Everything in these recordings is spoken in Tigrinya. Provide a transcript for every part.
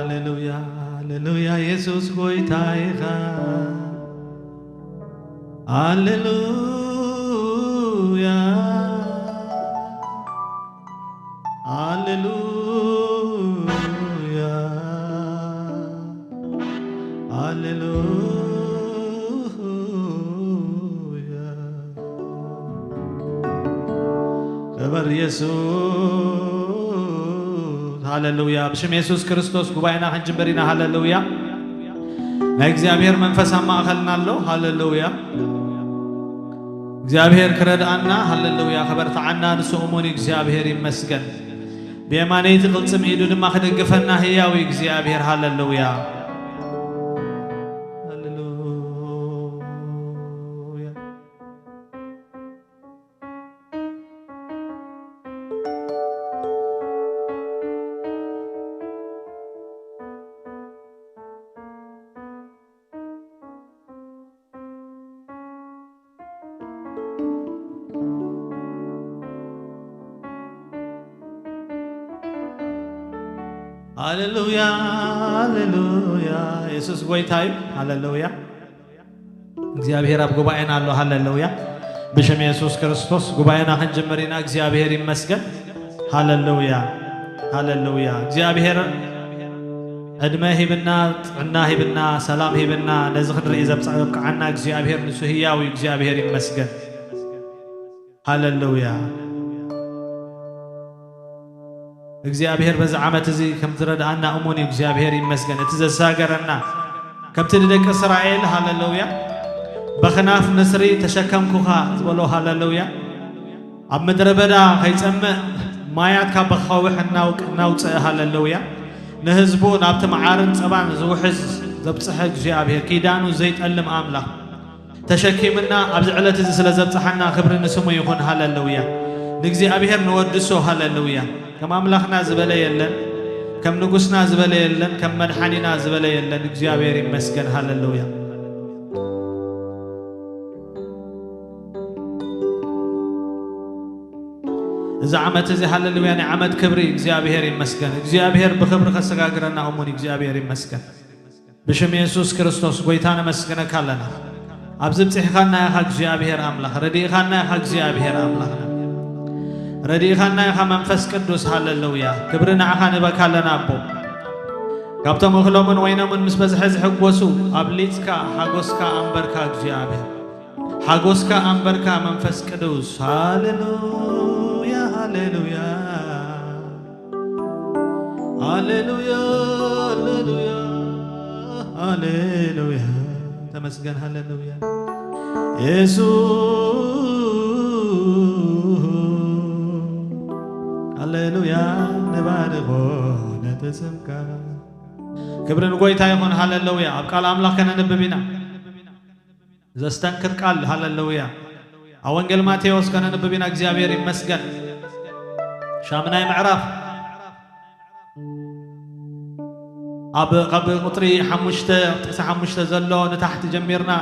ሃሌሉያ፣ ሃሌሉያ፣ የሱስ ጎይታ ኢኻ። ሃሌሉያ፣ ሃሌሉያ፣ ሃሌሉያ። ክብር የሱስ። ሃሌሉያ። ብሽም የሱስ ክርስቶስ ጉባኤና ክንጅምር ኢና። ሃሌሉያ። ናይ እግዚኣብሔር መንፈስ ኣብ ማእኸልና ኣሎ። ሃሌሉያ። እግዚኣብሔር ክረድኣና፣ ሃሌሉያ፣ ከበርትዓና ንሱ እሙን እዩ። እግዚኣብሔር ይመስገን። ብየማነይቲ ቅልጽም ኢዱ ድማ ክደግፈና ህያው እዩ እግዚኣብሔር። ሃሌሉያ። ሃሌሉያ። ሃሌሉያ፣ ሃሌሉያ። የሱስ ጎይታ እዩ። ሃሌሉያ። እግዚኣብሔር ኣብ ጉባኤና ኣሎ። ሃሌሉያ። ብሽም የሱስ ክርስቶስ ጉባኤና ክንጅምር ኢና። እግዚኣብሔር ይመስገን። ሃሌሉያ፣ ሃሌሉያ። እግዚኣብሔር ዕድመ ሂብና፣ ጥዕና ሂብና፣ ሰላም ሂብና፣ ነዚ ክንርኢ ዘብጽ-፣ ዘብቅዓና እግዚኣብሔር ንሱ ህያው እዩ። እግዚኣብሔር ይመስገን። ሃሌሉያ። እግዚኣብሔር በዚ ዓመት እዚ ከም ዝረድኣና እሙን እዩ። እግዚኣብሔር ይመስገን። እቲ ዘሳገረና ከምቲ ንደቂ እስራኤል፣ ሃሌሉያ፣ በኽናፍ ንስሪ ተሸከምኩኻ ዝበሎ፣ ሃሌሉያ፣ ኣብ ምድረ በዳ ከይጸምእ ማያት ካብ ከውሒ እናውቅ-፣ እናውፅአ፣ ሃሌሉያ፣ ንህዝቡ ናብቲ መዓርን ጸባን ዝውሕዝ ዘብጽሐ እግዚኣብሔር፣ ኪዳኑ ዘይጠልም ኣምላኽ፣ ተሸኪምና ኣብዚ ዕለት እዚ ስለ ዘብጽሓና ክብሪ ንስሙ ይኹን። ሃሌሉያ። ንእግዚኣብሔር ንወድሶ። ሃሌሉያ። ከም ኣምላኽና ዝበለ የለን፣ ከም ንጉስና ዝበለ የለን፣ ከም መድሓኒና ዝበለ የለን። እግዚኣብሔር ይመስገን። ሃሌሉያ። እዚ ዓመት እዚ፣ ሃሌሉያ፣ ናይ ዓመት ክብሪ። እግዚኣብሔር ይመስገን። እግዚኣብሔር ብክብሪ ከሰጋግረና እሙን። እግዚኣብሔር ይመስገን። ብሽም የሱስ ክርስቶስ ጎይታ ነመስግነካ ኣለና። ኣብዚ ብጽሕኻና ኢኻ እግዚኣብሔር ኣምላኽ፣ ረዲእኻና ኢኻ እግዚኣብሔር ኣምላኽና። ረዲእኻና ኢኻ መንፈስ ቅዱስ። ሃሌሉያ። ክብሪ ንዓኻ ንበካ ኣለና ኣቦ። ካብቶም እኽሎምን ወይኖምን ምስ በዝሐ ዝሕጎሱ ኣብሊጽካ ሓጎስካ ኣንበርካ እግዚኣብሔር። ሓጎስካ ኣንበርካ መንፈስ ቅዱስ። ሃሌሉያ፣ ሃሌሉያ። ሃሌሉያ፣ ሃሌሉያ፣ ሃሌሉያ። ተመስገን፣ ሃሌሉያ። የሱስ፣ ሃሌሉያ፣ ንባርኽ ነቲ ስምካ። ክብሪ ንጎይታ ይኹን፣ ሃሌሉያ። ኣብ ቃል ኣምላኽ ከነንብብ ኢና። ዘስተንክር ቃል፣ ሃሌሉያ። ኣብ ወንጌል ማቴዎስ ከነንብብ ኢና። እግዚኣብሔር ይመስገን። ሻምናይ ምዕራፍ ኣብ፣ ካብ ቁጥሪ ሓሙሽተ፣ ጥቕሲ ሓሙሽተ ዘሎ ንታሕቲ ጀሚርና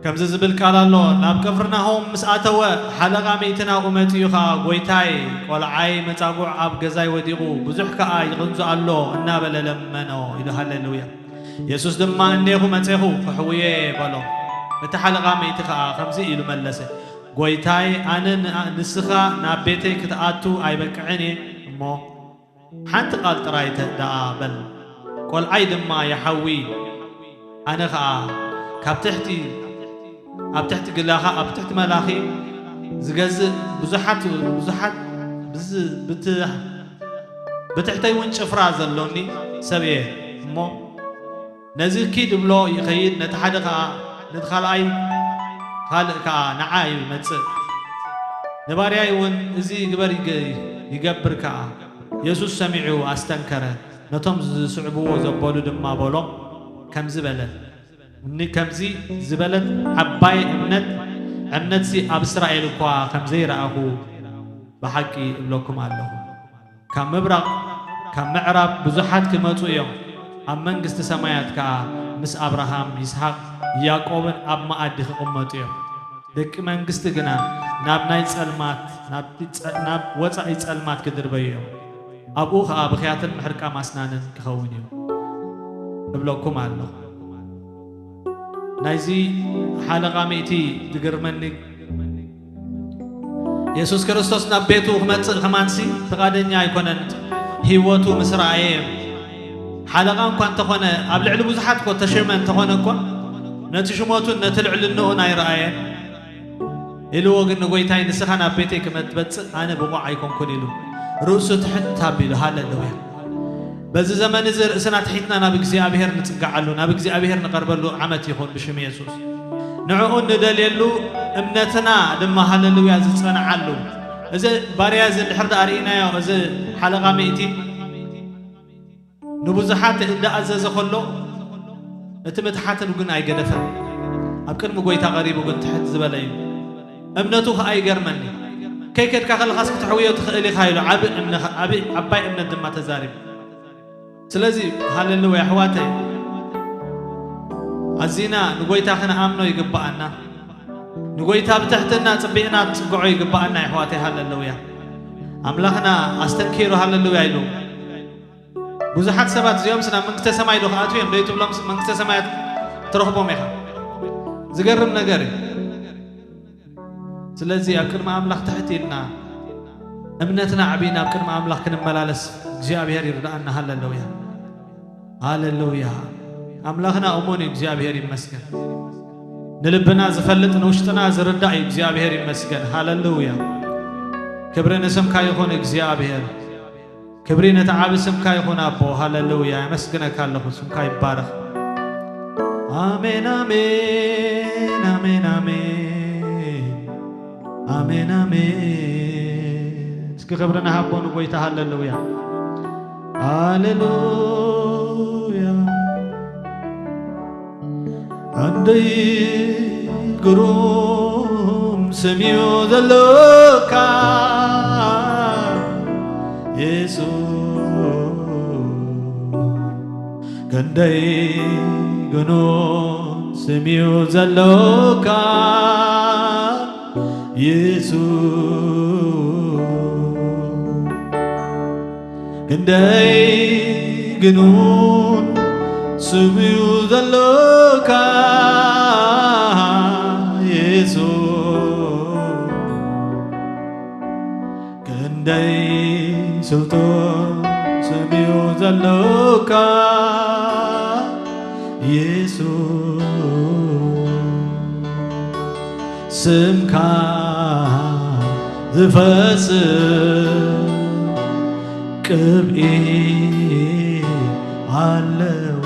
ከምዚ ዝብል ቃል ኣሎ። ናብ ቅፍርናሆም ምስ ኣተወ ሓለቓ ሚእቲ ናብኡ መጺኡ ኸኣ፣ "ጐይታይ፣ ቈልዓይ መጻጉዕ ኣብ ገዛይ ወዲቑ፣ ብዙሕ ከኣ ይቕንዞ ኣሎ" እናበለ ለመኖ ኢሉ። ሃሌሉያ። የሱስ ድማ፣ "እኔኹ መጼኹ፣ ክሕውዮ እየ" በሎ። እቲ ሓለቓ ሚእቲ ኸኣ ከምዚ ኢሉ መለሰ፣ "ጐይታይ፣ ኣነ ንኣ-፣ ንስኻ ናብ ቤተይ ክትኣቱ ኣይበቅዕን እየ እሞ፣ ሓንቲ ቃል ጥራይ ተ-፣ ደኣ በል፣ ቈልዓይ ድማ ይሓዊ። ኣነ ኸኣ ካብ ትሕቲ፣ ኣብ ትሕቲ ግላኻ፣ ኣብ ትሕቲ መላኺ ዝገዝእ ብዙሓት፣ ብዙሓት ብዝ-፣ ብት-፣ ብትሕተይ እውን ጭፍራ ዘሎኒ ሰብ እየ እሞ፣ ነዚ ኪድ እብሎ ይኸይድ፣ ነቲ ሓደ ኸኣ፣ ነቲ ካልኣይ፣ ካልእ ከኣ ንዓይ ይመጽእ። ንባርያይ እውን እዚ ግበር ይገ-፣ ይገብር ከኣ።" የሱስ ሰሚዑ ኣስተንከረ። ነቶም ዝስዕብዎ ዘበሉ ድማ በሎም፣ ከምዚ በለ፣ ን-፣ ከምዚ ዝበለት ዓባይ እምነት፣ እምነትሲ ኣብ እስራኤል እኳ ከም ዘይረኣኹ ብሓቂ እብለኩም ኣለኹ። ካብ ምብራቕ፣ ካብ ምዕራብ ብዙሓት ክመጹ እዮም፣ ኣብ መንግስቲ ሰማያት ከኣ ምስ ኣብርሃም፣ ይስሓቅ፣ ያዕቆብን ኣብ መኣዲ ክቕመጡ እዮም። ደቂ መንግስቲ ግና ናብ ናይ ጸልማት፣ ናብ ጸ-፣ ናብ ወጻኢ ጸልማት ክድርበዩ እዮም። ኣብኡ ኸኣ ብኽያትን ምሕርቃም ኣስናንን ክኸውን እዩ እብለኩም ኣለኹ። ናይዚ ሓለቓ ሚእቲ ዝገርመኒ፣ የሱስ ክርስቶስ ናብ ቤቱ ክመጽእ ከማንሲ ፍቓደኛ ኣይኮነን። ህይወቱ ምስ ረኣየ፣ ሓለቓ እኳ እንተኾነ፣ ኣብ ልዕሊ ብዙሓት እኮ ተሸመ እንተኾነ እኳ፣ ነቲ ሽሞቱን ነቲ ልዕልንኡን ኣይረኣየን። ኢልዎ ግን ንጎይታይ፣ "ንስኻ ናብ ቤተይ ክመ-፣ ትመጽእ ኣነ ብቑዕ ኣይኮንኩን" ኢሉ ርእሱ ትሕት ኣቢሉ። ሃሌሉያ! በዚ ዘመን እዚ ርእስና ትሒትና ናብ እግዚኣብሔር ንጽግዓሉ፣ ናብ እግዚኣብሔር ንቐርበሉ ዓመት ይኹን ብሽም የሱስ። ንዕኡ ንደልየሉ፣ እምነትና ድማ ሃሌሉያ ዝጸንዓሉ። እዚ ባርያ እዚ እንድሕር ደኣ ርኢናዮ፣ እዚ ሓለቓ ሚእቲ ንብዙሓት እንዳኣዘዘ ከሎ፣ እቲ ምትሓት ግን ኣይገደፈን። ኣብ ቅድሚ ጎይታ ቀሪቡ ግን ትሕት ዝበለ እዩ። እምነቱ ኸኣ ይገርመኒ። "ከይከድካ ከለኻስ ክትሕውዮ ትኽእል ኢኻ" ኢሉ፣ ዓቢ እምነ-፣ ዓቢ፣ ዓባይ እምነት ድማ ተዛሪቡ። ስለዚ ሃሌሉያ ኣሕዋተይ፣ ኣዚና ንጎይታ ክንኣምኖ ይግብኣና። ንጎይታ ብትሕትና ጽቢቕና ክንጽግዖ ይግብኣና ኣሕዋተይ። ሃሌሉያ። ኣምላኽና ኣስተንኪሩ ሃሌሉያ ኢሉ። ብዙሓት ሰባት እዚኦምስ ናብ መንግስተ ሰማይ ዶ ክኣትዉ እዮም? ዶ ትብሎምስ መንግስተ ሰማያት ትረኽቦም ኢኻ። ዝገርም ነገር እዩ። ስለዚ ኣብ ቅድሚ ኣምላኽ ትሕት ኢልና እምነትና ኣዕቢና ኣብ ቅድሚ ኣምላኽ ክንመላለስ እግዚኣብሔር ይርድኣና። ሃሌሉያ፣ ሃሌሉያ። ኣምላኽና እሙን እዩ፣ እግዚኣብሔር ይመስገን። ንልብና ዝፈልጥ ንውሽጥና ዝርዳእ እዩ፣ እግዚኣብሔር ይመስገን። ሃሌሉያ። ክብሪ ንስምካ ይኹን እግዚኣብሔር። ክብሪ ነቲ ዓቢ ስምካ ይኹን ኣቦ። ሃሌሉያ። የመስግነካ ኣለኹ። ስምካ ይባረኽ። ኣሜን፣ ኣሜን፣ ኣሜን፣ ኣሜን። ኣሜን፣ ኣሜን። እስኪ ክብሪ ንሃቦ ንጎይታ። ሃሌሉያ። ሃሌሉያ። ኣንደይ ግሩም ስም እዩ ዘሎካ የሱስ፣ ክንደይ ግኑን ስም እዩ ዘሎካ የሱስ። ክንደይ ግኑን ስም እዩ ዘሎካ የሱስ፣ ክንደይ ስልጡን ስም እዩ ዘሎካ የሱስ። ስምካ ዝፈስስ ቅብኢ ኣለዎ።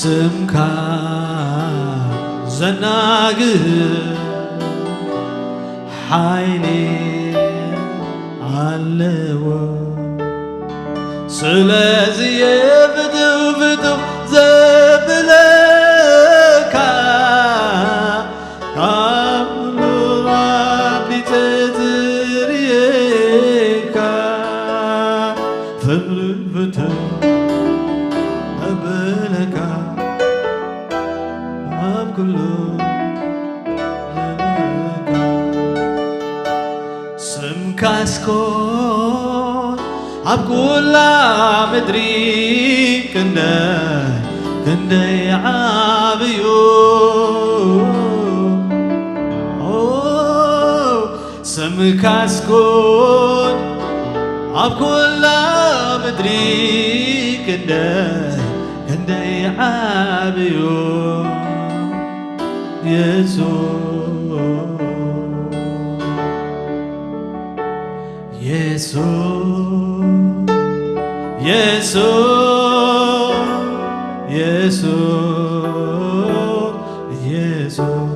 ስምካ ዘናግህ ሓይሊ ኣለዎ። ስለዚ ፍትው ፍትው ዘብለካ፣ ካብ ሉል ኣፍሊጠ ዝርእየካ፣ ፍትው ፍትው ዘብለካ፣ ኣብ ኩሉ ዘለካ። ስምካስ ኮን ኣብ ኩላ ምድሪ ክንደይ ክንደይ ዓብዩ። ኦ፣ ስምካስ ኮን ኣብ ኩላ ምድሪ ክንደይ ክንደይ ዓብዩ። የሱስ፣ የሱስ፣ የሱስ፣ የሱስ፣ የሱስ፣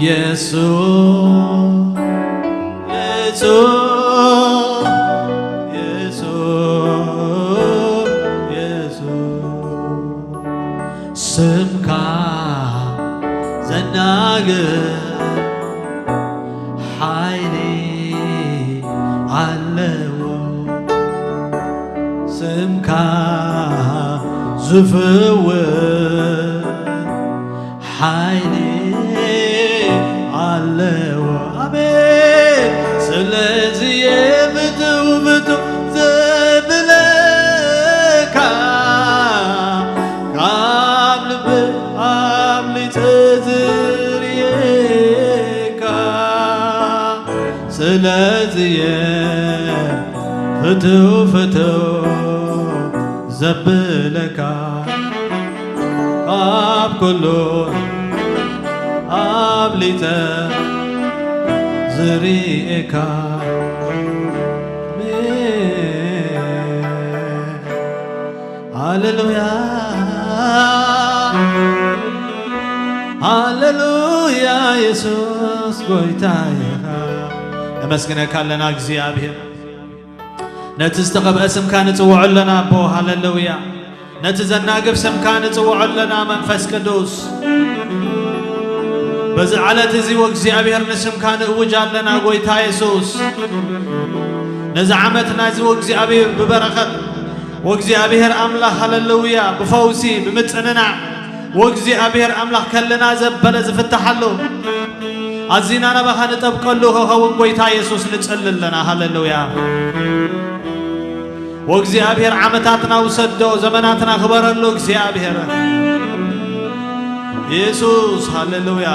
የሱስ፣ የሱስ፣ የሱስ። ስምካ ዘናግር ሓይሊ ኣለዎ። ስምካ ዝፍውስ ሓይሊ ኣለዎ። ኣሜን። እዝየ ፍትው ፍትው ዘብለካ ካብ ልቢ ኣብሊጸ ዝርእየካ ስለዝየ ፍትው ፍትው ዘብለካ ካብ ኩሉ ኣብሊጸ ዝርእየካ። ኣሜን። ሃሌሉያ፣ ሃሌሉያ፣ የሱስ ጎይታ ኢኻ። ነመስግነካ ኣለና እግዚኣብሔር። ነቲ ዝተቐብአ ስምካ ንጽውዖ ኣለና ኣቦ። ሃሌሉያ። ነቲ ዘናግፍ ስምካ ንጽውዖ ኣለና መንፈስ ቅዱስ። በዚ ዓለት እዚ ወእግዚኣብሔር ንስምካ ንእውጅ ኣለና ጎይታ የሱስ። ነዚ ዓመትና እዚ ወእግዚኣብሔር ብበረኸት ወእግዚኣብሔር ኣምላኽ ሃሌሉያ ብፈውሲ ብምጽንናዕ ወእግዚኣብሔር ኣምላኽ ከለና ዘበለ ዝፍትሓሉ ኣዚና ናባኻ ንጠብቀሉ ክኸውን ጎይታ የሱስ ንጽሊ ኣለና። ሃሌሉያ። ወእግዚኣብሔር ዓመታትና ውሰዶ፣ ዘመናትና ክበረሉ እግዚኣብሔር። የሱስ ሃሌሉያ።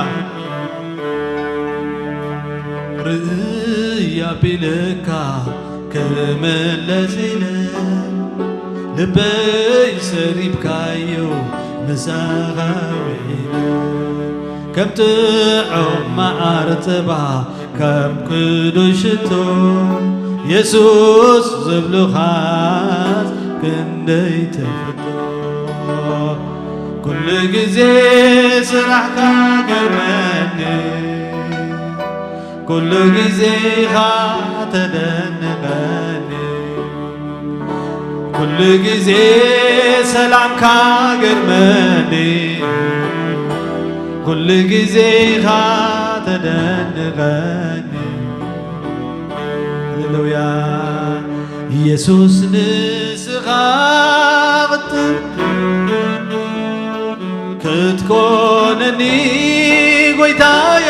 ርእይ ኣቢለካ ክምለስ ኢለ ልበይ ሰሪብካዮ ምሳኻ ውዒለ ከም ጥዑም መዓር ጸባ ከም ቅዱስ ሽቶ የሱስ ዝብሉኻስ ክንደይ ትፍቶ። ኩሉ ግዜ ስራሕካ ገርመኒ፣ ኩሉ ግዜ ኢኻ ተደንቐኒ፣ ኩሉ ግዜ ሰላምካ ገርመኒ፣ ኩሉ ግዜ ኢኻ ተደንቐኒ። ሃሌሉያ። ኢየሱስ ንስኻ ክትኮነኒ ጎይታየ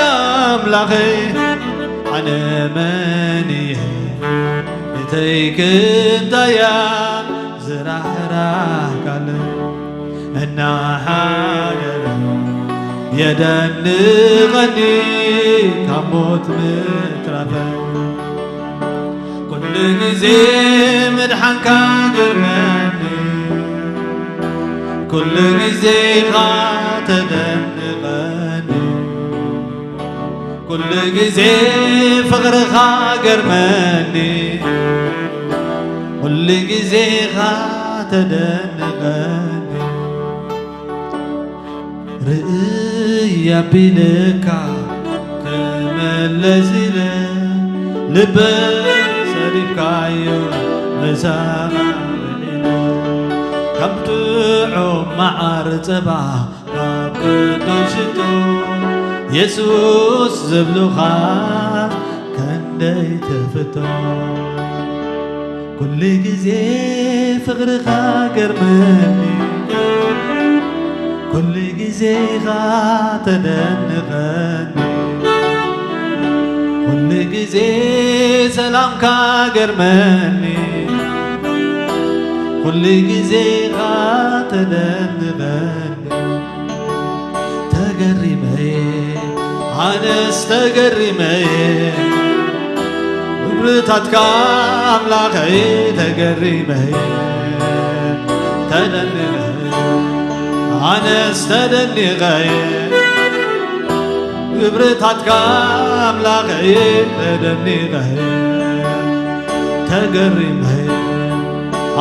ኣምላኸይ፣ ኣነ መን እየ? ቤተይ ክንታያ ዝራህራህካለይ እናሓደረ የደንቐኒ ካብ ሞት ምትራፈይ። ኩሉ ግዜ ምድሓንካ ገርመኒ፣ ኩሉ ግዜ ኢኻ ተደንቐኒ። ኩሉ ግዜ ፍቕርኻ ገርመኒ፣ ኩሉ ግዜ ኢኻ ተደንቐኒ። ርእይ ኣቢልካ ክመለስ ኢለ ልበይ ሰሪብካዮ ምሳኻ ውዒለ ከም ጥዑም መዓር ጸባ ካብ ቅዱስ ሽቶ የሱስ ዝብሉኻ ከንደይ ትፍቶ። ኩሉ ግዜ ፍቕርኻ ገርመኒ፣ ኩሉ ግዜ ኢኻ ተደንቐኒ፣ ኩሉ ግዜ ሰላምካ ገርመኒ፣ ኩሉ ግዜ ኢኻ ተደንቐኒ። ተገሪመ ኣነስ ተገሪመ ግብርታትካ ኣምላኸይ ተገሪመ ተደኒቐ ኣነስ ተደኒቐ ግብርታትካ ኣምላኸይ ተደኒቐ ተገሪመ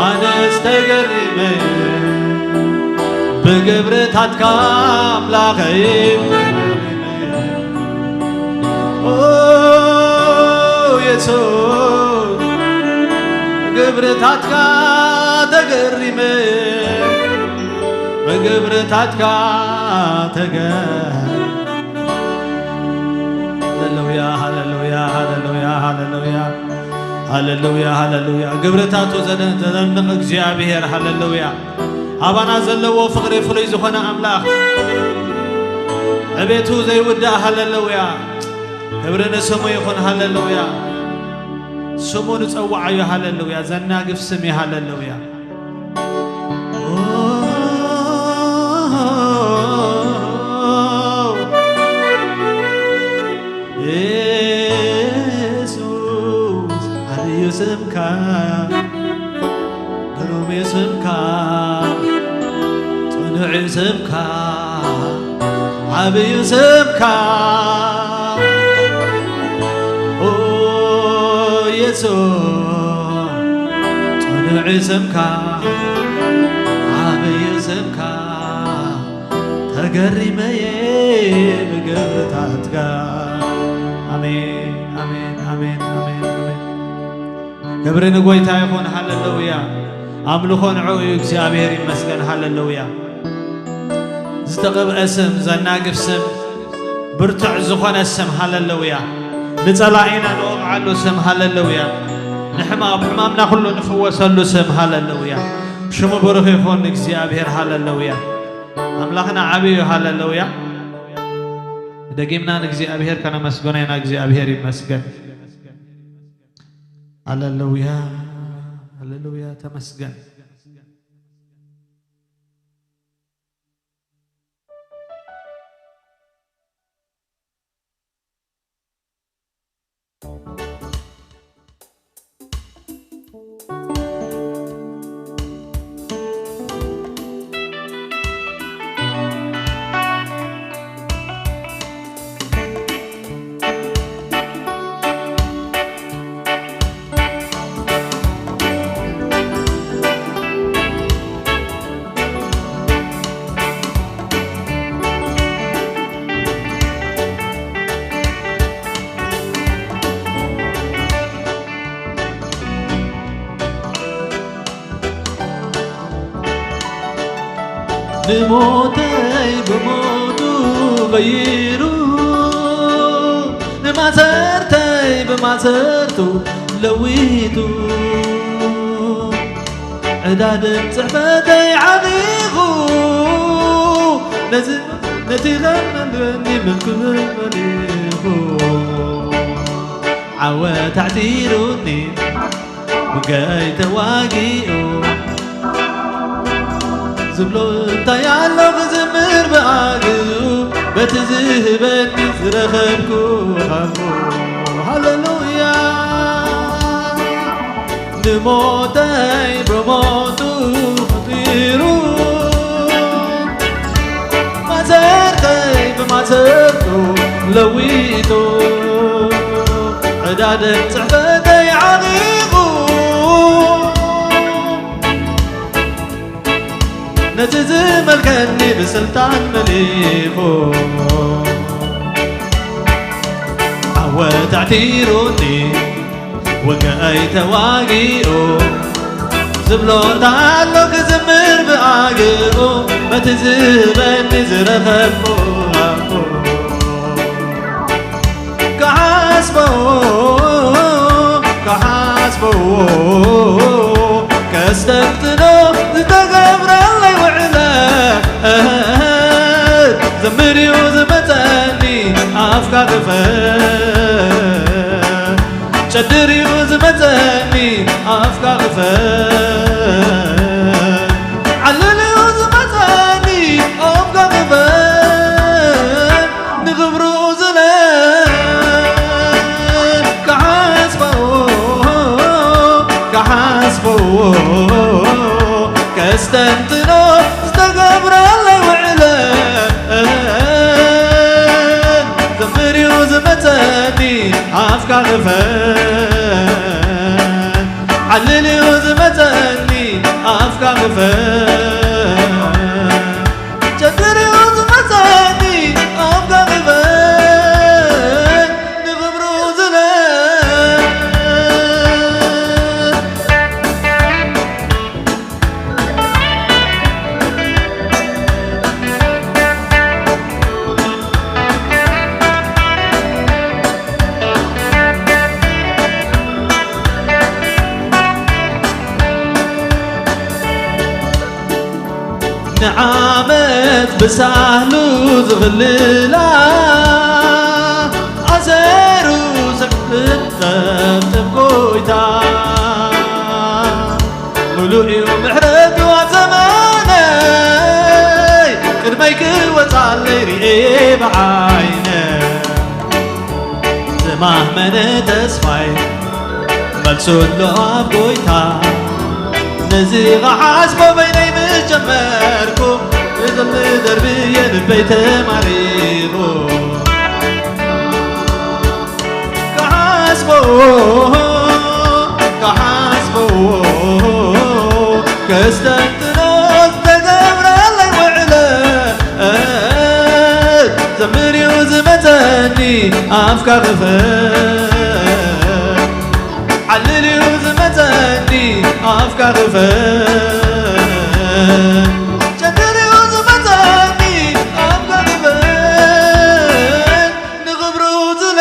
ኣነስ ተገሪመ ብግብርታትካ ኣምላኸይ ኦ የሱስ ብግብርታትካ ተገሪመ ብግብርታትካ ተገ ሃሌሉያ ሃሌሉያ ሃሌሉያ ሃሌሉያ ሃሌሉያ ሃሌሉያ። ግብርታቱ ዘደ- ዘደንቕ እግዚኣብሔር ሃሌሉያ። ኣባና ዘለዎ ፍቕሪ ፍሉይ ዝኾነ ኣምላኽ ዕቤቱ ዘይውዳእ ሃሌሉያ። ክብሪ ንስሙ ይኹን ሃሌሉያ። ስሙ ንጸውዓዮ። ሃለሉያ። ዘናግፍ ስም እዩ። ሃለሉያ። የሱስ ዓብዩ ስምካ፣ ግሩም እዩ ስምካ፣ ጽኑዕ እዩ ስምካ፣ ዓብዩ ስምካ። ኦ የሱስ፣ ጽኑዕ ስምካ፣ ዓብይ ስምካ፣ ተገሪመየ ብግብርታትካ። ኣሜን፣ ኣሜን፣ ኣሜን፣ ኣሜን፣ ኣሜን። ክብሪ ንጎይታ ይኹን። ሃለሉያ። ኣምልኾ ንዕኡ እዩ። እግዚኣብሔር ይመስገን። ሃለሉያ። ዝተቐብአ ስም፣ ዘናግፍ ስም፣ ብርቱዕ ዝኾነ ስም፣ ሃለሉያ። ንጸላኢና ንወቕዓሉ ስም፣ ሃለሉያ። ንሕማ-፣ ኣብ ሕማምና ኩሉ ንፍወሰሉ ስም፣ ሃለሉያ። ሽሙ ብሩኽ ይኹን እግዚኣብሔር፣ ሃለሉያ። ኣምላኽና ዓብዪ እዩ፣ ሃለሉያ። ደጊምና ንእግዚኣብሔር ከነመስግኖ ኢና። እግዚኣብሔር ይመስገን። ሃለሉያ፣ ሃለሉያ፣ ተመስገን። ንሞተይ ብሞቱ ቐይሩ፣ ንማሰርተይ ብማሰርቱ ለዊጡ፣ ዕዳድን ጽሕፈተይ ዓሚቑ፣ ነዚ ነቲ ኸመልኒ ምልኩ መሊኹ፣ ዓወት ኣዕቲሩኒ፣ ውግኣይ ተዋጊኡ፣ ዝብሎ እንታይ ኣሎ ክዝምር ብኣግኡ፣ በቲ ዝህበኒ ዝረኸብኩ ሃብኩ። ሃሌሉያ። ንሞተይ ብሞቱ ኸፊሉ፣ ማሰርተይ ብማሰርቱ ለዊጡ፣ ዕዳደን ጽሕፈተይ ዓሚቑ፣ ነቲ ዝመልከኒ ብስልጣን መሊኹ፣ ዓወት ኣዕቲሩኒ፣ ውግኣይ ተዋጊኡ፣ ዝብሎ እንተ ኣሎ ክዝምር ብኣግኡ፣ በቲ ዝህበኒ ዝረኸብኩ ሃብኩ። ክሓስቦ፣ ክሓስቦ፣ ከስተንትኖ ዝተገብረለይ ውዕለት፣ ዘምር እዩ ዝመጸኒ ኣፍካ ክፈት። ጨድር እዩ ዝመጸኒ ኣፍካ ክፈት። ዓልል እዩ ዝመጸኒ ኣፍካ ክፈት። ንኽብሩ ዝለ ክሓስቦ፣ ክሓስቦ፣ ከስተንትኖ ዝተገብረለይ ውዕለት፣ ዘምር እዩ ዝመጸኒ ኣፍካ ክፈት። ዓልል እዩ ዝመጸኒ ኣፍካ ክፈት። ጨድር እዩ ዝመጸኒ ኣፍካ ክፈት። ንኽብሩ ዝለ ንዓመት ብሳህሉ ዝኽልላ፣ ኣሰሩ ስሕፍት ጠብጥብ ጎይታ፣ ምሉእ እዩ ምሕረቱ ኣብ ዘመነይ፣ ቅድመይ ክወጻለይ ርእየ ብዓይነ። ዝማህመነ ተስፋይ፣ መልሱ ኣሎ ኣብ ጎይታ። ነዚ ክሓስቦ በይነይ ምስ ጀመርኩ፣ እዘም ደርብየ ልበይ ተማሪኹ። ክሓስቦ፣ ክሓስቦ፣ ከስተንትኖ ዝተገብረለይ ውዕለት፣ ዘምር እዩ ዝመጸኒ ኣፍካ ክፈት። ዓልል እዩ ዝመጸኒ ኣፍካ ክፈት። ጨድር እዩ ዝመጸኒ ኣፍካ ክፈት። ንኽብሩ ዝለ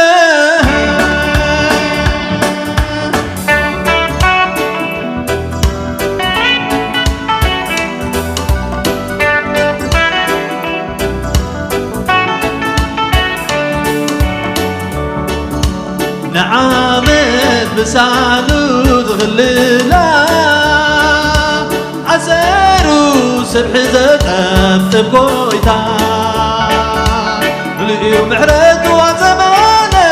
ንዓመት ብሳሉ ዝኽልላ ኣሰሩ ስርሒ ዘጠብጥብ ጎይታ፣ ምሉእ እዩ ምሕረቱ ኣብ ዘመነይ።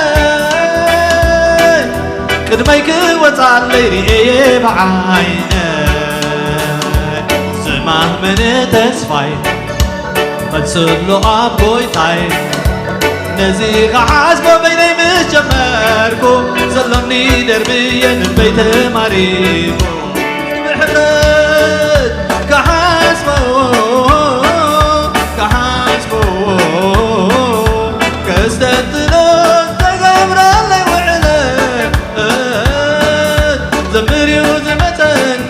ቅድመይ ክወጻለይ ርእየ ብዓይነይ፣ ዝማህመነ ተስፋይ፣ መልሱ ኣሎ ኣብ ጎይታይ። ነዚ ክሓስቦ በይነይ ምስ ጀመርኩ፣ ዘሎኒ ደርብየ ልበይ ተማሪኹ። ብሕፍረት ክሓስቦ፣ ክሓስቦ፣ ከስተንትኖ ዝተገብረለይ ውዕለት፣ ዘምር እዩ ዝመጸኒ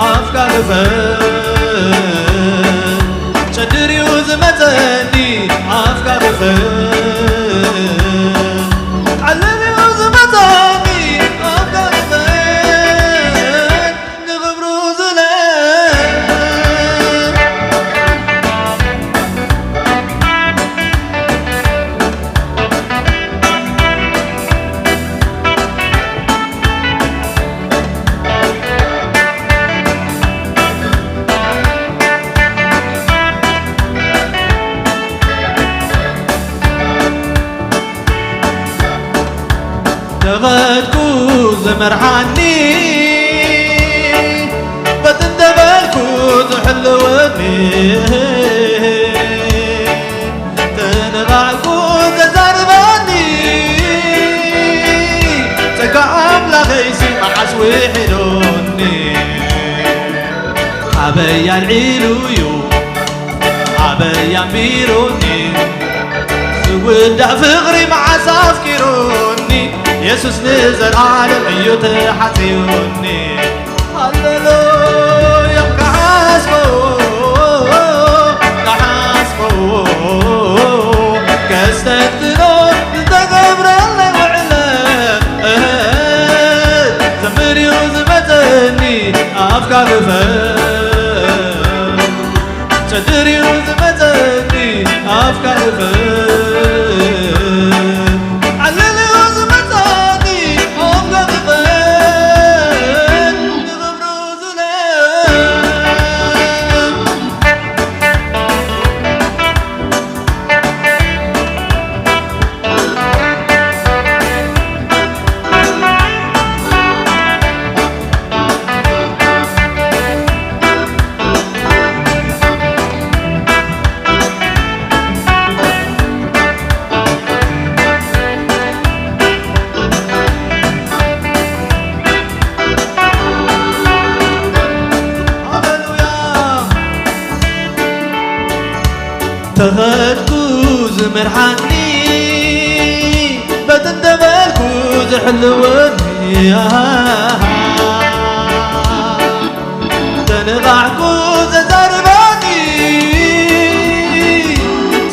ኣፍካ ክፈት። ጨድር እዩ ዝመጸኒ ኣፍካ ክፈት። ዓለም እዩ ዝመጸኒ ኣፍካ ክፈት። ንኽብሩ ዝለ ተኸድኩ ዝመርሓኒ፣ በቲ እንደበልኩ ዝሕልወኒ፣ ተነባዕኩ ተዛርበኒ፣ ጸጋ ኣምላኸይሲ መዓስ ውሒዶኒ። ኣበይ ኣልዒሉ እዩ፣ ኣበይ ኣንቢሩኒ፣ ዝውዳእ ፍቕሪ መዓስ ኣፍቂሩኒ፣ የሱስ ንዘለዓለም እዩ ተሓጽዩኒ። ሃሌሉያ፣ ክሓስቦ፣ ክሓስቦ፣ ከስተንትኖ ዝተገብረለይ ውዕለት፣ ዘምር እዩ ዝመጸኒ ኣፍካ ክፈት። ጨድር እዩ ዝመጸኒ ኣፍካ ክፈት። ዓልል እዩ ዝመጸኒ ኣፍካ ክፈት። ንኽብሩ ዝለ ተኸድኩ ዝመርሓኒ፣ በቲ እንደበልኩ ዝሕልወኒ፣ ተነቓሕኩ ዘዛርበኒ፣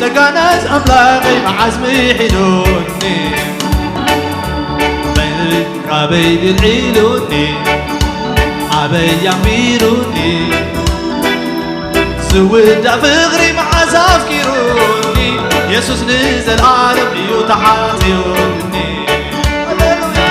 ጸጋ ናይስ ኣምላኸይ መዓስ ምሒዱኒ፣ በይ ካበይ ድልዒሉኒ፣ ኣበይ ኣንቢሩኒ፣ ዝውዳእ ፍቕሪ መዓስ ኣፍቂሩኒ፣ የሱስ ንዘለዓለም እዩ ተሓጽዩኒ። ሃሌሉያ።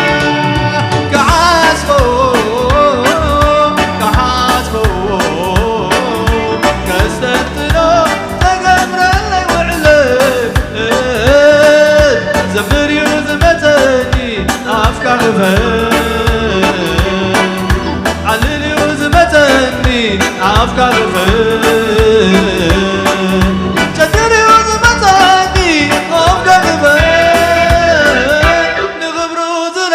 ኣፍቃሪ ፍቕር ጨዲሩ ዝመጸኒ ኣፍቃሪ ፍቕር ንኽብሩ ዝለ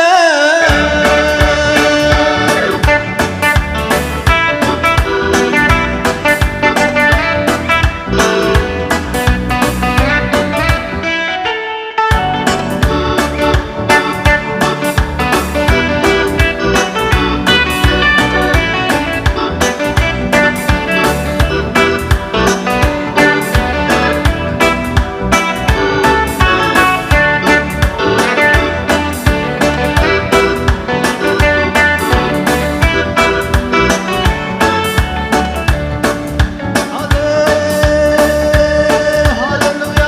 ሃሌሉያ።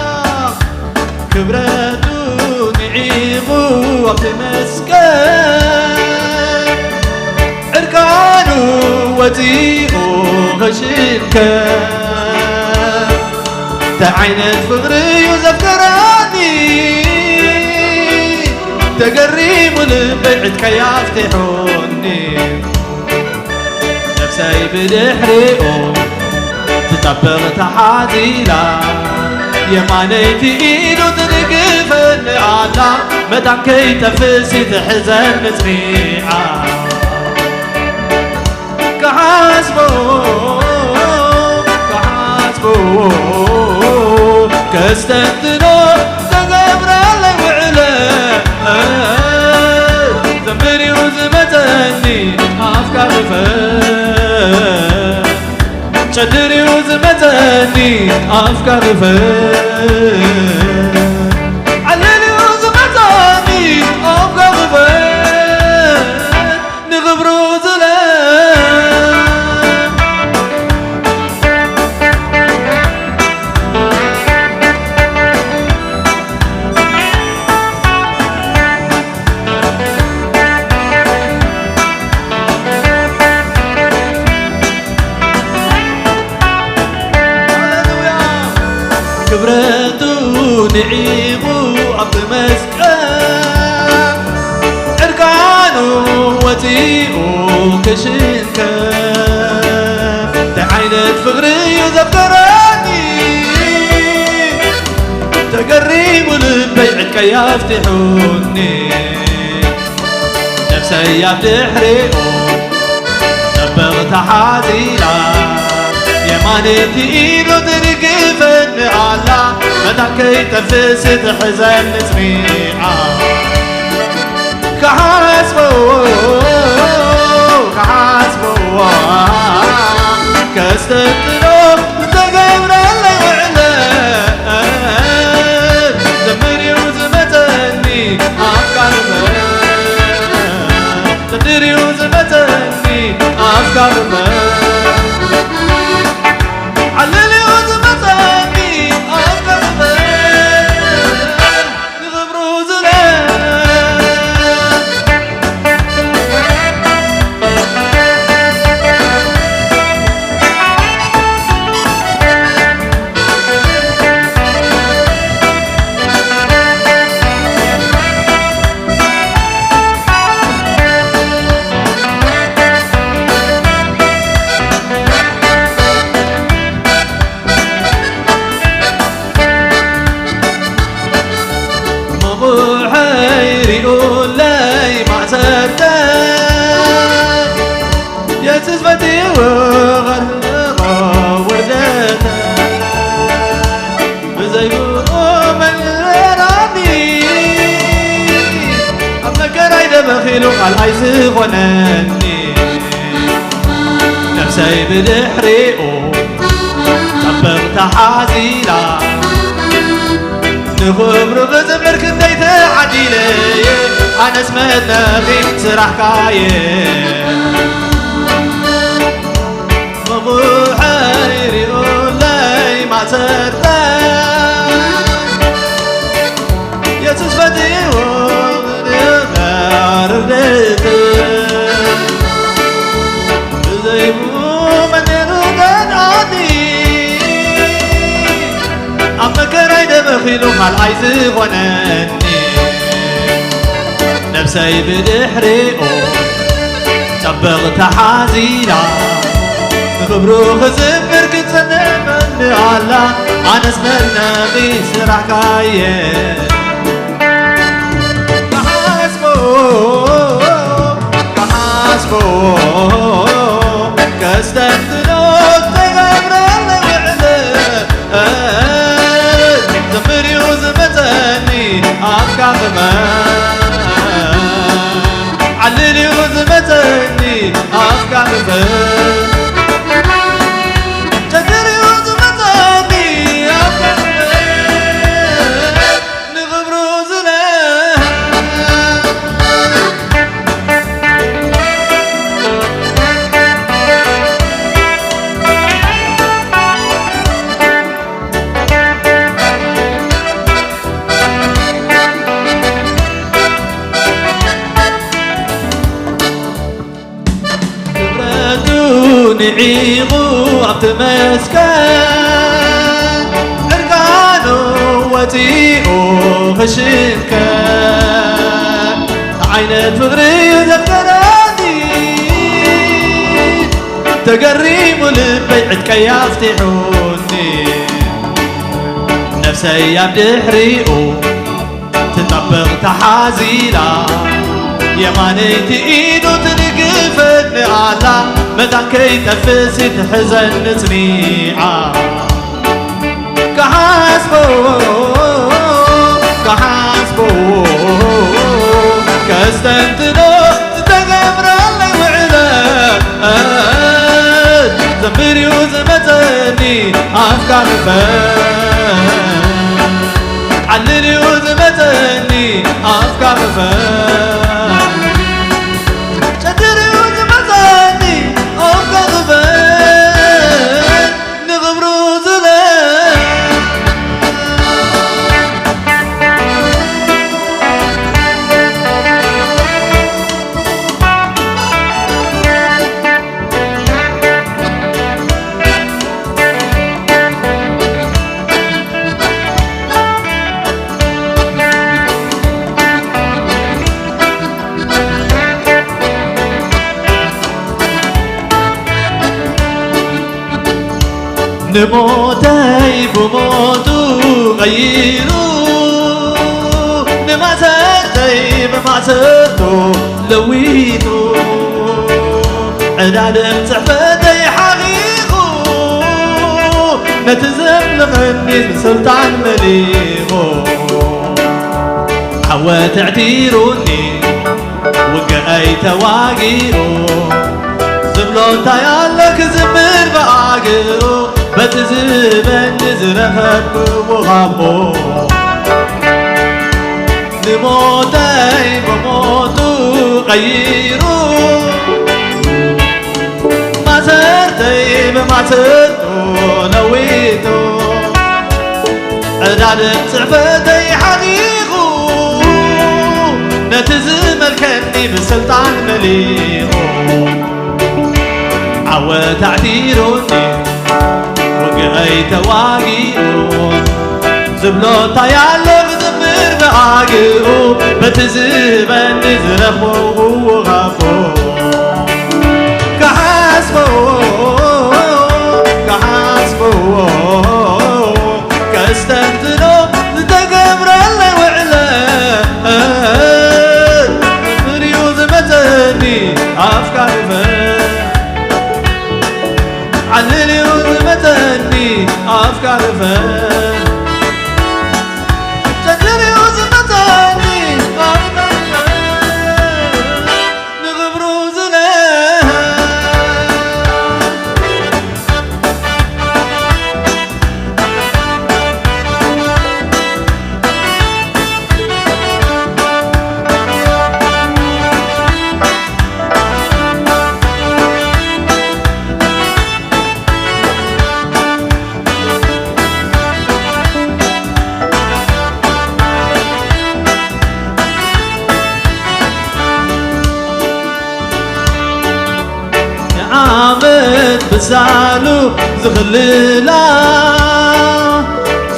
ክብረቱ ንዒቑ ኣብቲ መስቀል ዕርቃኑ ወጺኡ ክሽከም እንታይ ዓይነት ፍቕሪ እዩ ዘፍቀረኒ ተገሪሙ ልበይ ዕጥቀይ ኣፍቲሑኒ ነፍሰይ ብድሕሪኡ ትጠብቕ ተሓዚላ የማነይቲ ኢዱ ትድግፈኒ ኣላ መታን ከይጠፍእ ትሕዘኒ ጽኒዓ ክሓስቦ ክሓስቦ ከስተንትኖ ተገብረለይ ውዕለ ዘምር እዩ ዝመፀኒ ኣፍቃሪ ፈ ጨድር እዩ ዝመፀኒ ኣፍቃሪ ፈ ዓልል እዩ ዝመፀኒ ኣፍቃሪ ፈ ንኽብሩ ዝለ ክብረቱ ንዒቑ ኣብቲ መስቀል ዕርቃኑ ወፂኡ ክሽንከር እንታይ ዓይነት ፍቕሪ እዩ ዘፍቀረኒ ተገሪሙ ልበይ ዕጥቀይ ኣፍቲሑኒ ነፍሰይ ኣብ ድሕሪኡ ጠበቕ ተሓዚላ የማነይቲ ኢዱ ትድግፈኒ ኣላ መታን ከይጠፍእ ትሕዘኒ ጽኒዓ ክሓስቦ ክሓስቦ ከስተንትኖ ዝተገብረለይ ውዕለ ዘምር እዩ ዝመፀኒ ኣፍቃሪ ዘምር እዩ ዝመፀኒ ኣፍቃሪ ዓልል እዩ ዝመፀኒ ኣፍቃሪ ንኽብሩ ዝለ መቑሐይ ሪኡለይ ማእሰርተ የሱስ ፈትዎ ቐርሕቆ ውርደተ ብዘይብኡ መን ይረዳኒ ኣብ መከራይ ደበኺሉ ቃል ኣይዝኾነኒ ነፍሰይ ብድሕሪኡ ጠበቕ ተሓዚላ ንኽብሩ ክዝምር ክንደይ ተዓዲለየ ኣነስ መድነቒ ስራሕካየ መቑሐይ ሪኡለይ ማእሰርተ የሱስ ፈትዎ ርደት ብዘይብኡ መን ይርደኣኒ ኣብ መከራይ ደበኺሉ ካልኣይ ዝኾነኒ ነብሰይ ብድሕሪኡ ጸብቕ ተሓዚላ ክብሩ ክዝምር ክትጸንዕ መን ኣላ? ኣነስ መድነቒ ስራሕካየ። ክሓስቦ፣ ክሓስቦ፣ ከስተንትኖ ዝተገብረለይ ውዕለት፣ ዘምር እዩ ዝመጸኒ ኣፍካ ክመን። ዓልል እዩ ዝመጸኒ ኣፍካ ክፈል። ጨድር እዩ ዝመጸኒ ኣፍካ ክፈል። ንኽብሩ ዝለ ክብረቱ ንዒቑ ኣብቲ መስቀል ዕርቃኑ ወፂኡ ክሽንከል ዓይነት ፍቕሪ ዘፍቀረኒ ተገሪሙ ልበይ ዕጥቀይ ኣፍቲሑኒ ነፍሰይ ኣብ ድሕሪኡ ትጠብቕ ተሓዚላ የማነይቲ ኢዱ ትድግፈኒ ኣላ መታን ከይጠፍእ ትሕዘኒ ጽኒዓ ክሓስቦ ክሓስቦ ከስተንትኖ ዝተገብረለይ ውዕለት ዘምር እዩ ዝመጸኒ ኣፍካ ክፈል ዓልል እዩ ዝመጸኒ ኣፍካ ክፈል ጨድር እዩ ዝመጸኒ ኣፍካ ክፈል ንኽብሩ ዝለ ንሞተይ ብሞቱ ቐይሩ ንማእሰርተይ ብማእሰርቱ ለዊጡ ዕዳድም ጽሕፈተይ ሓቒቑ ነቲ ዘምልኸኒ ብስልጣን መሊቑ ዓወት ኣዕቲሩኒ ውግኣይ ተዋጊኡ ዝብሎ እንታይ ኣሎ ክዝምር ብኣግኡ በቲ ዝህበኒ ዝረኸብክዎ ካብኡ ንሞተይ ብሞቱ ቀይሩ ማሰርተይ ብማሰርቱ ለዊጡ ዕዳድን ጽሕፈተይ ሓዲጉ ነቲ ዝመልከኒ ብስልጣን መሊቑ ዓወት ኣዕቲሩኒ ውግኣይ ተዋጊኡ ዝብሎ እንታይ ኣሎ ክዝምር ብኣግኡ በቲ ዝህበኒ ዝረኽቦ ውሃቦ ክሓስቦ ክሓስቦ ከስተንትኖ ዝተገብረለይ ውዕለት ፍርዩ ዝመጸኒ ኣፍካ ክፈል ዓልልዩ ዝመጸኒ ኣፍካ ክፈል ጨድርዩ ዝመጸኒ ኣፍካ ክፈል ንኽብሩ ዝለ ዓመት ብሳሉ ዝኽልላ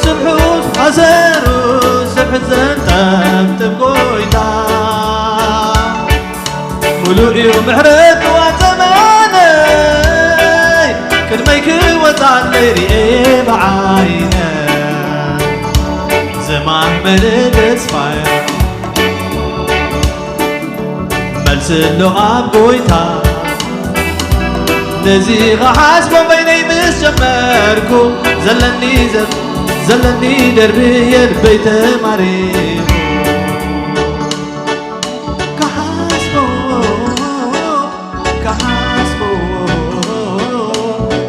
ስብሑት ኣሰሩ ስብሕት ዘንጠብጥብ ጎይታ ምሉእ እዩ ምሕረቱ ኣብ ዘመነይ ስሎ ኣብ ጎይታ ነዚ ኸሓስቦ በይነይ ምስ ጀመርኩ ዘለኒ ዘ- ዘለኒ ደርቢ የልበይ ተማሪኹ ክሓስቦ ክሓስቦ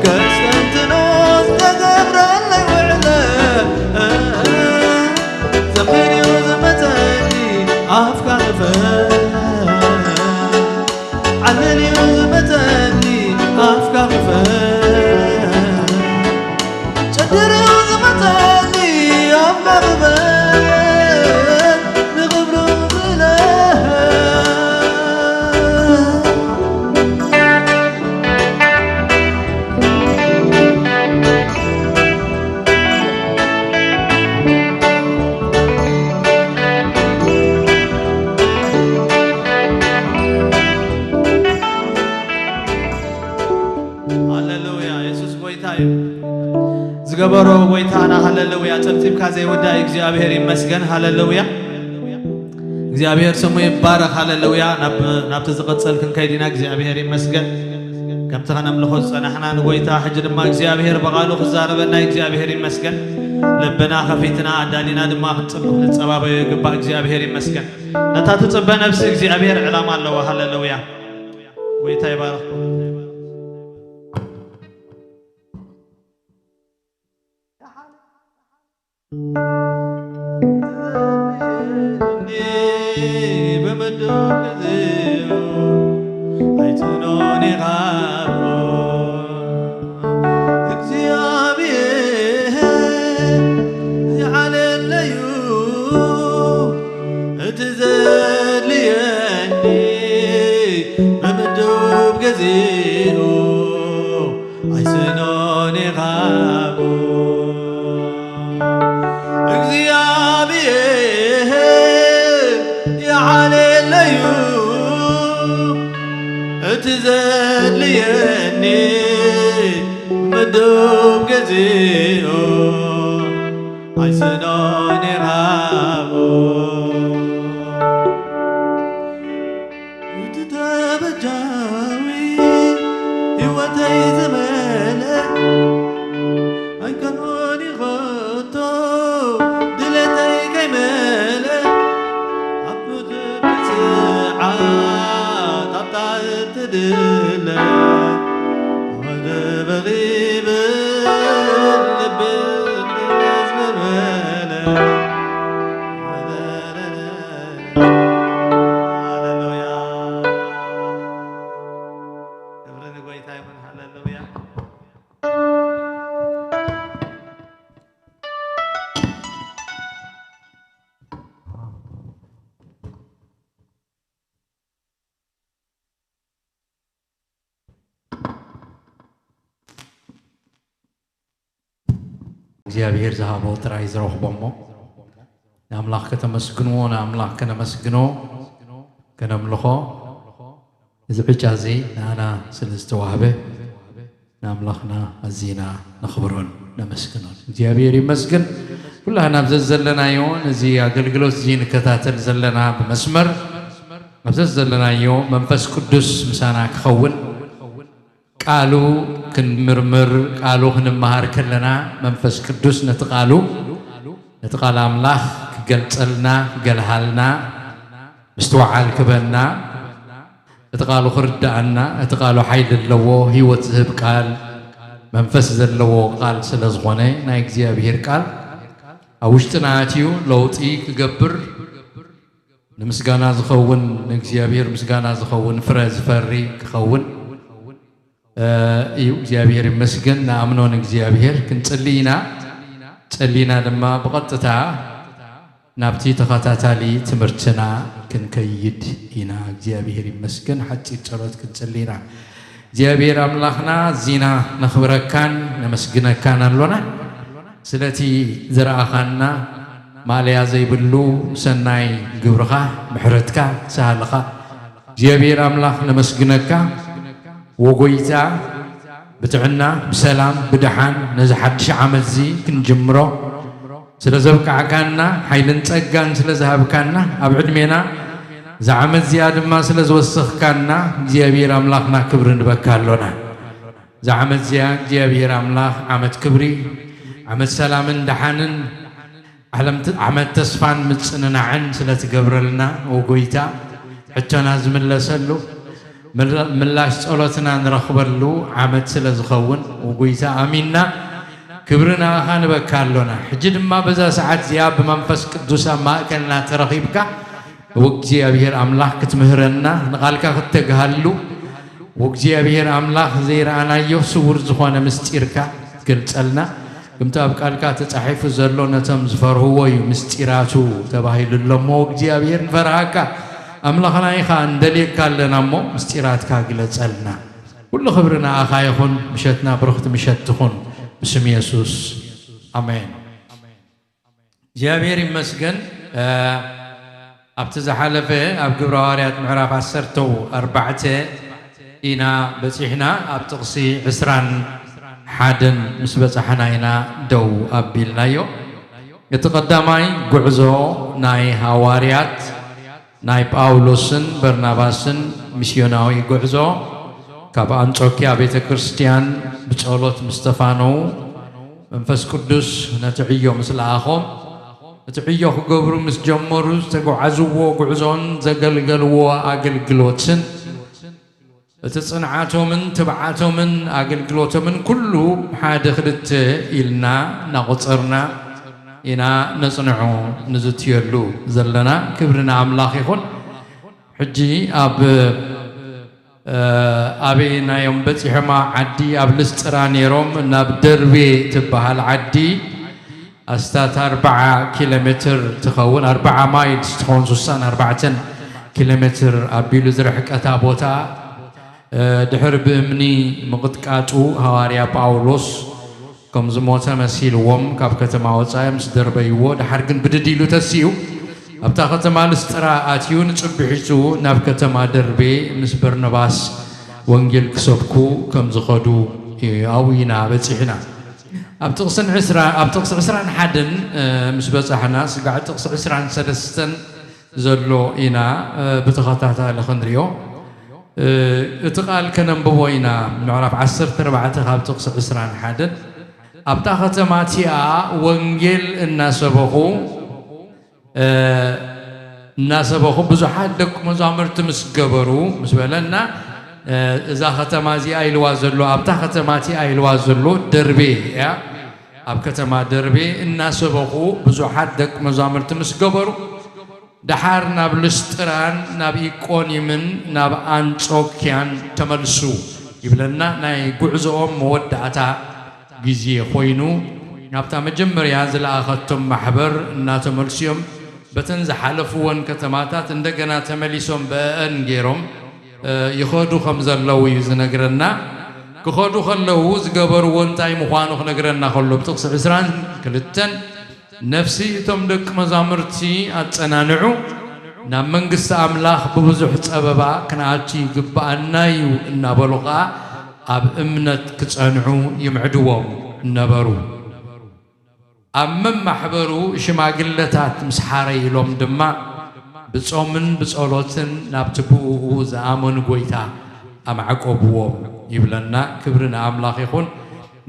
ከስተንትኖ ዝተገብረለይ ውዕለ ዘኽርዩ ዝመጸኒ ኣፍካ ክፈት ዓለልዩ ዝመጸኒ ኣፍካ ክፈት ጨድርዩ ዝመጸኒ ኣፍካ ክፈት ንኽብሩ ዝለህ ሃሌሉያ የሱስ ጎይታ እዩ። ዝገበሮ ጎይታና ሃሌሉያ ጸብጺብካ ዘይውዳእ እግዚኣብሔር ይመስገን። ሃሌሉያ እግዚኣብሔር ስሙ ይባረኽ። ሃሌሉያ ናብቲ ዝቕጽል ክንከይድ ኢና እግዚኣብሔር ይመስገን። ከምቲ ከነምልኾ ዝጸናሕና ንጎይታ ሕጂ ድማ እግዚኣብሔር ብቓሉ ክዛረበና እግዚኣብሔር ይመስገን። ልብና ከፊትና ኣዳሊና ድማ ክንጽብቕ ንጸባበዮ ይግባእ እግዚኣብሔር ይመስገን። ነታ ትጽበ ነብሲ እግዚኣብሔር ዕላማ ኣለዋ። ሃሌሉያ ጎይታ ይባረኽ። እግዚኣብሔር ይዓለለዩ እቲ ዘድልየኒ ምዱብ ግዚኡ ኣይስኖን ይሃቦ። እቲ ተበጃዊ ህይወተይ ዝመለ ኣይከኖን ይኸቶ ድሌተይ ከይመለ ኣብ ብድብቲ ሰዓት ኣብታ እትድለ ወደበኺ ብል ልቢ ዝመልመለ ሃሌሉያ። ክብሪ ንጎይታ ይኹን። ሃሌሉያ። እግዚኣብሔር ዝሃቦ ጥራይ ዝረኽቦ እሞ፣ ንኣምላኽ ከተመስግንዎ፣ ንኣምላኽ ከነመስግኖ፣ ከነምልኾ፣ እዚ ዕጫ እዚ ንኣና ስለ ዝተዋህበ፣ ንኣምላኽና ኣዚና ነኽብሮን ነመስግኖን። እግዚኣብሔር ይመስገን። ኩላህና ኣብ ዘዘለናዮ፣ ነዚ ኣገልግሎት እዚ ንከታተል ዘለና ብመስመር፣ ኣብ ዘዘለናዮ መንፈስ ቅዱስ ምሳና ክኸውን፣ ቃሉ ክንምርምር፣ ቃሉ ክንመሃር ከለና፣ መንፈስ ቅዱስ ነቲ ቃሉ፣ ነቲ ቃል ኣምላኽ ክገልጸልና፣ ክገልሃልና፣ ምስትውዓል ክበና፣ እቲ ቃሉ ክርድኣና፣ እቲ ቃሉ ሓይሊ ኣለዎ፣ ህይወት ዝህብ ቃል፣ መንፈስ ዘለዎ ቃል ስለ ዝኾነ፣ ናይ እግዚኣብሔር ቃል ኣብ ውሽጥና ኣትዩ ለውጢ ክገብር፣ ንምስጋና ዝኸውን፣ ንእግዚኣብሔር ምስጋና ዝኸውን ፍረ ዝፈሪ ክኸውን፣ እ፣ እዩ። እግዚኣብሔር ይመስገን። ንኣምኖ ንእግዚኣብሔር ክንጽሊ ኢና። ጸሊና ድማ ብቐጥታ ናብቲ ተኸታታሊ ትምህርትና ክንከይድ ኢና። እግዚኣብሔር ይመስገን። ሓጺር ጸሎት ክንጽሊ ኢና። እግዚኣብሔር ኣምላኽና፣ እዚና ነኽብረካን ነመስግነካን ኣሎና። ስለቲ ዝረኣኻና፣ ማእለያ ዘይብሉ ሰናይ ግብርኻ፣ ምሕረትካ፣ ሳህልኻ፣ እግዚኣብሔር ኣምላኽ ነመስግነካ። ወጎይታ ብጥዕና፣ ብሰላም፣ ብደሓን ነዚ ሓድሽ ዓመት እዚ ክንጅምሮ ስለ ዘብቃዕካና፣ ሓይልን ጸጋን ስለ ዝሃብካና፣ ኣብ ዕድሜና እዛ ዓመት እዚኣ ድማ ስለ ዝወሰኽካና እግዚኣብሔር ኣምላኽና ክብሪ ንበካ ኣሎና። እዛ ዓመት እዚኣ እግዚኣብሔር ኣምላኽ ዓመት ክብሪ፣ ዓመት ሰላምን ደሓንን፣ ዓለም ት-፣ ዓመት ተስፋን ምጽንናዕን ስለ ትገብረልና፣ ወጎይታ፣ ሕቶና ዝምለሰሉ፣ ምላ-፣ ምላሽ ጸሎትና ንረኽበሉ ዓመት ስለ ዝኸውን፣ ወጎይታ፣ ኣሚንና። ክብሪ ንኣኻ ንበካ ኣሎና። ሕጂ ድማ በዛ ሰዓት እዚኣ ብመንፈስ ቅዱስ ኣብ ማእከልና ተረኺብካ፣ ወእግዚኣብሔር ኣምላኽ ክትምህረና፣ ንቓልካ ክትተግሃሉ፣ ወእግዚኣብሔር ኣምላኽ ዘይረኣናዮ ስውር ዝኾነ ምስጢርካ ክትገልጸልና፣ ከምቲ ኣብ ቃልካ ተጻሒፉ ዘሎ፣ ነቶም ዝፈርህዎ እዩ ምስጢራቱ ተባሂሉ ኣሎ። እሞ እግዚኣብሔር ንፈርሃካ፣ ኣምላኽና ኢኻ፣ እንደልየካ ኣለና። እሞ ምስጢራትካ ግለጸልና። ኩሉ ክብሪ ንኣኻ ይኹን። ምሸትና ብርኽቲ ምሸት ትኹን፣ ብስም የሱስ፣ ኣሜን። እግዚኣብሔር ይመስገን። እ፣ ኣብቲ ዝሓለፈ ኣብ ግብረ ሃዋርያት ምዕራፍ ዓሰርተ ኣርባዕተ ኢና በጺሕና። ኣብ ጥቕሲ ዕስራን ሓደን ምስ በጻሕና ኢና ደው ኣቢልናዮ። እቲ ቀዳማይ ጉዕዞ ናይ ሃዋርያት፣ ናይ ጳውሎስን በርናባስን ሚስዮናዊ ጉዕዞ፣ ካብ ኣንጾኪያ ቤተ ክርስቲያን ብጸሎት ምስ ተፋነዉ፣ መንፈስ ቅዱስ ነቲ ዕዮ ምስ ለኣኾም፣ እቲ ዕዮ ክገብሩ ምስ ጀመሩ፣ ዝተጓዓዝዎ ጉዕዞን ዘገልገልዎ ኣገልግሎትን፣ እቲ ጽንዓቶምን ትብዓቶምን ኣገልግሎቶምን ኩሉ ሓደ ክልተ ኢልና እናቖጸርና ኢና ነጽንዖ ንዝትየሉ ዘለና። ክብሪ ንኣምላኽ ይኹን። ሕጂ ኣብ፣ እ፣ ኣበይ ናዮም በጺሖማ ዓዲ? ኣብ ልስጥራ ነይሮም፣ ናብ ደርቤ ትበሃል ዓዲ ኣስታት ኣርብዓ ኪሎ ሜትር ትኸውን፣ ኣርብዓ ማይልስ ትኸውን፣ ስሳን ኣርባዕተን ኪሎ ሜትር ኣቢሉ ዝርሕቀታ ቦታ፣ እ፣ ድሕሪ ብእምኒ ምቕጥቃጡ ሃዋርያ ጳውሎስ ከም ዝሞተ መሲልዎም ካብ ከተማ ወጻኢ ምስ ደርበይዎ፣ ደሓር ግን ብድድ ኢሉ ተሲኡ ኣብታ ከተማ ልስጥራ ኣትዩ፣ ንጽብሒቱ ናብ ከተማ ደርቤ ምስ በርነባስ ወንጌል ክሰብኩ ከም ዝኸዱ ኣብኡ ኢና በጺሕና። ኣብ ጥቕስን ዕስራ፣ ኣብ ጥቕሲ ዕስራን ሓደን፣ እ፣ ምስ በጻሕና፣ ስጋዕ ጥቕሲ ዕስራን ሰለስተን ዘሎ ኢና፣ እ፣ ብተኸታታሊ ክንሪኦ። እ፣ እቲ ቃል ከነንብቦ ኢና፣ ምዕራፍ ዓሰርተ ኣርባዕተ ካብ ጥቕሲ ዕስራን ሓደን። ኣብታ ከተማ እቲኣ ወንጌል እናሰበኹ፣ እ፣ እናሰበኹ ብዙሓት ደቂ መዛሙርቲ ምስ ገበሩ፣ ምስ በለና፣ እ፣ እዛ ከተማ እዚኣ ኢልዋ ዘሎ፣ ኣብታ ከተማ እቲኣ ኢልዋ ዘሎ ደርቤ እያ። ኣብ ከተማ ደርቤ እናሰበኹ ብዙሓት ደቂ መዛሙርቲ ምስ ገበሩ፣ ደሓር ናብ ልስጥራን ናብ ኢቆንዩምን ናብ ኣንጾክያን ተመልሱ ይብለና። ናይ ጉዕዞኦም መወዳእታ ግዜ ኮይኑ፣ ናብታ መጀመርያ ዝለኣኸቶም ማሕበር እናተመልሱ እዮም። በተን ዝሓለፍወን ከተማታት እንደገና ተመሊሶም በአን ገይሮም፣ እ፣ ይኸዱ ከም ዘለዉ እዩ ዝነግረና። ክኸዱ ከለዉ ዝገበርዎ እንታይ ምዃኑ ክነግረና ከሎ፣ ብጥቕሲ ዕስራን ክልተን፣ ነፍሲ እቶም ደቂ መዛሙርቲ ኣጸናንዑ፣ ናብ መንግስቲ ኣምላኽ ብብዙሕ ጸበባ ክንኣቱ ይግብኣና እዩ እናበሉ ኸኣ ኣብ እምነት ክጸንዑ ይምዕድዎም ነበሩ። ኣብ መማሕበሩ ሽማግለታት ምስ ሓረይሎም ድማ፣ ብጾምን ብጸሎትን ናብቲ ብእኡ ዝኣመኑ ጐይታ ኣማዕቆብዎም ይብለና። ክብሪ ንኣምላኽ ይኹን።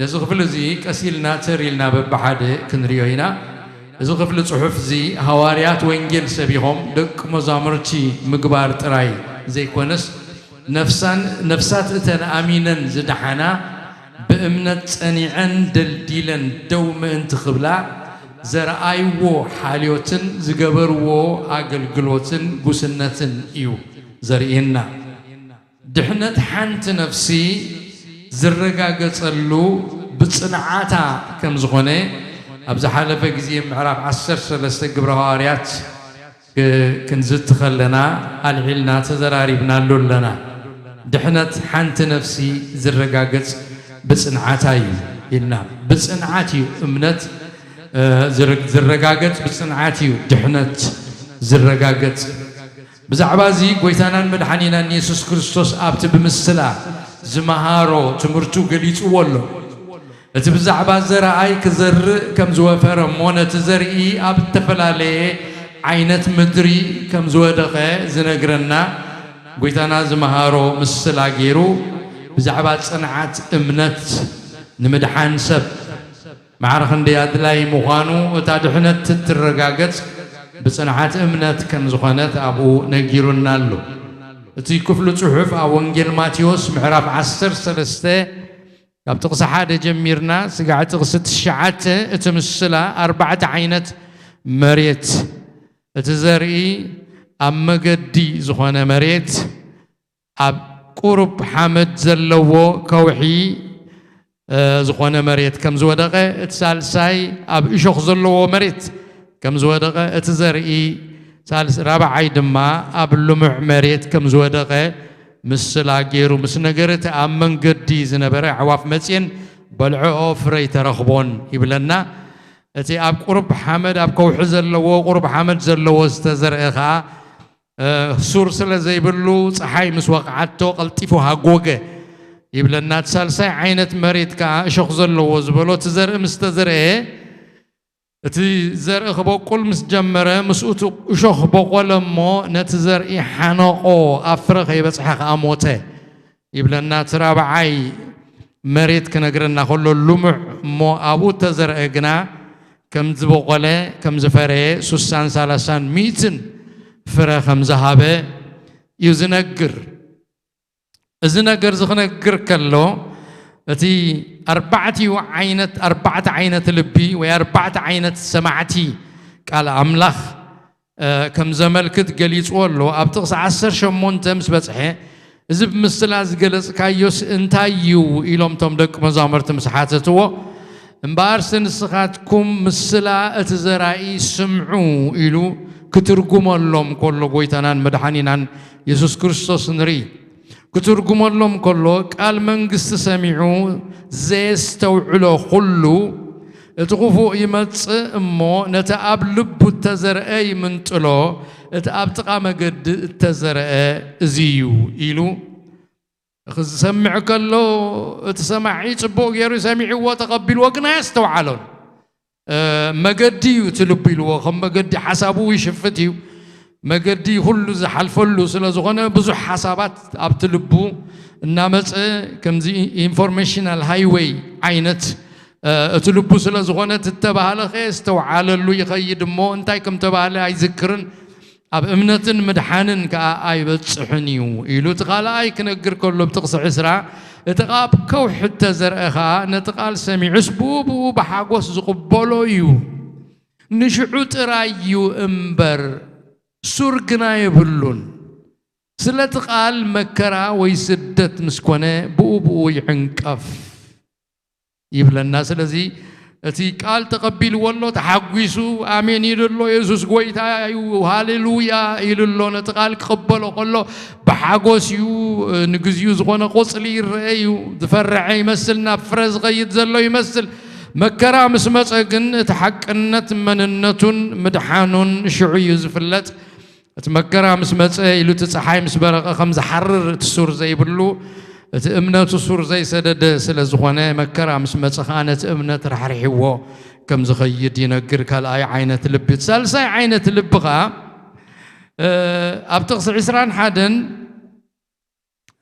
ነዚ ክፍሊ እዚ ቀስ ኢልና ተር ኢልና በብሓደ ክንሪኦ ኢና። እዚ ክፍሊ ጽሑፍ እዚ ሃዋርያት ወንጌል ሰቢኾም ደቂ መዛሙርቲ ምግባር ጥራይ ዘይኮነስ፣ ነፍሳን፣ ነፍሳት እተን ኣሚነን ዝደሓና ብእምነት ጸኒዐን ደልዲለን ደው ምእንቲ ክብላ ዘርኣይዎ ሓልዮትን ዝገበርዎ ኣገልግሎትን ጉስነትን እዩ ዘርእየና። ድሕነት ሓንቲ ነፍሲ ዝረጋገጸሉ ብጽንዓታ ከም ዝኾነ፣ ኣብ ዝሓለፈ ግዜ ምዕራፍ ዓሰርተ ሰለስተ ግብረ ሃዋርያት ክ-፣ ክንዝቲ ከለና ኣልዒልና ተዘራሪብናሉ ኣለና። ድሕነት ሓንቲ ነፍሲ ዝረጋገጽ ብጽንዓታ እዩ ኢልና። ብጽንዓት እዩ እምነት፣ እ፣ ዝረ-፣ ዝረጋገጽ፣ ብጽንዓት እዩ ድሕነት ዝረጋገጽ። ብዛዕባ እዚ ጐይታናን መድሓኒናን የሱስ ክርስቶስ ኣብቲ ብምስላ ዝመሃሮ ትምህርቱ ገሊጽዎ ኣሎ። እቲ ብዛዕባ ዘርኣይ ክዘርእ ከም ዝወፈረ እሞ ነቲ ዘርኢ ኣብ እተፈላለየ ዓይነት ምድሪ ከም ዝወደቐ ዝነግረና ጎይታና ዝመሃሮ ምስላ ገይሩ ብዛዕባ ጽንዓት እምነት ንምድሓን ሰብ ማዕረ ክንደይ ኣድላይ ምዃኑ፣ እታ ድሕነት እትረጋገጽ ብጽንዓት እምነት ከም ዝኾነት ኣብኡ ነጊሩና ኣሎ። እቲ ክፍሉ ጽሑፍ ኣብ ወንጌል ማቴዎስ ምዕራፍ ዓሰርተ ሰለስተ ካብ ጥቕሲ ሓደ ጀሚርና ስጋዕ ጥቕሲ ትሽዓተ፣ እቲ ምስላ ኣርባዕተ ዓይነት መሬት፣ እቲ ዘርኢ ኣብ መገዲ ዝኾነ መሬት፣ ኣብ ቁሩብ ሓመድ ዘለዎ ከውሒ ዝኾነ መሬት ከም ዝወደቐ፣ እቲ ሳልሳይ ኣብ እሾኽ ዘለዎ መሬት ከም ዝወደቐ፣ እቲ ዘርኢ ሳልስ ራብዓይ ድማ ኣብ ልሙዕ መሬት ከም ዝወደቐ ምስላ ገይሩ ምስ ነገረ፣ እቲ ኣብ መንገዲ ዝነበረ ኣዕዋፍ መጽየን በልዐኦ፣ ፍረ ይተረኽቦን ይብለና። እቲ ኣብ ቁሩብ ሓመድ፣ ኣብ ከውሒ ዘለዎ ቁሩብ ሓመድ ዘለዎ ዝተዘርአ ኸኣ ሱር ስለ ዘይብሉ፣ ጸሓይ ምስ ወቕዓቶ ቀልጢፉ ሃጎገ ይብለና። እቲ ሳልሳይ ዓይነት መሬት ከኣ እሾኽ ዘለዎ ዝበሎ፣ እቲ ዘርኢ ምስ ተዘርአ፣ እቲ ዘርኢ ክበቁል ምስ ጀመረ፣ ምስኡ እቲ እሾኽ በቆለ እሞ፣ ነቲ ዘርኢ ሓነቆ፣ ኣብ ፍረ ከይበጽሐ ከኣ ሞተ ይብለና። እቲ ራብዓይ መሬት ክነግረና ከሎ፣ ልሙዕ እሞ ኣብኡ እተዘርአ ግና ከም ዝበቆለ፣ ከም ዝፈረየ፣ ሱሳን ሳላሳን ሚእትን ፍረ ከም ዝሃበ እዩ ዝነግር። እዚ ነገር እዚ ክነግር ከሎ፣ እቲ ኣርባዕቲኡ ዓይነት፣ ኣርባዕተ ዓይነት ልቢ ወይ ኣርባዕተ ዓይነት ሰማዕቲ ቃል ኣምላኽ ከም ዘመልክት ገሊጽዎ ኣሎ። ኣብ ጥቕሲ ዓሰርተ ሸሞንተ ምስ በጽሐ፣ "እዚ ብምስላ ዝገለጽካዮስ እንታይ እዩ?" ኢሎም እቶም ደቂ መዛሙርቲ ምስ ሓተትዎ፣ "እምበኣርሲ ንስኻትኩም ምስላ እቲ ዘራኢ ስምዑ" ኢሉ ክትርጉመሎም ከሎ፣ ጎይታናን መድሓኒናን የሱስ ክርስቶስ ንርኢ። ክትርጉመሎም ከሎ፣ "ቃል መንግስቲ ሰሚዑ ዘየስተውዕሎ ኩሉ፣ እቲ ክፉእ ይመጽእ እሞ፣ ነቲ ኣብ ልቡ እተዘርአ ይምንጥሎ፣ እቲ ኣብ ጥቓ መገዲ እተዘርአ እዚ እዩ" ኢሉ ክዝሰምዕ ከሎ፣ እቲ ሰማዒ ጽቡቕ ገይሩ ሰሚዕዎ፣ ተቐቢልዎ፣ ግን ኣየስተውዓሎን። "መገዲ እዩ እቲ ልቡ" ኢልዎ፣ ከም መገዲ ሓሳቡ ይሽፍት እዩ። መገዲ ኩሉ ዝሓልፈሉ ስለ ዝኾነ፣ ብዙሕ ሓሳባት ኣብቲ ልቡ እናመጸ፣ ከምዚ ኢንፎርሜሽናል ሃይወይ ዓይነት፣ እቲ ልቡ ስለ ዝኾነ፣ እቲ እተባህለ ከየስተውዓለሉ ይኸይድ እሞ፣ እንታይ ከም ተባህለ ኣይዝክርን፣ ኣብ እምነትን ምድሓንን ከኣ ኣይበጽሕን እዩ ኢሉ፣ እቲ ካልኣይ ክነግር ከሎ፣ ብጥቕሲ ዕስራ፣ እቲ ኣብ ከውሒ እተዘርአ ኸኣ ነቲ ቃል ሰሚዑስ ብኡ ብኡ ብሓጎስ ዝቕበሎ እዩ። ንሽዑ ጥራይ እዩ እምበር፣ ሱር ግና የብሉን። ስለቲ ቃል መከራ ወይ ስደት ምስ ኮነ፣ ብኡ ብኡ ይዕንቀፍ ይብለና። ስለዚ እቲ ቃል ተቐቢልዎ ኣሎ፣ ተሓጒሱ፣ ኣሜን ኢሉ ኣሎ፣ የሱስ ጐይታ እዩ፣ ሃሌሉያ ኢሉ ኣሎ። ነቲ ቃል ክቕበሎ ከሎ ብሓጎስ እዩ፣ ንግዚኡ ዝኾነ ቖጽሊ ይረአ እዩ፣ ዝፈርዐ ይመስል፣ ናብ ፍረ ዝኸይድ ዘሎ ይመስል። መከራ ምስ መጸ ግን እቲ ሓቅነት መንነቱን ምድሓኑን ሽዑ እዩ ዝፍለጥ። እቲ መከራ ምስ መጸ ኢሉ እቲ ጸሓይ ምስ በረቐ ከም ዝሓርር እቲ ሱር ዘይብሉ፣ እቲ እምነቱ ሱር ዘይሰደደ ስለ ዝኾነ፣ መከራ ምስ መጸ ኸኣ ነቲ እምነት ራሕሪሕዎ ከም ዝኸይድ ይነግር። ካልኣይ ዓይነት ልቢ። እቲ ሳልሳይ ዓይነት ልቢ ኸኣ፣ እ፣ ኣብ ጥቕሲ ዕስራን ሓደን፣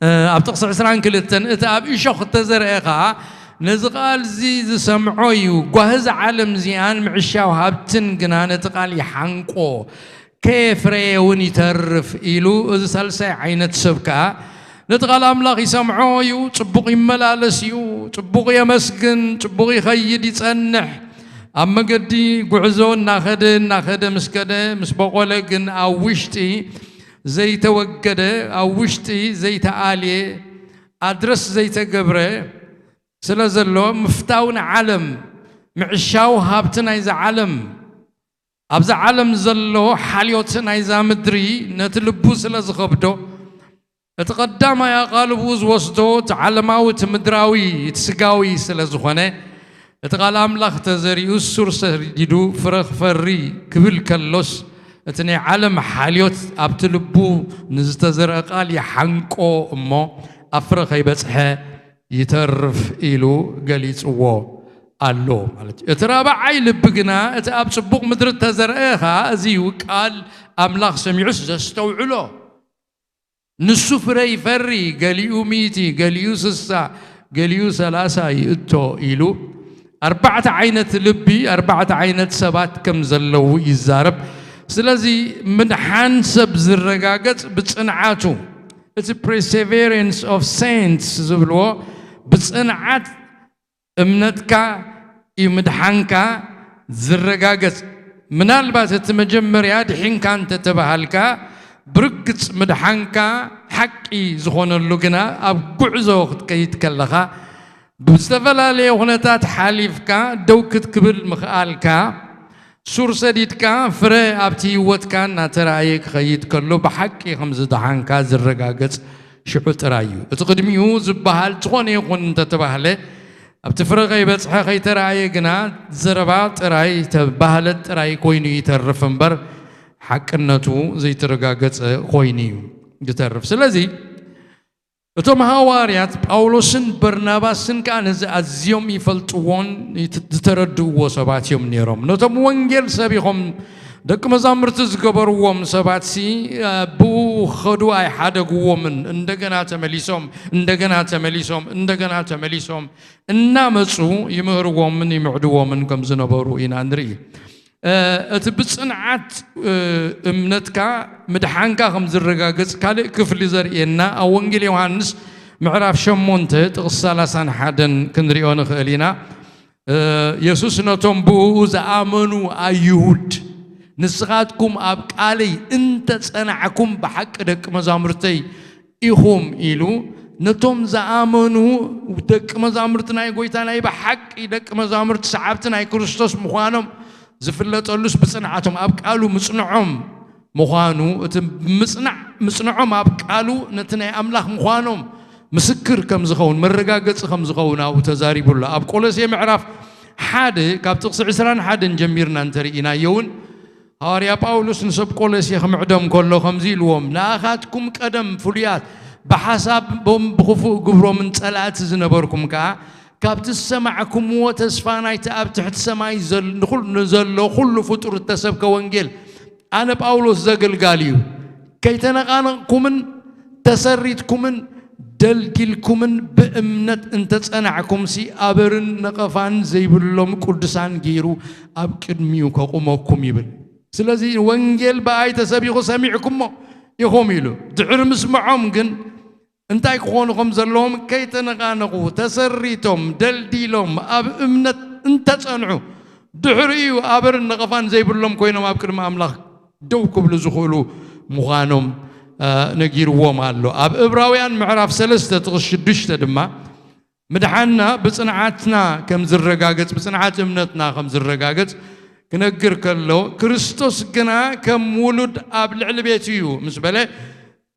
እ፣ ኣብ ጥቕሲ ዕስራን ክልተን፣ "እቲ ኣብ እሾኽ እተዘርአ ኸኣ ነዚ ቃል እዚ ዝሰምዖ እዩ፣ ጓሂ እዛ ዓለም እዚኣን ምዕሻው ሃብትን ግና ነቲ ቃል ይሓንቆ፣ ከየፍረየ እውን ይተርፍ" ኢሉ፣ እዚ ሳልሳይ ዓይነት ሰብ ከኣ ነቲ ቃል ኣምላኽ ይሰምዖ እዩ፣ ጽቡቕ ይመላለስ እዩ፣ ጽቡቕ የመስግን፣ ጽቡቕ ይኸይድ ይጸንሕ። ኣብ መገዲ ጉዕዞ እናኸደ፣ እናኸደ ምስ ከደ፣ ምስ በቖለ ግን ኣብ ውሽጢ ዘይተወገደ፣ ኣብ ውሽጢ ዘይተኣልየ፣ ኣድረስ ዘይተገብረ ስለ ዘሎ፣ ምፍታው ንዓለም፣ ምዕሻው ሃብቲ ናይዛ ዓለም፣ ኣብዛ ዓለም ዘሎ ሓልዮት ናይዛ ምድሪ ነቲ ልቡ ስለ ዝኸብዶ፣ እቲ ቀዳማይ ኣቓልቦኡ ዝወስዶ እቲ ዓለማዊ፣ እቲ ምድራዊ፣ እቲ ስጋዊ ስለ ዝኾነ፣ እቲ ቃል ኣምላኽ ተዘሪኡ ሱር ሰዲዱ ፍረ ክፈሪ ክብል ከሎስ፣ እቲ ናይ ዓለም ሓልዮት ኣብቲ ልቡ ንዝተዘርአ ቃል ይሓንቆ እሞ፣ ኣብ ፍረ ከይበጽሐ ይተርፍ ኢሉ ገሊጽዎ። ኣሎ ማለት እዩ። እቲ ራብዓይ ልቢ ግና እቲ ኣብ ጽቡቕ ምድሪ እተዘርአ ኸኣ እዚ እዩ፣ ቃል ኣምላኽ ሰሚዑስ ዘስተውዕሎ። ንሱ ፍረ ይፈሪ፣ ገሊኡ ሚእቲ፣ ገሊኡ ስሳ፣ ገሊኡ ሰላሳ ይእቶ ኢሉ ኣርባዕተ ዓይነት ልቢ፣ ኣርባዕተ ዓይነት ሰባት ከም ዘለዉ ይዛረብ። ስለዚ ምድሓን ሰብ ዝረጋገጽ ብጽንዓቱ፣ እቲ perseverance of saints ዝብልዎ ብጽንዓት እምነትካ እዩ ምድሓንካ ዝረጋገጽ። ምናልባት እቲ መጀመርያ ድሒንካ እንተተባሃልካ ብርግጽ ምድሓንካ ሓቂ ዝኾነሉ ግና ኣብ ጉዕዞ ክትከይድ ከለኻ ብዝተፈላለየ ኩነታት ሓሊፍካ ደው ክትክብል ምኽኣልካ ሱር ሰዲድካ ፍረ ኣብቲ ህይወትካ እናተራእየ ክኸይድ ከሎ ብሓቂ ከም ዝደሓንካ ዝረጋገጽ ሽዑ ጥራይ እዩ። እቲ ቅድሚኡ ዝበሃል ዝኾነ ይኹን እንተተባህለ ኣብቲ ፍረ ከይበጽሐ ከይተራእየ ግና ዘረባ ጥራይ ተባህለት ጥራይ ኮይኑ ይተርፍ እምበር ሓቅነቱ ዘይተረጋገጸ ኮይኑ እዩ ይተርፍ። ስለዚ እቶም ሃዋርያት ጳውሎስን በርናባስን ከኣ ነዚ ኣዝዮም ይፈልጥዎን ይት- ዝተረድእዎ ሰባት እዮም ነይሮም። ነቶም ወንጌል ሰቢኾም ደቂ መዛሙርቲ ዝገበርዎም ሰባት ሲ ብኡ ክኸዱ ኣይሓደግዎምን። እንደገና ተመሊሶም እንደገና ተመሊሶም እንደገና ተመሊሶም እናመፁ ይምህርዎምን ይምዕድዎምን ከም ዝነበሩ ኢና ንርኢ። እቲ ብፅንዓት እምነትካ ምድሓንካ ከም ዝረጋገፅ ካልእ ክፍሊ ዘርእየና ኣብ ወንጌል ዮሃንስ ምዕራፍ ሸሞንተ ጥቕሲ ሰላሳን ሓደን ክንሪኦ ንኽእል ኢና። የሱስ ነቶም ብእኡ ዝኣመኑ ኣይሁድ ንስኻትኩም ኣብ ቃለይ እንተጸናዕኩም ብሓቂ ደቂ መዛሙርተይ ኢኹም ኢሉ ነቶም ዝኣመኑ ደቂ መዛሙርቲ ናይ ጎይታ ናይ ብሓቂ ደቂ መዛሙርቲ ሰዓብቲ ናይ ክርስቶስ ምዃኖም ዝፍለጠሉስ ብጽንዓቶም ኣብ ቃሉ ምጽንዖም ምዃኑ እቲ ምጽናዕ ምጽንዖም ኣብ ቃሉ ነቲ ናይ ኣምላኽ ምዃኖም ምስክር ከም ዝኸውን መረጋገጺ ከም ዝኸውን ኣብኡ ተዛሪቡ ኣሎ። ኣብ ቆሎሴ ምዕራፍ ሓደ ካብ ጥቕሲ ዕስራን ሓደን ጀሚርና እንተርኢናዮ እውን ሃዋርያ ጳውሎስ ንሰብ ቆሎሴ ክምዕዶም ከሎ ከምዚ ኢልዎም፣ ንኣኻትኩም ቀደም ፍሉያት ብሓሳቦም ብኽፉእ ግብሮምን ጸላእቲ ዝነበርኩም ከኣ ካብቲ ዝሰማዕኩምዎ ተስፋ ናይቲ ኣብ ትሕቲ ሰማይ ንዘሎ ኩሉ ፍጡር እተሰብከ ወንጌል ኣነ ጳውሎስ ዘገልጋሊ እዩ። ከይተነቓነቕኩምን ተሰሪትኩምን ደልዲልኩምን ብእምነት እንተጸናዕኩምሲ ኣበርን ነቐፋን ዘይብሎም ቅዱሳን ገይሩ ኣብ ቅድሚኡ ከቑመኩም ይብል። ስለዚ ወንጌል ብኣይ ተሰቢኹ ሰሚዕኩሞ ኢኹም ኢሉ። ድሕሪ ምስምዖም ግን እንታይ ክኾኑ ከም ዘለዎም ከይተነቓነቑ ተሰሪቶም ደልዲሎም ኣብ እምነት እንተጸንዑ ድሕሪኡ ኣበርን ነቐፋን ዘይብሎም ኮይኖም ኣብ ቅድሚ ኣምላኽ ደው ክብሉ ዝኽእሉ ምዃኖም ነጊርዎም ኣሎ። ኣብ እብራውያን ምዕራፍ ሰለስተ ጥቕስ ሽዱሽተ ድማ ምድሓንና ብጽንዓትና ከም ዝረጋገጽ ብጽንዓት እምነትና ከም ዝረጋገጽ ክነግር ከሎ ክርስቶስ ግና ከም ውሉድ ኣብ ልዕሊ ቤቱ እዩ ምስ በለ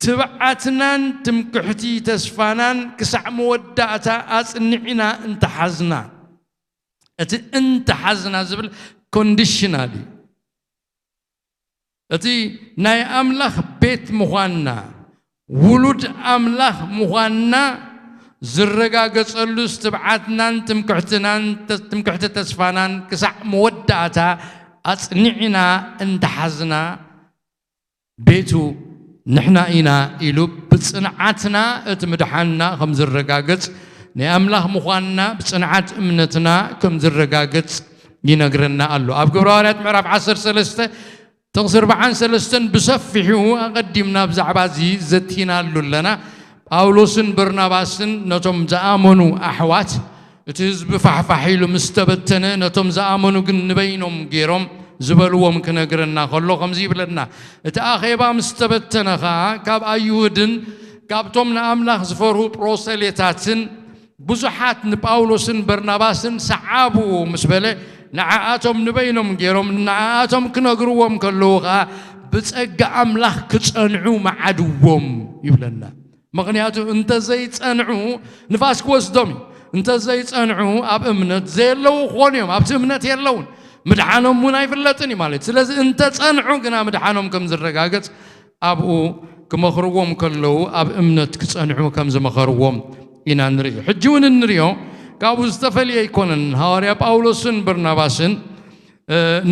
ትብዓትናን ትምክሕቲ ተስፋናን ክሳዕ መወዳእታ ኣጽኒዕና እንተሓዝና እቲ እንተሓዝና ዝብል ኮንዲሽናል እዩ። እቲ ናይ ኣምላኽ ቤት ምዃንና ውሉድ ኣምላኽ ምዃንና ዝረጋገጸሉ ትብዓትናን ትምክሕትናን ትምክሕቲ ተስፋናን ክሳዕ መወዳእታ ኣጽኒዕና እንተሓዝና ቤቱ ንሕና ኢና ኢሉ ብጽንዓትና እቲ ምድሓንና ከም ዝረጋገጽ ናይ ኣምላኽ ምዃንና ብጽንዓት እምነትና ከም ዝረጋገጽ ይነግረና ኣሎ። ኣብ ግብረ ሃዋርያት ምዕራፍ ዓሰርተ ሰለስተ ጥቕሲ ኣርባዓን ሰለስተን ብሰፊሑ ኣቐዲምና ብዛዕባ እዚ ዘቲናሉ ኣለና። ጳውሎስን በርናባስን ነቶም ዝኣመኑ ኣሕዋት እቲ ህዝቢ ፋሕፋሕ ኢሉ ምስ ተበተነ ነቶም ዝኣመኑ ግን ንበይኖም ገይሮም ዝበልዎም ክነግረና ከሎ ከምዚ ይብለና። እቲ ኣኼባ ምስ ተበተነ ኸኣ ካብ ኣይሁድን ካብቶም ንኣምላኽ ዝፈርሁ ፕሮሰሌታትን ብዙሓት ንጳውሎስን በርናባስን ሰዓቡ ምስ በለ ንዓኣቶም ንበይኖም ገይሮም ንዓኣቶም ክነግርዎም ከለዉ ኸኣ ብጸጋ ኣምላኽ ክጸንዑ መዓድዎም ይብለና። ምኽንያቱ እንተዘይጸንዑ ንፋስ ክወስዶም እዩ። እንተዘይጸንዑ ኣብ እምነት ዘየለዉ ክኾኑ እዮም። ኣብቲ እምነት የለውን። ምድሓኖም እውን ኣይፍለጥን እዩ ማለት እዩ። ስለዚ እንተጸንዑ ግና ምድሓኖም ከም ዝረጋገጽ ኣብኡ ክመኽርዎም ከለዉ ኣብ እምነት ክጸንዑ ከም ዝመኸርዎም ኢና ንርኢ። ሕጂ እውን እንሪኦ ካብኡ ዝተፈልየ ኣይኮነን። ሃዋርያ ጳውሎስን በርናባስን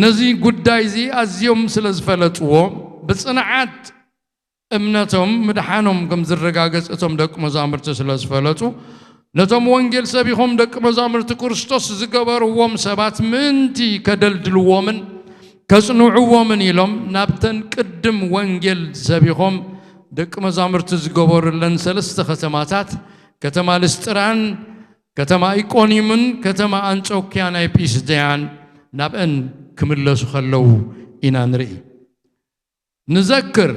ነዚ ጉዳይ እዚ ኣዝዮም ስለ ዝፈለጥዎ፣ ብጽንዓት እምነቶም ምድሓኖም ከም ዝረጋገጽ እቶም ደቂ መዛሙርቲ ስለ ዝፈለጡ፣ ነቶም ወንጌል ሰቢኾም ደቂ መዛሙርቲ ክርስቶስ ዝገበርዎም ሰባት ምእንቲ ከደልድልዎምን ከጽንዕዎምን ኢሎም ናብተን ቅድም ወንጌል ሰቢኾም ደቂ መዛሙርቲ ዝገበሩለን ሰለስተ ከተማታት፣ ከተማ ልስጥራን፣ ከተማ ኢቆኒምን፣ ከተማ ኣንጾኪያ ናይ ጲስድያን ናብአን ክምለሱ ከለዉ ኢና ንርኢ። ንዘክር፣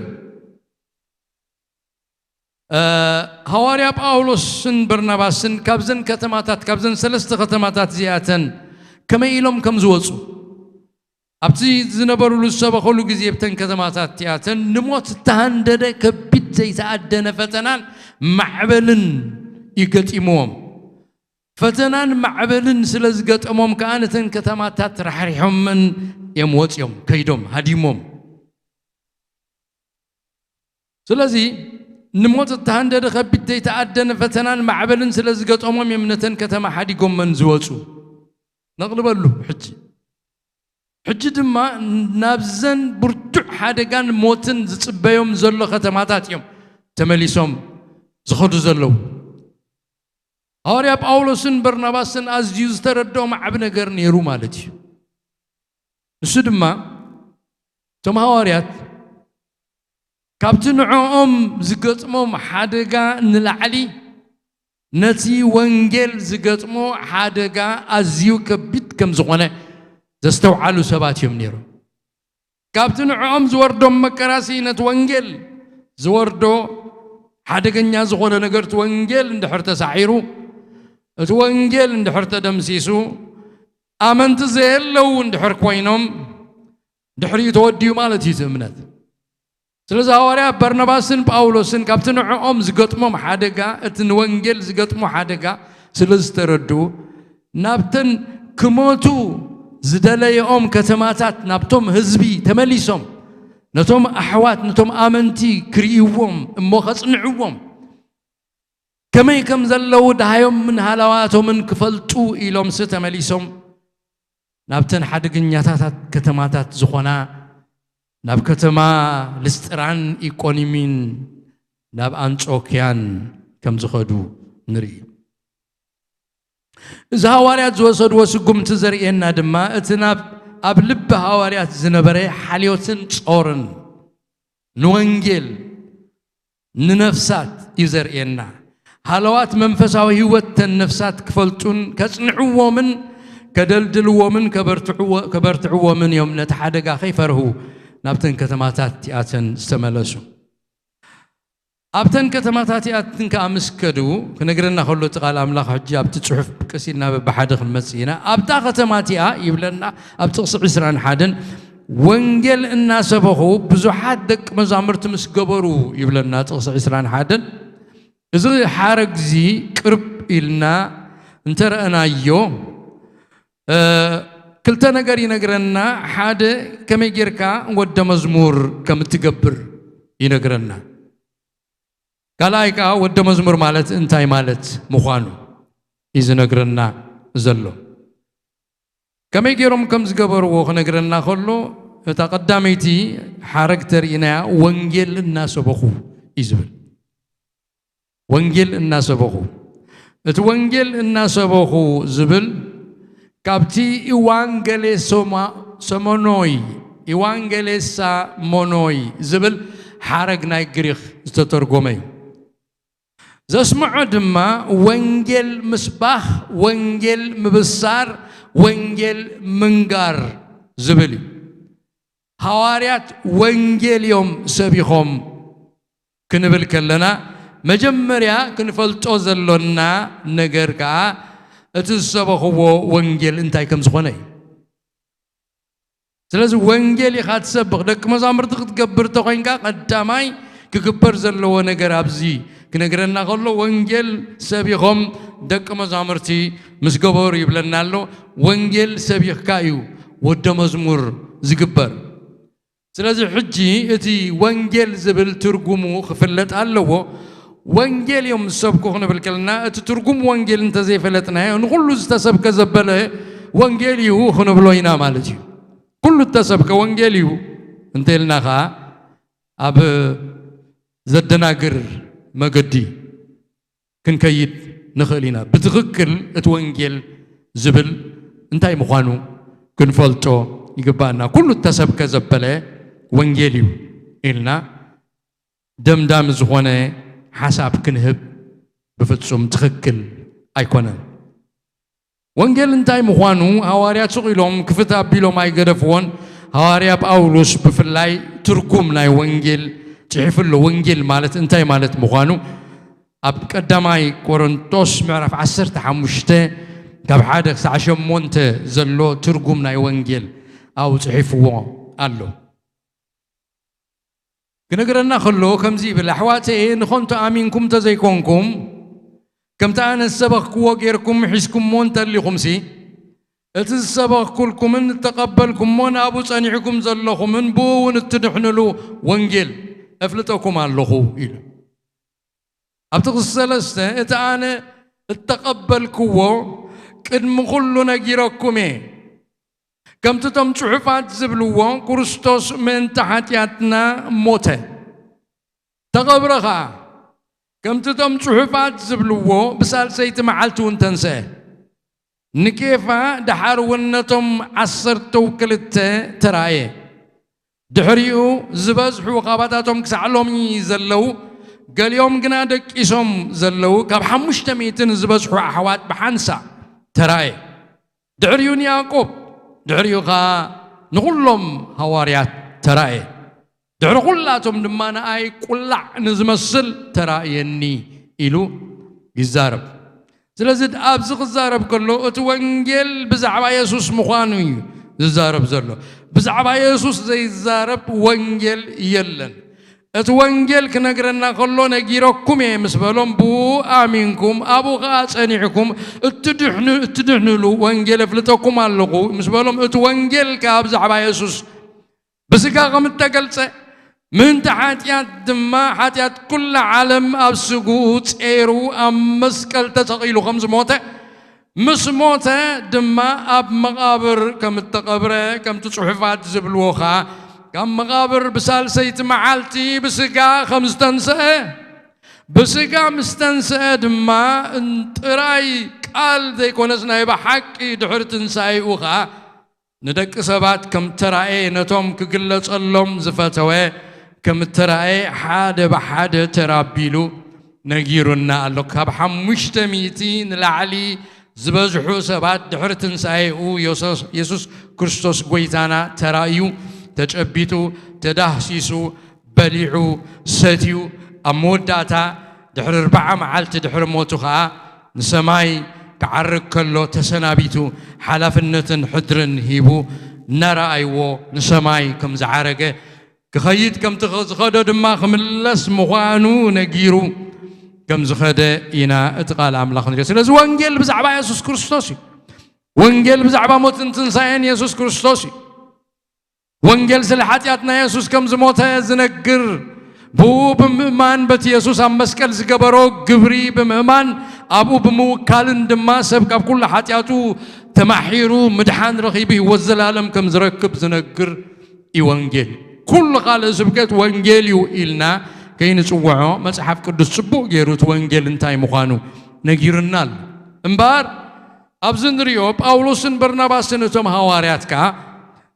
ሃዋርያ ጳውሎስን በርናባስን ካብዘን ከተማታት፣ ካብዘን ሰለስተ ከተማታት እዚኣተን ከመይ ኢሎም ከም ዝወፁ፣ ኣብቲ ዝነበሩሉ ዝሰበኸሉ ግዜ ብተን ከተማታት እቲኣተን ንሞት እተሃንደደ ከቢድ ዘይተኣደነ ፈተናን ማዕበልን እዩ ገጢምዎም። ፈተናን ማዕበልን ስለ ዝገጠሞም ከኣ ነተን ከተማታት ራሕሪሖመን እዮም ወፂኦም፣ ከይዶም ሃዲሞም። ስለዚ ንሞት እተሃንደደ ከቢድ ዘይተኣደነ ፈተናን ማዕበልን ስለ ዝገጠሞም እዮም ነተን ከተማ ሓዲጎመን ዝወፁ። ነቕልበሉ ሕጂ። ሕጂ ድማ ናብዘን ብርቱዕ ሓደጋን ሞትን ዝጽበዮም ዘሎ ከተማታት እዮም ተመሊሶም ዝኸዱ ዘለዉ። ሃዋርያ ጳውሎስን በርናባስን ኣዝዩ ዝተረድኦም ዓቢ ነገር ነይሩ ማለት እዩ። ንሱ ድማ እቶም ሃዋርያት ካብቲ ንዕኦም ዝገጥሞም ሓደጋ ንላዕሊ ነቲ ወንጌል ዝገጥሞ ሓደጋ ኣዝዩ ከቢድ ከም ዝኾነ ዘስተውዓሉ ሰባት እዮም ነይሮም። ካብቲ ንዕኦም ዝወርዶም መከራሲ ነቲ ወንጌል ዝወርዶ ሓደገኛ ዝኾነ ነገር፣ እቲ ወንጌል እንድሕር ተሳዒሩ፣ እቲ ወንጌል እንድሕር ተደምሲሱ፣ ኣመንቲ ዘየለዉ እንድሕር ኮይኖም፣ ድሕሪኡ ተወዲኡ ማለት እዩ እቲ እምነት። ስለዚ ሃዋርያ በርናባስን ጳውሎስን ካብቲ ንዕኦም ዝገጥሞም ሓደጋ፣ እቲ ንወንጌል ዝገጥሞ ሓደጋ ስለ ዝተረድኡ፣ ናብተን ክሞቱ ዝደለየኦም ከተማታት፣ ናብቶም ህዝቢ ተመሊሶም፣ ነቶም ኣሕዋት፣ ነቶም ኣመንቲ ክርእይዎም እሞ ከጽንዕዎም፣ ከመይ ከም ዘለዉ ደሃዮምን ሃለዋቶምን ክፈልጡ ኢሎምሲ ተመሊሶም፣ ናብተን ሓደገኛታት ከተማታት ዝኾና ናብ ከተማ ልስጥራን ኢቆኒሚን ናብ ኣንጾክያን ከም ዝኸዱ ንርኢ። እዚ ሃዋርያት ዝወሰድዎ ስጉምቲ ዘርእየና ድማ እቲ ናብ ኣብ ልቢ ሃዋርያት ዝነበረ ሓልዮትን ጾርን ንወንጌል ንነፍሳት እዩ ዘርእየና። ሃለዋት መንፈሳዊ ህይወት ተን ነፍሳት ክፈልጡን ከጽንዕዎምን ከደልድልዎምን ከበርትዕዎ-፣ ከበርትዕዎምን እዮም ነቲ ሓደጋ ከይፈርሁ ናብተን ከተማታት እቲኣተን ዝተመለሱ። ኣብተን ከተማታት እቲኣትን ከኣ ምስ ከዱ ክነግረና ከሎ እቲ ቃል ኣምላኽ ሕጂ ኣብቲ ጽሑፍ ቅስ ኢልና በብሓደ ክንመጽእ ኢና። ኣብታ ከተማ እቲኣ ይብለና ኣብ ጥቕሲ ዕስራን ሓደን ወንጌል እናሰበኹ ብዙሓት ደቂ መዛሙርቲ ምስ ገበሩ ይብለና ጥቕሲ ዕስራን ሓደን። እዚ ሓረግ እዚ ቅርብ ኢልና እንተረኣናዮ፣ እ፣ ክልተ ነገር ይነግረና። ሓደ ከመይ ጌርካ ወደ መዝሙር ከም እትገብር ይነግረና። ካልኣይ ከኣ ወደ መዝሙር ማለት እንታይ ማለት ምዃኑ እዩ ዝነግረና ዘሎ። ከመይ ገይሮም ከም ዝገበርዎ ክነግረና ከሎ፣ እታ ቀዳመይቲ ሓረግ ተርእይናያ ወንጌል እናሰበኹ እዩ ዝብል። ወንጌል እናሰበኹ። እቲ ወንጌል እናሰበኹ ዝብል ካብቲ ኢዋንገሌሶማ-፣ ሰሞኖይ፣ ኢዋንገሌሳ ሞኖይ ዝብል ሓረግ ናይ ግሪኽ ዝተተርጎመ እዩ። ዘስምዖ ድማ ወንጌል ምስባኽ፣ ወንጌል ምብሳር፣ ወንጌል ምንጋር ዝብል እዩ። ሃዋርያት ወንጌል እዮም ሰቢኾም ክንብል ከለና፣ መጀመርያ ክንፈልጦ ዘሎና ነገር ከኣ፣ እቲ ዝሰበኽዎ ወንጌል እንታይ ከም ዝኾነ እዩ። ስለዚ ወንጌል ኢኻ ትሰብኽ፣ ደቂ መዛሙርቲ ክትገብር እንተኾይንካ፣ ቀዳማይ ክግበር ዘለዎ ነገር ኣብዚ ክነግረና ከሎ፣ ወንጌል ሰቢኾም ደቂ መዛሙርቲ ምስ ገበሩ ይብለና ኣሎ። ወንጌል ሰቢኽካ እዩ ወደ መዝሙር ዝግበር። ስለዚ ሕጂ እቲ ወንጌል ዝብል ትርጉሙ ክፍለጥ ኣለዎ። ወንጌል እዮም ዝሰብኩ ክንብል ከለና፣ እቲ ትርጉም ወንጌል እንተዘይፈለጥናዮ፣ ንኹሉ ዝተሰብከ ዘበለ ወንጌል እዩ ክንብሎ ኢና ማለት እዩ። ኩሉ እተሰብከ ወንጌል እዩ እንተኢልና ኸዓ፣ ኣብ ዘደናግር መገዲ ክንከይድ ንኽእል ኢና። ብትኽክል እቲ ወንጌል ዝብል እንታይ ምዃኑ ክንፈልጦ ይግባኣና። ኩሉ እተሰብከ ዘበለ ወንጌል እዩ ኢልና ደምዳሚ ዝኾነ ሓሳብ ክንህብ ብፍጹም ትኽክል ኣይኮነን። ወንጌል እንታይ ምዃኑ ሃዋርያት ስቕ ኢሎም ክፍት ኣቢሎም ኣይገደፍዎን። ሃዋርያ ጳውሎስ ብፍላይ ትርጉም ናይ ወንጌል ጽሒፉ ኣሎ። ወንጌል ማለት እንታይ ማለት ምዃኑ ኣብ ቀዳማይ ቆሮንቶስ ምዕራፍ ዓሰርተ ሓሙሽተ ካብ ሓደ ክሳዕ ሸሞንተ ዘሎ ትርጉም ናይ ወንጌል ኣብኡ ጽሒፍዎ ኣሎ። ክነግረና ከሎ ከምዚ ይብል፣ ኣሕዋተየ ንኸንቱ ኣሚንኩም እንተዘይኮንኩም፣ ከምቲ ኣነ ዝሰበኽክዎ ጌርኩም ሒዝኩምዎ እንተሊኹምሲ፣ እቲ ዝሰበኽኩልኩምን እተቐበልኩሞን ኣብኡ ጸኒዕኩም ዘለኹምን ብኡ እውን እትድሕንሉ ወንጌል እፍልጠኩም ኣለኹ ኢሉ። ኣብ ጥቕሲ ሰለስተ፣ እቲ ኣነ እተቐበልክዎ ቅድሚ ኩሉ ነጊረኩም እየ። ከምቲ እቶም ጽሑፋት ዝብልዎ፣ ክርስቶስ ምእንቲ ሓጢኣትና ሞተ፣ ተቐብረ ኸኣ። ከምቲ እቶም ጽሑፋት ዝብልዎ፣ ብሳልሰይቲ መዓልቲ እውን ተንስአ። ንኬፋ፣ ደሓር እውን ነቶም ዓሰርተው ክልተ ተራእየ። ድሕሪኡ ዝበዝሑ ካብኣታቶም ክሳዕ ሎሚ ዘለዉ፣ ገሊኦም ግና ደቂሶም ዘለዉ፣ ካብ ሓሙሽተ ሚእቲ ንዝበዝሑ ኣሕዋት ብሓንሳእ ተራእየ። ድሕሪኡ ንያዕቆብ፣ ድሕሪኡ ኸኣ ንኹሎም ሃዋርያት ተራእየ። ድሕሪ ኹላቶም ድማ ንኣይ ቁላዕ ንዝመስል ተራእየኒ ኢሉ ይዛረብ። ስለዚ ኣብዚ ክዛረብ ከሎ እቲ ወንጌል ብዛዕባ የሱስ ምዃኑ እዩ ዝዛረብ ዘሎ። ብዛዕባ የሱስ ዘይዛረብ ወንጌል የለን። እቲ ወንጌል ክነግረና ከሎ ነጊረኩም እየ ምስ በሎም፣ ብኡ ኣሚንኩም ኣብኡ ኸዓ ጸኒዕኩም እትድሕኑ-፣ እትድሕኑሉ ወንጌል እፍልጠኩም ኣለኹ ምስ በሎም፣ እቲ ወንጌል ከኣ ብዛዕባ የሱስ ብስጋ ከም እተገልጸ፣ ምእንቲ ሓጢኣት ድማ፣ ሓጢኣት ኩላ ዓለም ኣብ ስግኡ ጸይሩ ኣብ መስቀል ተሰቒሉ ከም ዝሞተ፣ ምስ ሞተ ድማ ኣብ መቓብር ከም እተቐብረ፣ ከምቲ ጽሑፋት ዝብልዎ ኸኣ፣ ካብ መቓብር ብሳልሰይቲ መዓልቲ ብስጋ ከም ዝተንስአ፣ ብስጋ ምስ ተንስአ ድማ ጥራይ ቃል ዘይኮነስ ናይ ብሓቂ ድሕሪ ትንሳኤኡ ኸኣ ንደቂ ሰባት ከም ተራእየ፣ ነቶም ክግለጸሎም ዝፈተወ ከም ተራእየ ሓደ ብሓደ ተራቢሉ ነጊሩና ኣሎ። ካብ ሓሙሽተ ሚእቲ ንላዕሊ ዝበዝሑ ሰባት ድሕሪ ትንሳኤኡ የሱስ፣ የሱስ ክርስቶስ ጐይታና ተራእዩ፣ ተጨቢጡ፣ ተዳህሲሱ፣ በሊዑ፣ ሰትዩ፣ ኣብ መወዳእታ ድሕሪ ኣርብዓ መዓልቲ ድሕሪ ሞቱ ኸኣ ንሰማይ ክዓርግ ከሎ ተሰናቢቱ፣ ሓላፍነትን ሕድርን ሂቡ እናረኣይዎ ንሰማይ ከም ዝዓረገ፣ ክኸይድ ከምቲ ዝኸዶ ድማ ክምለስ ምዃኑ ነጊሩ ከም ዝኸደ ኢና እቲ ቃል ኣምላኽ ንሪኦ። ስለዚ ወንጌል ብዛዕባ የሱስ ክርስቶስ እዩ። ወንጌል ብዛዕባ ሞትን ትንሳኤን የሱስ ክርስቶስ እዩ። ወንጌል ስለ ሓጢኣትና የሱስ ከም ዝሞተ ዝነግር፣ ብኡ ብምእማን በቲ የሱስ ኣብ መስቀል ዝገበሮ ግብሪ ብምእማን ኣብኡ ብምውካልን ድማ ሰብ ካብ ኩሉ ሓጢኣቱ ተማሒሩ ምድሓን ረኺቡ ህይወት ዘላለም ከም ዝረክብ ዝነግር እዩ ወንጌል። ኩሉ ካልእ ስብከት ወንጌል እዩ ኢልና ከይንጽውዖ መጽሓፍ ቅዱስ ጽቡቕ ገይሩ እቲ ወንጌል እንታይ ምዃኑ ነጊሩና ኣሎ። እምበኣር ኣብዚ ንሪኦ ጳውሎስን በርናባስን እቶም ሃዋርያት ከኣ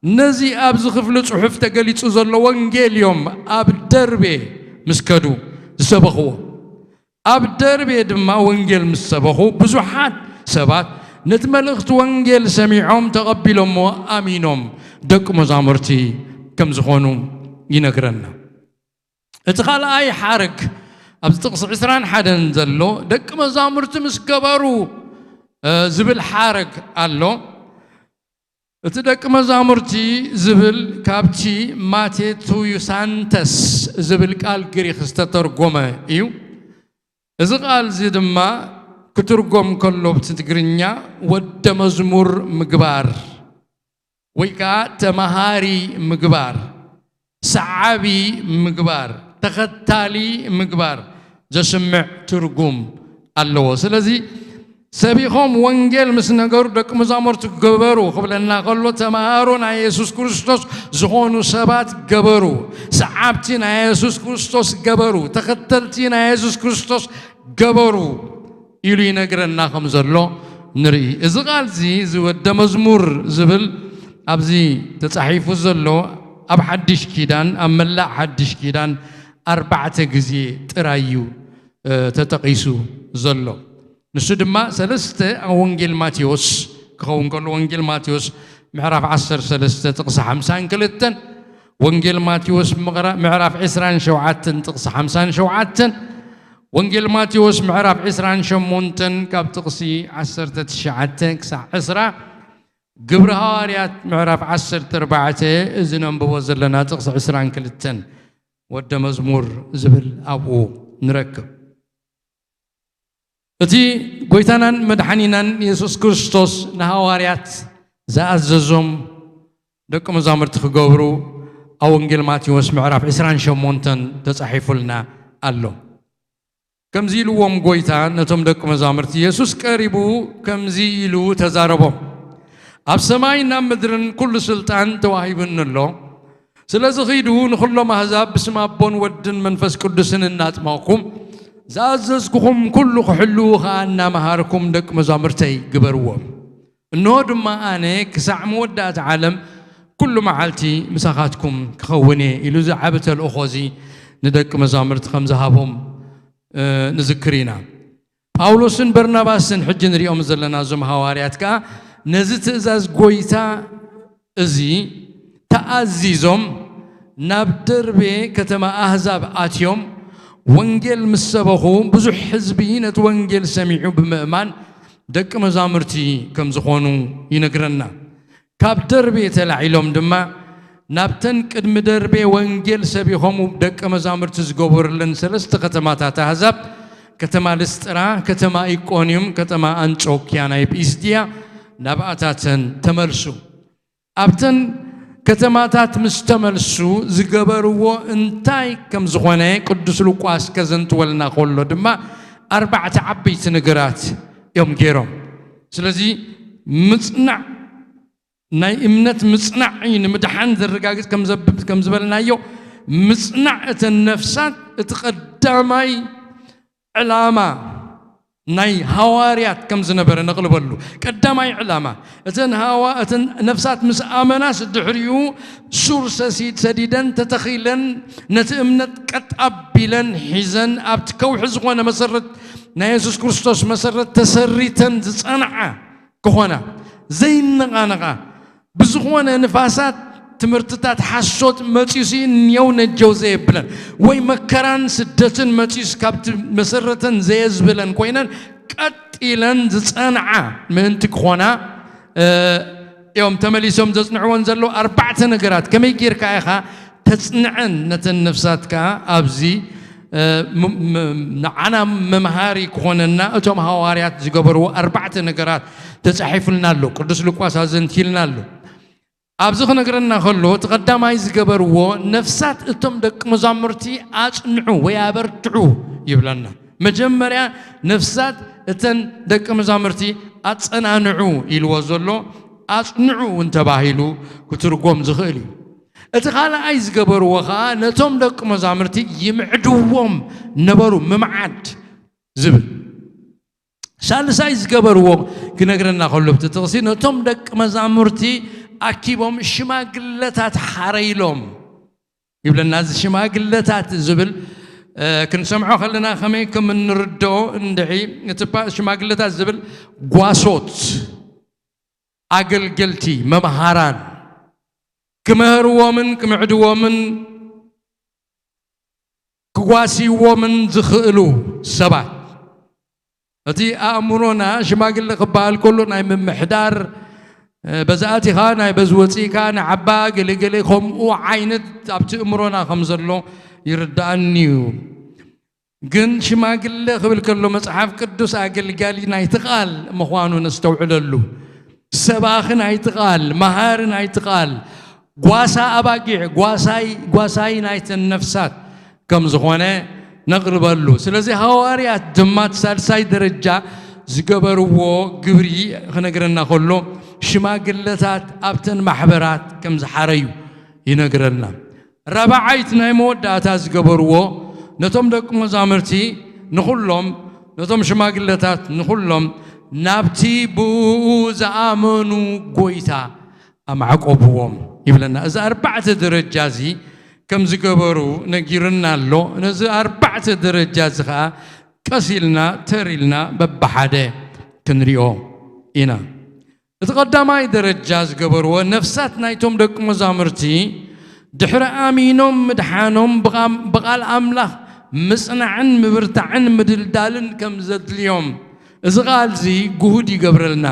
ነዚ ኣብዚ ክፍሊ ጽሑፍ ተገሊጹ ዘሎ ወንጌል እዮም ኣብ ደርቤ ምስ ከዱ ዝሰበኽዎ። ኣብ ደርቤ ድማ ወንጌል ምስ ሰበኹ ብዙሓት ሰባት ነቲ መልእኽቲ ወንጌል ሰሚዖም ተቐቢሎሞ ኣሚኖም ደቂ መዛሙርቲ ከም ዝኾኑ ይነግረና። እቲ ካልኣይ ሓረግ ኣብዚ ጥቕሲ ዕስራን ሓደን ዘሎ ደቂ መዛሙርቲ ምስ ገበሩ፣ እ፣ ዝብል ሓረግ ኣሎ። እቲ ደቂ መዛሙርቲ ዝብል ካብቲ ማቴቱሳንተስ ዝብል ቃል ግሪኽ ዝተተርጎመ እዩ። እዚ ቃል እዚ ድማ ክትርጎም ከሎ ብቲ ትግርኛ ወደ መዝሙር ምግባር ወይ ከዓ ተማሃሪ ምግባር፣ ሰዓቢ ምግባር፣ ተኸታሊ ምግባር፣ ዘስምዕ ትርጉም ኣለዎ። ስለዚ ሰቢኾም ወንጌል ምስ ነገሩ ደቂ መዛሙርቲ ገበሩ ክብለና ከሎ ተምሃሮ ናይ የሱስ ክርስቶስ ዝኾኑ ሰባት ገበሩ፣ ሰዓብቲ ናይ የሱስ ክርስቶስ ገበሩ፣ ተኸተልቲ ናይ የሱስ ክርስቶስ ገበሩ ኢሉ ይነግረና ከም ዘሎ ንርኢ። እዚ ቃል እዚ እዚ ወደ መዝሙር ዝብል ኣብዚ ተጻሒፉ ዘሎ ኣብ ሓድሽ ኪዳን ኣብ መላእ ሓድሽ ኪዳን ኣርባዕተ ግዜ ጥራይ እዩ ተጠቒሱ ዘሎ። ንሱ ድማ ሰለስተ ኣብ ወንጌል ማቴዎስ ክኸውን ከሎ ወንጌል ማቴዎስ ምዕራፍ ዓሰርተ ሰለስተ ጥቕሲ ሓምሳን ክልተን፣ ወንጌል ማቴዎስ ምዕራፍ ዕስራን ሸውዓተን ጥቕሲ ሓምሳን ሸውዓተን፣ ወንጌል ማቴዎስ ምዕራፍ ዕስራን ሸሞንተን ካብ ጥቕሲ ዓሰርተ ትሽዓተ ክሳዕ ዕስራ፣ ግብሪ ሃዋርያት ምዕራፍ ዓሰርተ ኣርባዕተ እዚ ነንብቦ ዘለና ጥቕሲ ዕስራን ክልተን ወደ መዝሙር ዝብል ኣብኡ ንረክብ። እቲ ጎይታናን መድሓኒናን የሱስ ክርስቶስ ንሃዋርያት ዝኣዘዞም ደቂ መዛሙርቲ ክገብሩ ኣብ ወንጌል ማቴዎስ ምዕራፍ ዕስራን ሸሞንተን ተጻሒፉልና ኣሎ። ከምዚ ኢልዎም ጎይታ ነቶም ደቂ መዛሙርቲ የሱስ ቀሪቡ ከምዚ ኢሉ ተዛረቦም። ኣብ ሰማይን ኣብ ምድርን ኩሉ ስልጣን ተዋሂቡኒ ኣሎ። ስለዚ ኺዱ ንኹሎም ኣህዛብ ብስም ኣቦን ወድን መንፈስ ቅዱስን እናጥመቕኩም ዝኣዘዝኩኹም ኩሉ ክሕልዉ ኸኣ እናመሃርኩም ደቂ መዛሙርተይ ግበርዎም። እንሆ ድማ ኣነ ክሳዕ መወዳእታ ዓለም ኩሉ መዓልቲ ምሳኻትኩም ክኸውን እየ ኢሉ እዚ ዓቢ ተልእኾ እዚ ንደቂ መዛሙርቲ ከም ዝሃቦም ንዝክር ኢና። ጳውሎስን በርናባስን ሕጂ ንሪኦም ዘለና እዞም ሃዋርያት ከኣ ነዚ ትእዛዝ ጎይታ እዚ ተኣዚዞም ናብ ደርቤ ከተማ ኣህዛብ ኣትዮም ወንጌል ምስ ሰበኹ ብዙሕ ህዝቢ ነቲ ወንጌል ሰሚዑ ብምእማን ደቂ መዛሙርቲ ከም ዝኾኑ ይነግረና። ካብ ደርቤ ተላዒሎም ድማ ናብተን ቅድሚ ደርቤ ወንጌል ሰቢኾም ደቂ መዛሙርቲ ዝገበሩለን ሰለስተ ከተማታት ኣህዛብ፣ ከተማ ልስጥራ፣ ከተማ ኢቆንዩም፣ ከተማ ኣንጾኪያ ናይ ጲስድያ ናብኣታተን ተመልሱ። ኣብተን ከተማታት ምስ ተመልሱ ዝገበርዎ እንታይ ከም ዝኾነ ቅዱስ ሉቃስ ከዘንትወልና ከሎ ድማ ኣርባዕተ ዓበይቲ ነገራት እዮም ገይሮም። ስለዚ ምጽናዕ ናይ እምነት ምጽናዕ እዩ ንምድሓን ዘረጋግጽ ከም ዝበልናዮ ምጽናዕ እተን ነፍሳት እቲ ቀዳማይ ዕላማ ናይ ሃዋርያት ከም ዝነበረ ነቕልበሉ። ቀዳማይ ዕላማ እተን ሃዋ እተን ነፍሳት ምስ ኣመናስ ድሕሪኡ ሱር ሰሲድ ሰዲደን ተተኺለን ነቲ እምነት ቀጥ ኣቢለን ሒዘን ኣብቲ ከውሒ ዝኾነ መሰረት ናይ የሱስ ክርስቶስ መሰረት ተሰሪተን ዝጸንዓ ክኾና ዘይነቓነቓ ብዝኾነ ንፋሳት ትምህርትታት ሓሶት መፂኡሲ እኒየው ነጀው ዘየብለን ወይ መከራን ስደትን መፂኡስ ካብቲ መሰረተን ዘየዝብለን ኮይነን ቀጢለን ዝፀንዓ ምእንቲ ክኾና እዮም ተመሊሶም ዘፅንዕወን ዘለዉ ኣርባዕተ ነገራት። ከመይ ጌርካ ኢኻ ተፅንዐን ነተን ነፍሳት ከዓ ኣብዚ ንዓና መምሃሪ ክኾነና እቶም ሃዋርያት ዝገበርዎ ኣርባዕተ ነገራት ተፃሒፉልና ኣሎ። ቅዱስ ሉቃስ ኣዘንቲልና ኣሎ። ኣብዚ ክነግረና ከሎ እቲ ቀዳማይ ዝገበርዎ ነፍሳት እቶም ደቂ መዛሙርቲ ኣፅንዑ ወይ ኣበርትዑ ይብለና። መጀመርያ ነፍሳት እተን ደቂ መዛሙርቲ ኣፀናንዑ ኢልዎ ዘሎ ኣፅንዑ እውን ተባሂሉ ክትርጎም ዝኽእል እዩ። እቲ ካልኣይ ዝገበርዎ ኸዓ ነቶም ደቂ መዛሙርቲ ይምዕድዎም ነበሩ። ምምዓድ ዝብል ሳልሳይ ዝገበርዎ ክነግረና ከሎ ብቲ ጥቕሲ ነቶም ደቂ መዛሙርቲ ኣኪቦም ሽማግለታት ሓረይሎም ይብለና። እዚ ሽማግለታት ዝብል ክንሰምዖ ከለና ከመይ ከም እንርድኦ እንድዒ እቲ ሽማግለታት ዝብል ጓሶት ኣገልገልቲ መምሃራን ክመህርዎምን ክምዕድዎምን ክጓስይዎምን ዝኽእሉ ሰባት። እቲ ኣእምሮና ሽማግለ ክበሃል ከሎ ናይ ምምሕዳር በዚ ኣቲኻ ናይ በዚ ወፂእካ ንዓባ ገለገለ ከምኡ ዓይነት ኣብቲ እምሮና ከም ዘሎ ይርዳኣኒ እዩ። ግን ሽማግለ ክብል ከሎ መጽሓፍ ቅዱስ ኣገልጋሊ ናይቲ ቃል ምዃኑ ነስተውዕለሉ። ሰባኺ ናይቲ ቃል፣ መሃሪ ናይቲ ቃል፣ ጓሳ ኣባጊዕ፣ ጓሳይ ጓሳይ ናይተን ነፍሳት ከም ዝኾነ ነቕርበሉ። ስለዚ ሃዋርያት ድማ እቲ ሳልሳይ ደረጃ ዝገበርዎ ግብሪ ክነግረና ከሎ ሽማግለታት ኣብተን ማሕበራት ከም ዝሓረዩ ይነግረና። ራብዓይቲ ናይ መወዳእታ ዝገበርዎ ነቶም ደቂ መዛሙርቲ ንኹሎም፣ ነቶም ሽማግለታት ንኹሎም ናብቲ ብኡ ዝኣመኑ ጎይታ ኣማዕቆብዎም ይብለና። እዚ ኣርባዕተ ደረጃ እዚ ከም ዝገበሩ ነጊርና ኣሎ። ነዚ ኣርባዕተ ደረጃ እዚ ኸዓ ቀስ ኢልና ተር ኢልና በብሓደ ክንሪኦ ኢና። እቲ ቀዳማይ ደረጃ ዝገበርዎ ነፍሳት ናይቶም ደቂ መዛሙርቲ ድሕሪ ኣሚኖም ምድሓኖም ብቓ- ብቓል ኣምላኽ ምጽናዕን ምብርታዕን ምድልዳልን ከም ዘድልዮም እዚ ቓል እዚ ግሁድ ይገብረልና።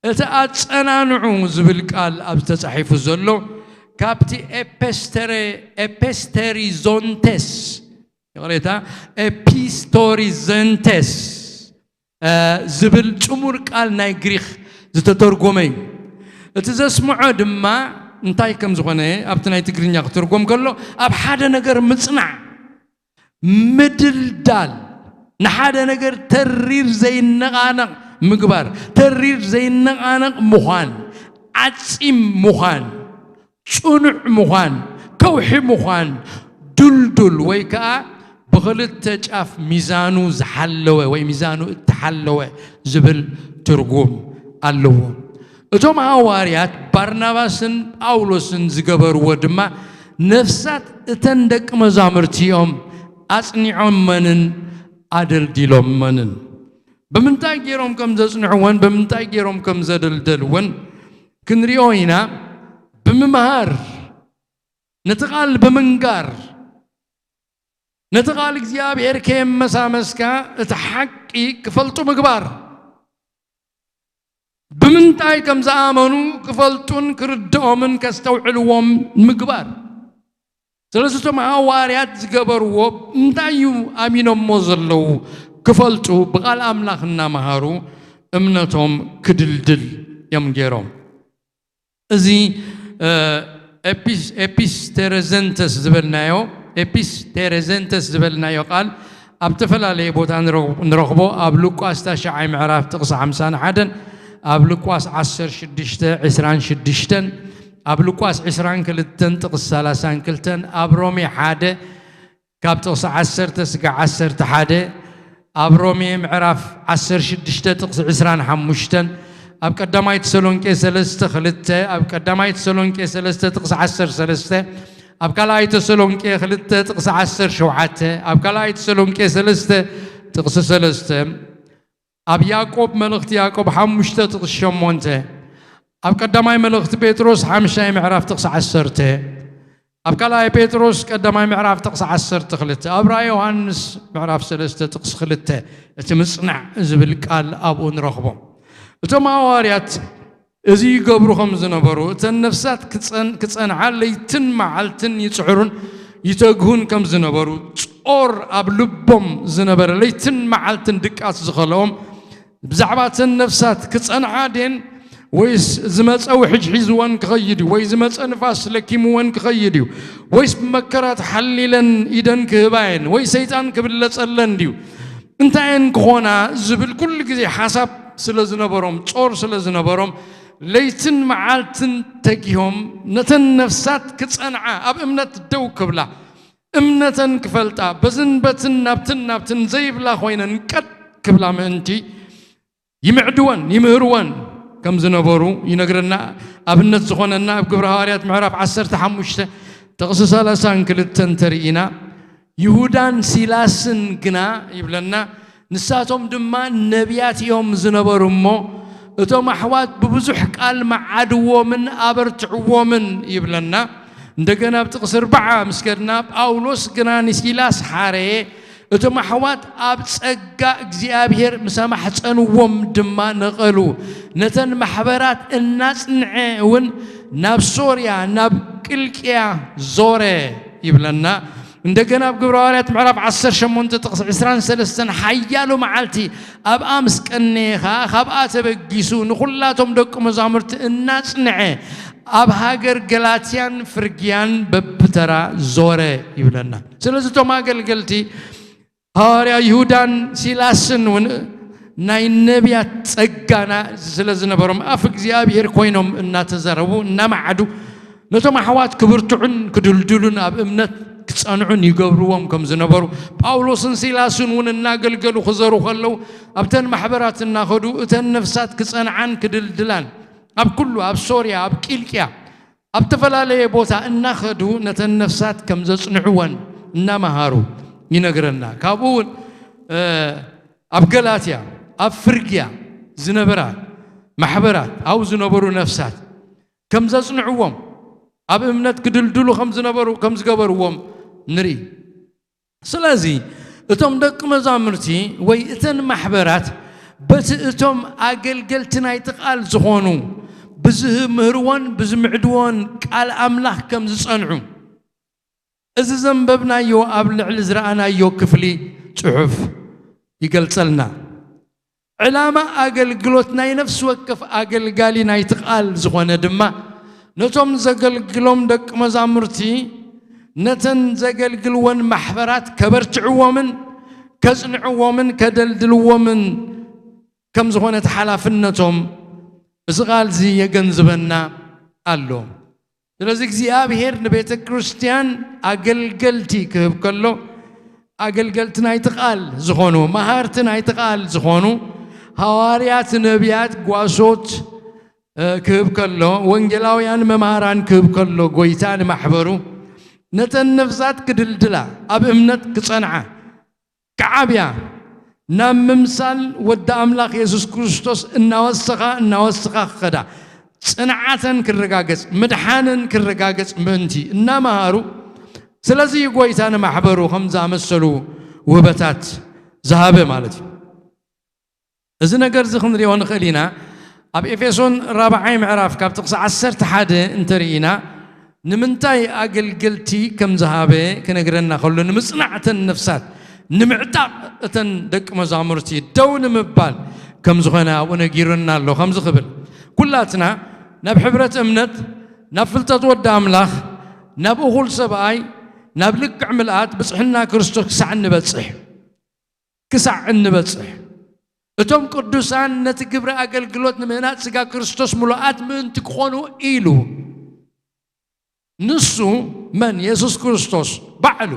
እቲ ኣጸናንዑ ዝብል ቃል ኣብ ዝተጻሒፉ ዘሎ ካብቲ ኤፔስተረ ኤፔስተሪዞንቴስ ይቕሬታ ኤፒስቶሪዘንቴስ ዝብል ጽሙር ቃል ናይ ግሪኽ ዝተተርጎመ እዩ። እቲ ዘስምዖ ድማ እንታይ ከም ዝኾነ ኣብቲ ናይ ትግርኛ ክትርጎም ከሎ ኣብ ሓደ ነገር ምጽናዕ፣ ምድልዳል፣ ንሓደ ነገር ተሪር ዘይነቓነቕ ምግባር፣ ተሪር ዘይነቓነቕ ምዃን፣ ዓጺም ምዃን፣ ጽኑዕ ምዃን፣ ከውሒ ምዃን፣ ድልዱል ወይ ከኣ ብኽልተ ጫፍ ሚዛኑ ዝሓለወ ወይ ሚዛኑ እተሓለወ ዝብል ትርጉም ኣለዎ። እቶም ሃዋርያት ባርናባስን ጳውሎስን ዝገበርዎ ድማ ነፍሳት እተን ደቂ መዛሙርቲ እዮም ኣጽኒዖመንን ኣደልዲሎመንን። ብምንታይ ገይሮም ከም ዘጽንዕወን ብምንታይ ገይሮም ከም ዘደልደልወን ክንሪኦ ኢና። ብምምሃር፣ ነቲ ቓል ብምንጋር፣ ነቲ ቓል እግዚኣብሔር ከየመሳመስካ እቲ ሓቂ ክፈልጡ ምግባር፣ ብምንታይ ከም ዝኣመኑ ክፈልጡን ክርድኦምን ከስተውዕልዎም ምግባር። ስለዚ እቶም ሃዋርያት ዝገበርዎ እንታይ እዩ ኣሚኖሞ ዘለዉ ክፈልጡ ብቓል ኣምላኽ እናመሃሩ እምነቶም ክድልድል እዮም ገይሮም። እዚ ኤፒስቴረዘንተስ ዝበልናዮ ኤፒስቴረዘንተስ ዝበልናዮ ቃል ኣብ ዝተፈላለየ ቦታ ንረኽቦ። ኣብ ሉቃስ ታሽዓይ ምዕራፍ ጥቕሲ ሓምሳን ሓደን፣ ኣብ ሉቃስ ዓሰርተ ሽዱሽተ ዕስራን ሽዱሽተን፣ ኣብ ሉቃስ ዕስራን ክልተን ጥቕሲ ሰላሳን ክልተን፣ ኣብ ሮሜ ሓደ ካብ ጥቕሲ ዓሰርተ ስጋዕ ዓሰርተ ሓደ፣ ኣብ ሮሜ ምዕራፍ ዓሰርተ ሽዱሽተ ጥቕሲ ዕስራን ሓሙሽተን፣ ኣብ ቀዳማይ ተሰሎንቄ ሰለስተ ክልተ፣ ኣብ ቀዳማይ ተሰሎንቄ ሰለስተ ጥቕሲ ዓሰርተ ሰለስተ፣ ኣብ ካልኣይ ተሰሎንቄ ክልተ ጥቕሲ ዓሰርተ ሸውዓተ፣ ኣብ ካልኣይ ተሰሎንቄ ሰለስተ ጥቕሲ ሰለስተ፣ ኣብ ያዕቆብ መልእኽቲ ያዕቆብ ሓሙሽተ ጥቕሲ ሸሞንተ፣ ኣብ ቀዳማይ መልእኽቲ ጴጥሮስ ሓምሻይ ምዕራፍ ጥቕሲ ዓሰርተ፣ ኣብ ካልኣይ ጴጥሮስ ቀዳማይ ምዕራፍ ጥቕሲ ዓሰርተ ክልተ፣ ኣብ ራእይ ዮሃንስ ምዕራፍ ሰለስተ ጥቕሲ ክልተ፣ እቲ ምጽናዕ ዝብል ቃል ኣብኡ ንረኽቦ። እቶም ሃዋርያት እዚ ይገብሩ ከም ዝነበሩ፣ እተን ነፍሳት ክጸን- ክጸንዓ ለይትን መዓልትን ይጽዕሩን ይተግሁን ከም ዝነበሩ፣ ጾር ኣብ ልቦም ዝነበረ፣ ለይትን መዓልትን ድቃስ ዝኸልኦም፣ ብዛዕባ እተን ነፍሳት ክጸንዓ ድየን ወይስ ዝመጸ ውሕጅ ሒዝወን ክኸይድ እዩ፣ ወይ ዝመጸ ንፋስ ለኪምወን ክኸይድ እዩ፣ ወይስ ብመከራ ተሓሊለን ኢደን ክህባ እየን፣ ወይ ሰይጣን ክብለጸለን ድዩ፣ እንታይ እየን ክኾና ዝብል ኩሉ ግዜ ሓሳብ ስለ ዝነበሮም፣ ጾር ስለ ዝነበሮም፣ ለይትን መዓልትን ተጊሆም ነተን ነፍሳት ክጸንዓ፣ ኣብ እምነት ደው ክብላ፣ እምነተን ክፈልጣ፣ በዝን በትን ናብትን ናብትን ዘይብላ ኮይነን ቀጥ ክብላ ምእንቲ ይምዕድወን ይምህርወን ከም ዝነበሩ ይነግረና። ኣብነት ዝኾነና ኣብ ግብረ ሃዋርያት ምዕራፍ ዓሰርተ ሓሙሽተ ጥቕሲ ሰላሳን ክልተን እንተርኢና፣ ይሁዳን ሲላስን ግና ይብለና፣ ንሳቶም ድማ ነቢያት እዮም ዝነበሩ እሞ፣ እቶም ኣሕዋት ብብዙሕ ቃል መዓድዎምን ኣበርትዕዎምን ይብለና። እንደገና ኣብ ጥቕሲ ኣርባዓ ምስ ከድና፣ ጳውሎስ ግና ንሲላስ ሓረየ፣ እቶም ኣሕዋት ኣብ ጸጋ እግዚኣብሔር ምስ ኣማሕጸንዎም ድማ ነቐሉ። ነተን ማሕበራት እናጽንዐ እውን ናብ ሶርያ፣ ናብ ቅልቅያ ዞረ ይብለና። እንደገና ኣብ ግብረ ሃዋርያት ምዕራፍ ዓሰርተ ሸሞንተ ጥቕሲ ዕስራን ሰለስተን ሓያሎ መዓልቲ ኣብኣ ምስ ቀነየ ኸኣ ካብኣ ተበጊሱ ንኹላቶም ደቂ መዛሙርቲ እናጽንዐ ኣብ ሃገር ገላትያን ፍርግያን በብተራ ዞረ ይብለና። ስለዚ እቶም ኣገልገልቲ ሃዋርያ ይሁዳን ሲላስን እውን ናይ ነቢያት ጸጋና ስለ ዝነበሮም ኣፍ እግዚኣብሔር ኮይኖም እናተዘረቡ እናመዓዱ ነቶም ኣሕዋት ክብርትዑን ክድልድሉን ኣብ እምነት ክጸንዑን ይገብርዎም ከም ዝነበሩ ጳውሎስን ሲላስን እውን እናገልገሉ ክዘሩ ከለዉ ኣብተን ማሕበራት እናኸዱ እተን ነፍሳት ክጸንዓን ክድልድላን ኣብ ኩሉ ኣብ ሶርያ ኣብ ቂልቅያ ኣብ ተፈላለየ ቦታ እናኸዱ ነተን ነፍሳት ከም ዘጽንዕወን እናመሃሩ ይነግረና። ካብኡ እውን ኣብ ገላትያ ኣብ ፍርግያ ዝነበራ ማሕበራት ኣብኡ ዝነበሩ ነፍሳት ከም ዘጽንዕዎም ኣብ እምነት ክድልድሉ ከም ዝነበሩ ከም ዝገበርዎም ንርኢ። ስለዚ እቶም ደቂ መዛሙርቲ ወይ እተን ማሕበራት በቲ እቶም ኣገልገልቲ ናይቲ ቃል ዝኾኑ ብዝምህርዎን ብዝምዕድዎን ቃል ኣምላኽ ከም ዝጸንዑ እዚ ዘንበብናዮ ኣብ ልዕሊ ዝረኣናዮ ክፍሊ ጽሑፍ ይገልጸልና። ዕላማ ኣገልግሎት ናይ ነፍሲ ወከፍ ኣገልጋሊ ናይቲ ቃል ዝኾነ ድማ ነቶም ዘገልግሎም ደቂ መዛሙርቲ ነተን ዘገልግልወን ማሕበራት ከበርትዕዎምን ከጽንዕዎምን ከደልድልዎምን ከም ዝኾነ እቲ ሓላፍነቶም እዚ ቃል እዚ የገንዝበና ኣሎ። ስለዚ እግዚኣብሔር ንቤተ ክርስቲያን ኣገልገልቲ ክህብ ከሎ ኣገልገልቲ ናይቲ ቃል ዝኾኑ መሃርቲ ናይቲ ቃል ዝኾኑ ሃዋርያት፣ ነቢያት፣ ጓሶት ክህብ ከሎ ወንጌላውያን መምሃራን ክህብ ከሎ ጎይታ ንማሕበሩ ነተን ነፍሳት ክድልድላ ኣብ እምነት ክጸንዓ ክዓብያ ናብ ምምሳል ወዲ ኣምላኽ የሱስ ክርስቶስ እናወሰኻ እናወሰኻ ክኸዳ ጽንዓተን ክረጋገጽ ምድሓነን ክረጋገጽ ምእንቲ እናመሃሩ ስለዚ እዩ ጎይታ ንማሕበሩ ከም ዝኣመሰሉ ውህበታት ዝሃበ ማለት እዩ። እዚ ነገር እዚ ክንሪኦ ንኽእል ኢና። ኣብ ኤፌሶን ራብዓይ ምዕራፍ ካብ ጥቕሲ ዓሰርተ ሓደ እንተርኢና ንምንታይ ኣገልገልቲ ከም ዝሃበ ክነግረና ከሎ ንምጽናዕ እተን ነፍሳት ንምዕጣቕ እተን ደቂ መዛሙርቲ ደው ንምባል ከም ዝኾነ ኣብኡ ነጊሩና ኣሎ። ከምዚ ክብል ኩላትና ናብ ሕብረት እምነት ናብ ፍልጠት ወዲ ኣምላኽ ናብ እኹል ሰብኣይ ናብ ልክዕ ምልኣት ብጽሕና ክርስቶስ ክሳዕ እንበጽሕ ክሳዕ እንበጽሕ እቶም ቅዱሳን ነቲ ግብሪ ኣገልግሎት ንምህናጽ ስጋ ክርስቶስ ምሉኣት ምእንቲ ክኾኑ ኢሉ ንሱ መን የሱስ ክርስቶስ ባዕሉ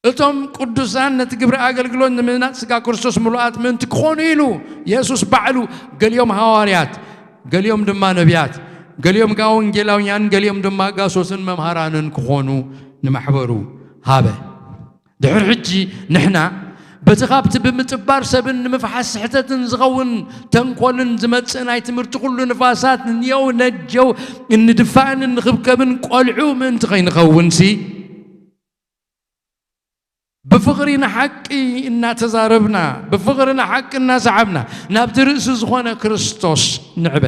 እቶም ቅዱሳን ነቲ ግብሪ ኣገልግሎት ንምህናጽ ስጋ ክርስቶስ ምሉኣት ምእንቲ ክኾኑ ኢሉ የሱስ ባዕሉ ገሊኦም ሃዋርያት ገሊኦም ድማ ነቢያት ገሊኦም ጋ ወንጌላውያን ገሊኦም ድማ ጋሶትን መምሃራንን ክኾኑ ንማሕበሩ ሃበ። ድሕር ሕጂ ንሕና በቲ ካብቲ ብምጥባር ሰብን ንምፍሓስ ስሕተትን ዝኸውን ተንኮልን ዝመጽእ ናይ ትምህርቲ ኩሉ ንፋሳት ንየው ነጀው እንድፋእን እንኽብከብን ቆልዑ ምእንቲ ከይንኸውንሲ ብፍቕሪ ንሓቂ እናተዛረብና ብፍቕሪ ንሓቂ እናሰዓብና ናብቲ ርእሲ ዝኾነ ክርስቶስ ንዕበ።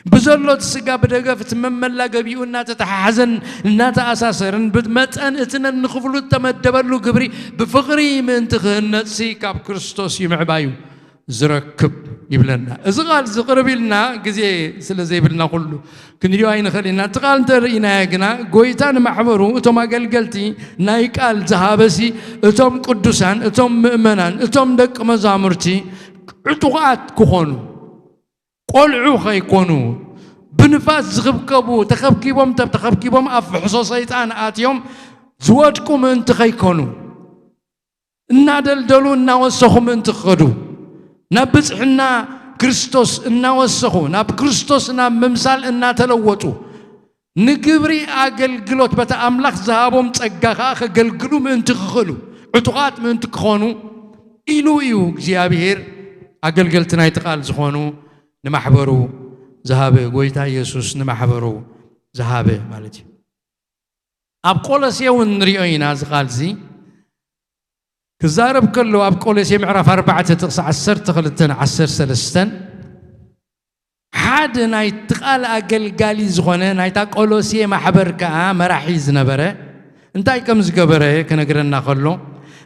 ብዘሎ እቲ ስጋ ብደገፍ እቲ መመላገቢኡ እናተተሓሓዘን እናተኣሳሰርን ብመጠን እቲ ነንክፍሉ እተመደበሉ ግብሪ ብፍቕሪ ምእንቲ ክህነጽሲ ካብ ክርስቶስ እዩ ምዕባዩ ዝረክብ ይብለና። እዚ ቃል እዚ ቅርብ ኢልና ግዜ ስለ ዘይብልና ኩሉ ክንሪኦ ኣይንኽእል ኢና። እቲ ቃል እንተርኢናዮ ግና ጎይታ ንማሕበሩ እቶም ኣገልገልቲ ናይ ቃል ዝሃበሲ እቶም ቅዱሳን እቶም ምእመናን እቶም ደቂ መዛሙርቲ ዕጡቓት ክኾኑ ቆልዑ ከይኮኑ ብንፋስ ዝኽብከቡ ተኸብኪቦም ተኸብኪቦም ኣብ ፍሕሶ ሰይጣን ኣትዮም ዝወድቁ ምእንቲ ከይኮኑ እናደልደሉ እናወሰኹ ምእንቲ ክኸዱ ናብ ብጽሕና ክርስቶስ እናወሰኹ ናብ ክርስቶስ ናብ ምምሳል እናተለወጡ ንግብሪ ኣገልግሎት በቲ ኣምላኽ ዝሃቦም ጸጋ ኸዓ ከገልግሉ ምእንቲ ክኽእሉ ዕጡቓት ምእንቲ ክኾኑ ኢሉ እዩ እግዚኣብሔር ኣገልገልቲ ናይቲ ቃል ዝኾኑ ንማሕበሩ ዝሃበ ጎይታ ኢየሱስ ንማሕበሩ ዝሃበ ማለት እዩ። ኣብ ቆሎሴ እውን ንሪኦ ኢና እዚ ቃል እዚ ክዛረብ ከሎ ኣብ ቆሎሴ ምዕራፍ ኣርባዕተ ጥቕሲ ዓሰርተ ክልተን ዓሰርተ ሰለስተን ሓደ ናይቲ ቃል ኣገልጋሊ ዝኾነ ናይታ ቆሎሴ ማሕበር ከኣ መራሒ ዝነበረ እንታይ ከም ዝገበረ ክነግረና ከሎ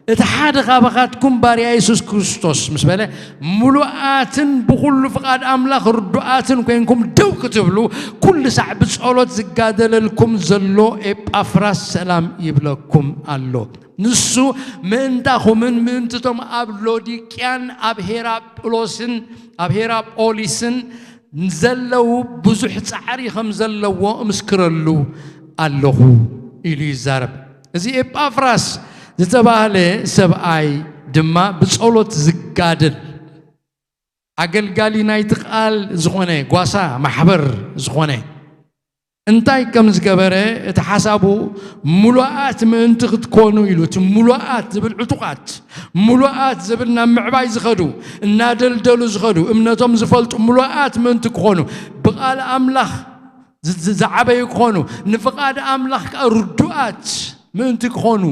እቲ ሓደ ካባኻትኩም ባርያ የሱስ ክርስቶስ ምስ በለ፣ ምሉኣትን ብኹሉ ፍቓድ ኣምላኽ ርዱኣትን ኮይንኩም ደው ክትብሉ፣ ኩሉ ሳዕ ብጸሎት ዝጋደለልኩም ዘሎ ኤጳፍራስ ሰላም ይብለኩም ኣሎ። ንሱ ምእንታኹምን ምእንትቶም ኣብ ሎዲቅያን ኣብ ሄራጵሎስን፣ ኣብ ሄራጶሊስን ዘለዉ ብዙሕ ጻዕሪ ከም ዘለዎ እምስክረሉ ኣለኹ ኢሉ ይዛረብ። እዚ ኤጳፍራስ ዝተባህለ ሰብኣይ ድማ ብጸሎት ዝጋደል፣ ኣገልጋሊ ናይቲ ቃል ዝኾነ፣ ጓሳ ማሕበር ዝኾነ፣ እንታይ ከም ዝገበረ፣ እቲ ሓሳቡ፣ ምሉኣት ምእንቲ ክትኮኑ ኢሉ፣ እቲ ምሉኣት ዝብል ዕጡቓት፣ ምሉኣት ዝብል ናብ ምዕባይ ዝኸዱ፣ እናደልደሉ ዝኸዱ፣ እምነቶም ዝፈልጡ ምሉኣት ምእንቲ ክኾኑ፣ ብቓል ኣምላኽ ዝ-፣ ዝ-፣ ዝዓበዩ ክኾኑ፣ ንፍቓድ ኣምላኽ ከኣ ርዱኣት ምእንቲ ክኾኑ፣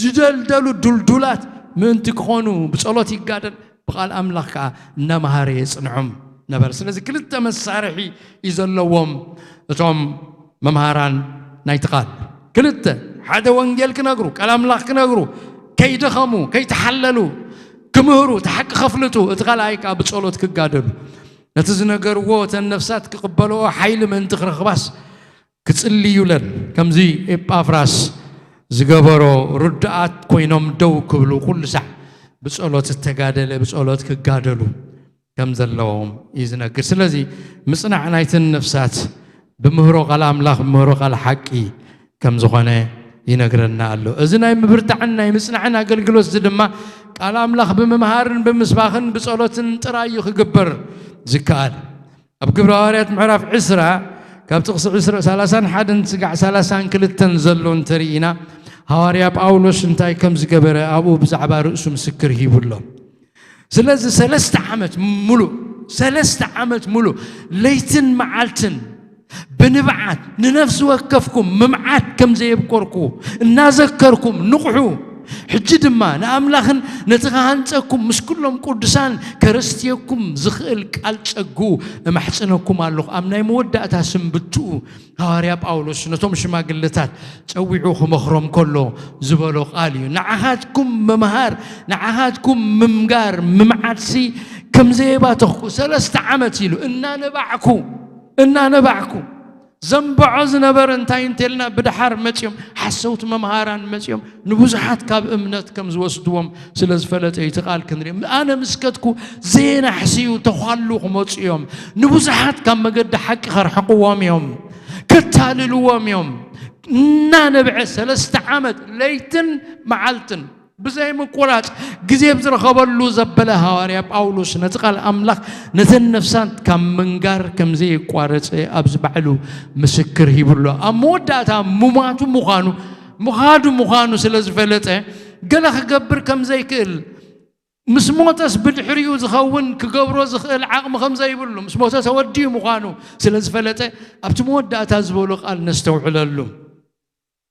ዝደልደሉ ድልዱላት ምእንቲ ክኾኑ ብጸሎት ይጋደል፣ ብቓል ኣምላኽ ከኣ እናመሃረ የጽንዖም ነበረ። ስለዚ ክልተ መሳርሒ እዩ ዘለዎም እቶም መምሃራን ናይቲ ቃል። ክልተ፣ ሓደ ወንጌል ክነግሩ፣ ቃል ኣምላኽ ክነግሩ፣ ከይደኸሙ፣ ከይተሓለሉ ክምህሩ፣ እቲ ሓቂ ከፍልጡ፣ እቲ ካልኣይ ከኣ ብጸሎት ክጋደሉ። ነቲ ዝነገርዎ እተን ነፍሳት ክቕበልኦ ሓይሊ ምእንቲ ክረኽባስ ክጽልዩለን፣ ከምዚ ኤጳፍራስ ዝገበሮ፣ ርዱኣት ኮይኖም ደው ክብሉ ኩሉ ሳዕ ብጸሎት እተጋደለ፣ ብጸሎት ክጋደሉ ከም ዘለዎም እዩ ዝነግር። ስለዚ ምጽናዕ ናይተን ነፍሳት ብምህሮ ቃል ኣምላኽ፣ ብምህሮ ቃል ሓቂ ከም ዝኾነ ይነግረና ኣሎ። እዚ ናይ ምብርታዕን ናይ ምጽናዕን ኣገልግሎት እዚ ድማ ቃል ኣምላኽ ብምምሃርን ብምስባኽን ብጸሎትን ጥራይ እዩ ክግበር ዝከኣል። ኣብ ግብረ ሃዋርያት ምዕራፍ ዕስራ ካብ ጥቕሲ ዕስራ፣ ሰላሳን ሓደን ስጋዕ ሰላሳን ክልተን ዘሎ እንተርኢና፣ ሃዋርያ ጳውሎስ እንታይ ከም ዝገበረ ኣብኡ ብዛዕባ ርእሱ ምስክር ሂቡ ኣሎ። ስለዚ ሰለስተ ዓመት ሙሉእ፣ ሰለስተ ዓመት ሙሉእ ለይትን መዓልትን ብንብዓት ንነፍሲ ወከፍኩም ምምዓት ከም ዘየብቆርኩ እናዘከርኩም ንቕሑ። ሕጂ ድማ ንኣምላኽን ነቲ ክሃንጸኩም ምስ ኩሎም ቅዱሳን ከረስትየኩም ዝኽእል ቃል ጸግኡ እማሕጽነኩም ኣለኹ። ኣብ ናይ መወዳእታ ስንብትኡ ሃዋርያ ጳውሎስ ነቶም ሽማግለታት ጸዊዑ ክመኽሮም ከሎ ዝበሎ ቃል እዩ። ንዓኻትኩም ምምሃር፣ ንዓኻትኩም ምምጋር፣ ምምዓትሲ ከም ዘየባተኽኩ ሰለስተ ዓመት ኢሉ እናነባዕኩ፣ እናነባዕኩ ዘንብዖ ዝነበረ እንታይ እንተልና፣ ብድሓር መጺኦም ሓሰውቲ መምሃራን መጺኦም ንብዙሓት ካብ እምነት ከም ዝወስድዎም ስለ ዝፈለጠ እዩ። እቲ ቃል ክንርኢ፣ ኣነ ምስ ከድኩ ዘየናሕስዩ ተዃሉ ክመጹ እዮም። ንብዙሓት ካብ መገዲ ሓቂ ከርሕቕዎም እዮም፣ ከታልልዎም እዮም። እናነብዐ ሰለስተ ዓመት ለይትን መዓልትን ብዘይ ምቁራጽ ግዜ ኣብ ዝረኸበሉ ዘበለ ሃዋርያ ጳውሎስ ነቲ ቃል ኣምላኽ ነተን ነፍሳት ካብ ምንጋር ከም ዘየቋረጸ ኣብዚ ባዕሉ ምስክር ሂቡ ኣሎ። ኣብ መወዳእታ ሙማቱ ምዃኑ፣ ምኻዱ ምዃኑ ስለ ዝፈለጠ፣ ገለ ክገብር ከም ዘይክእል፣ ምስ ሞተስ ብድሕሪኡ ዝኸውን ክገብሮ ዝኽእል ዓቕሚ ከም ዘይብሉ፣ ምስ ሞተ ተወዲኡ ምዃኑ ስለ ዝፈለጠ፣ ኣብቲ መወዳእታ ዝበሎ ቃል ነስተውዕለሉ።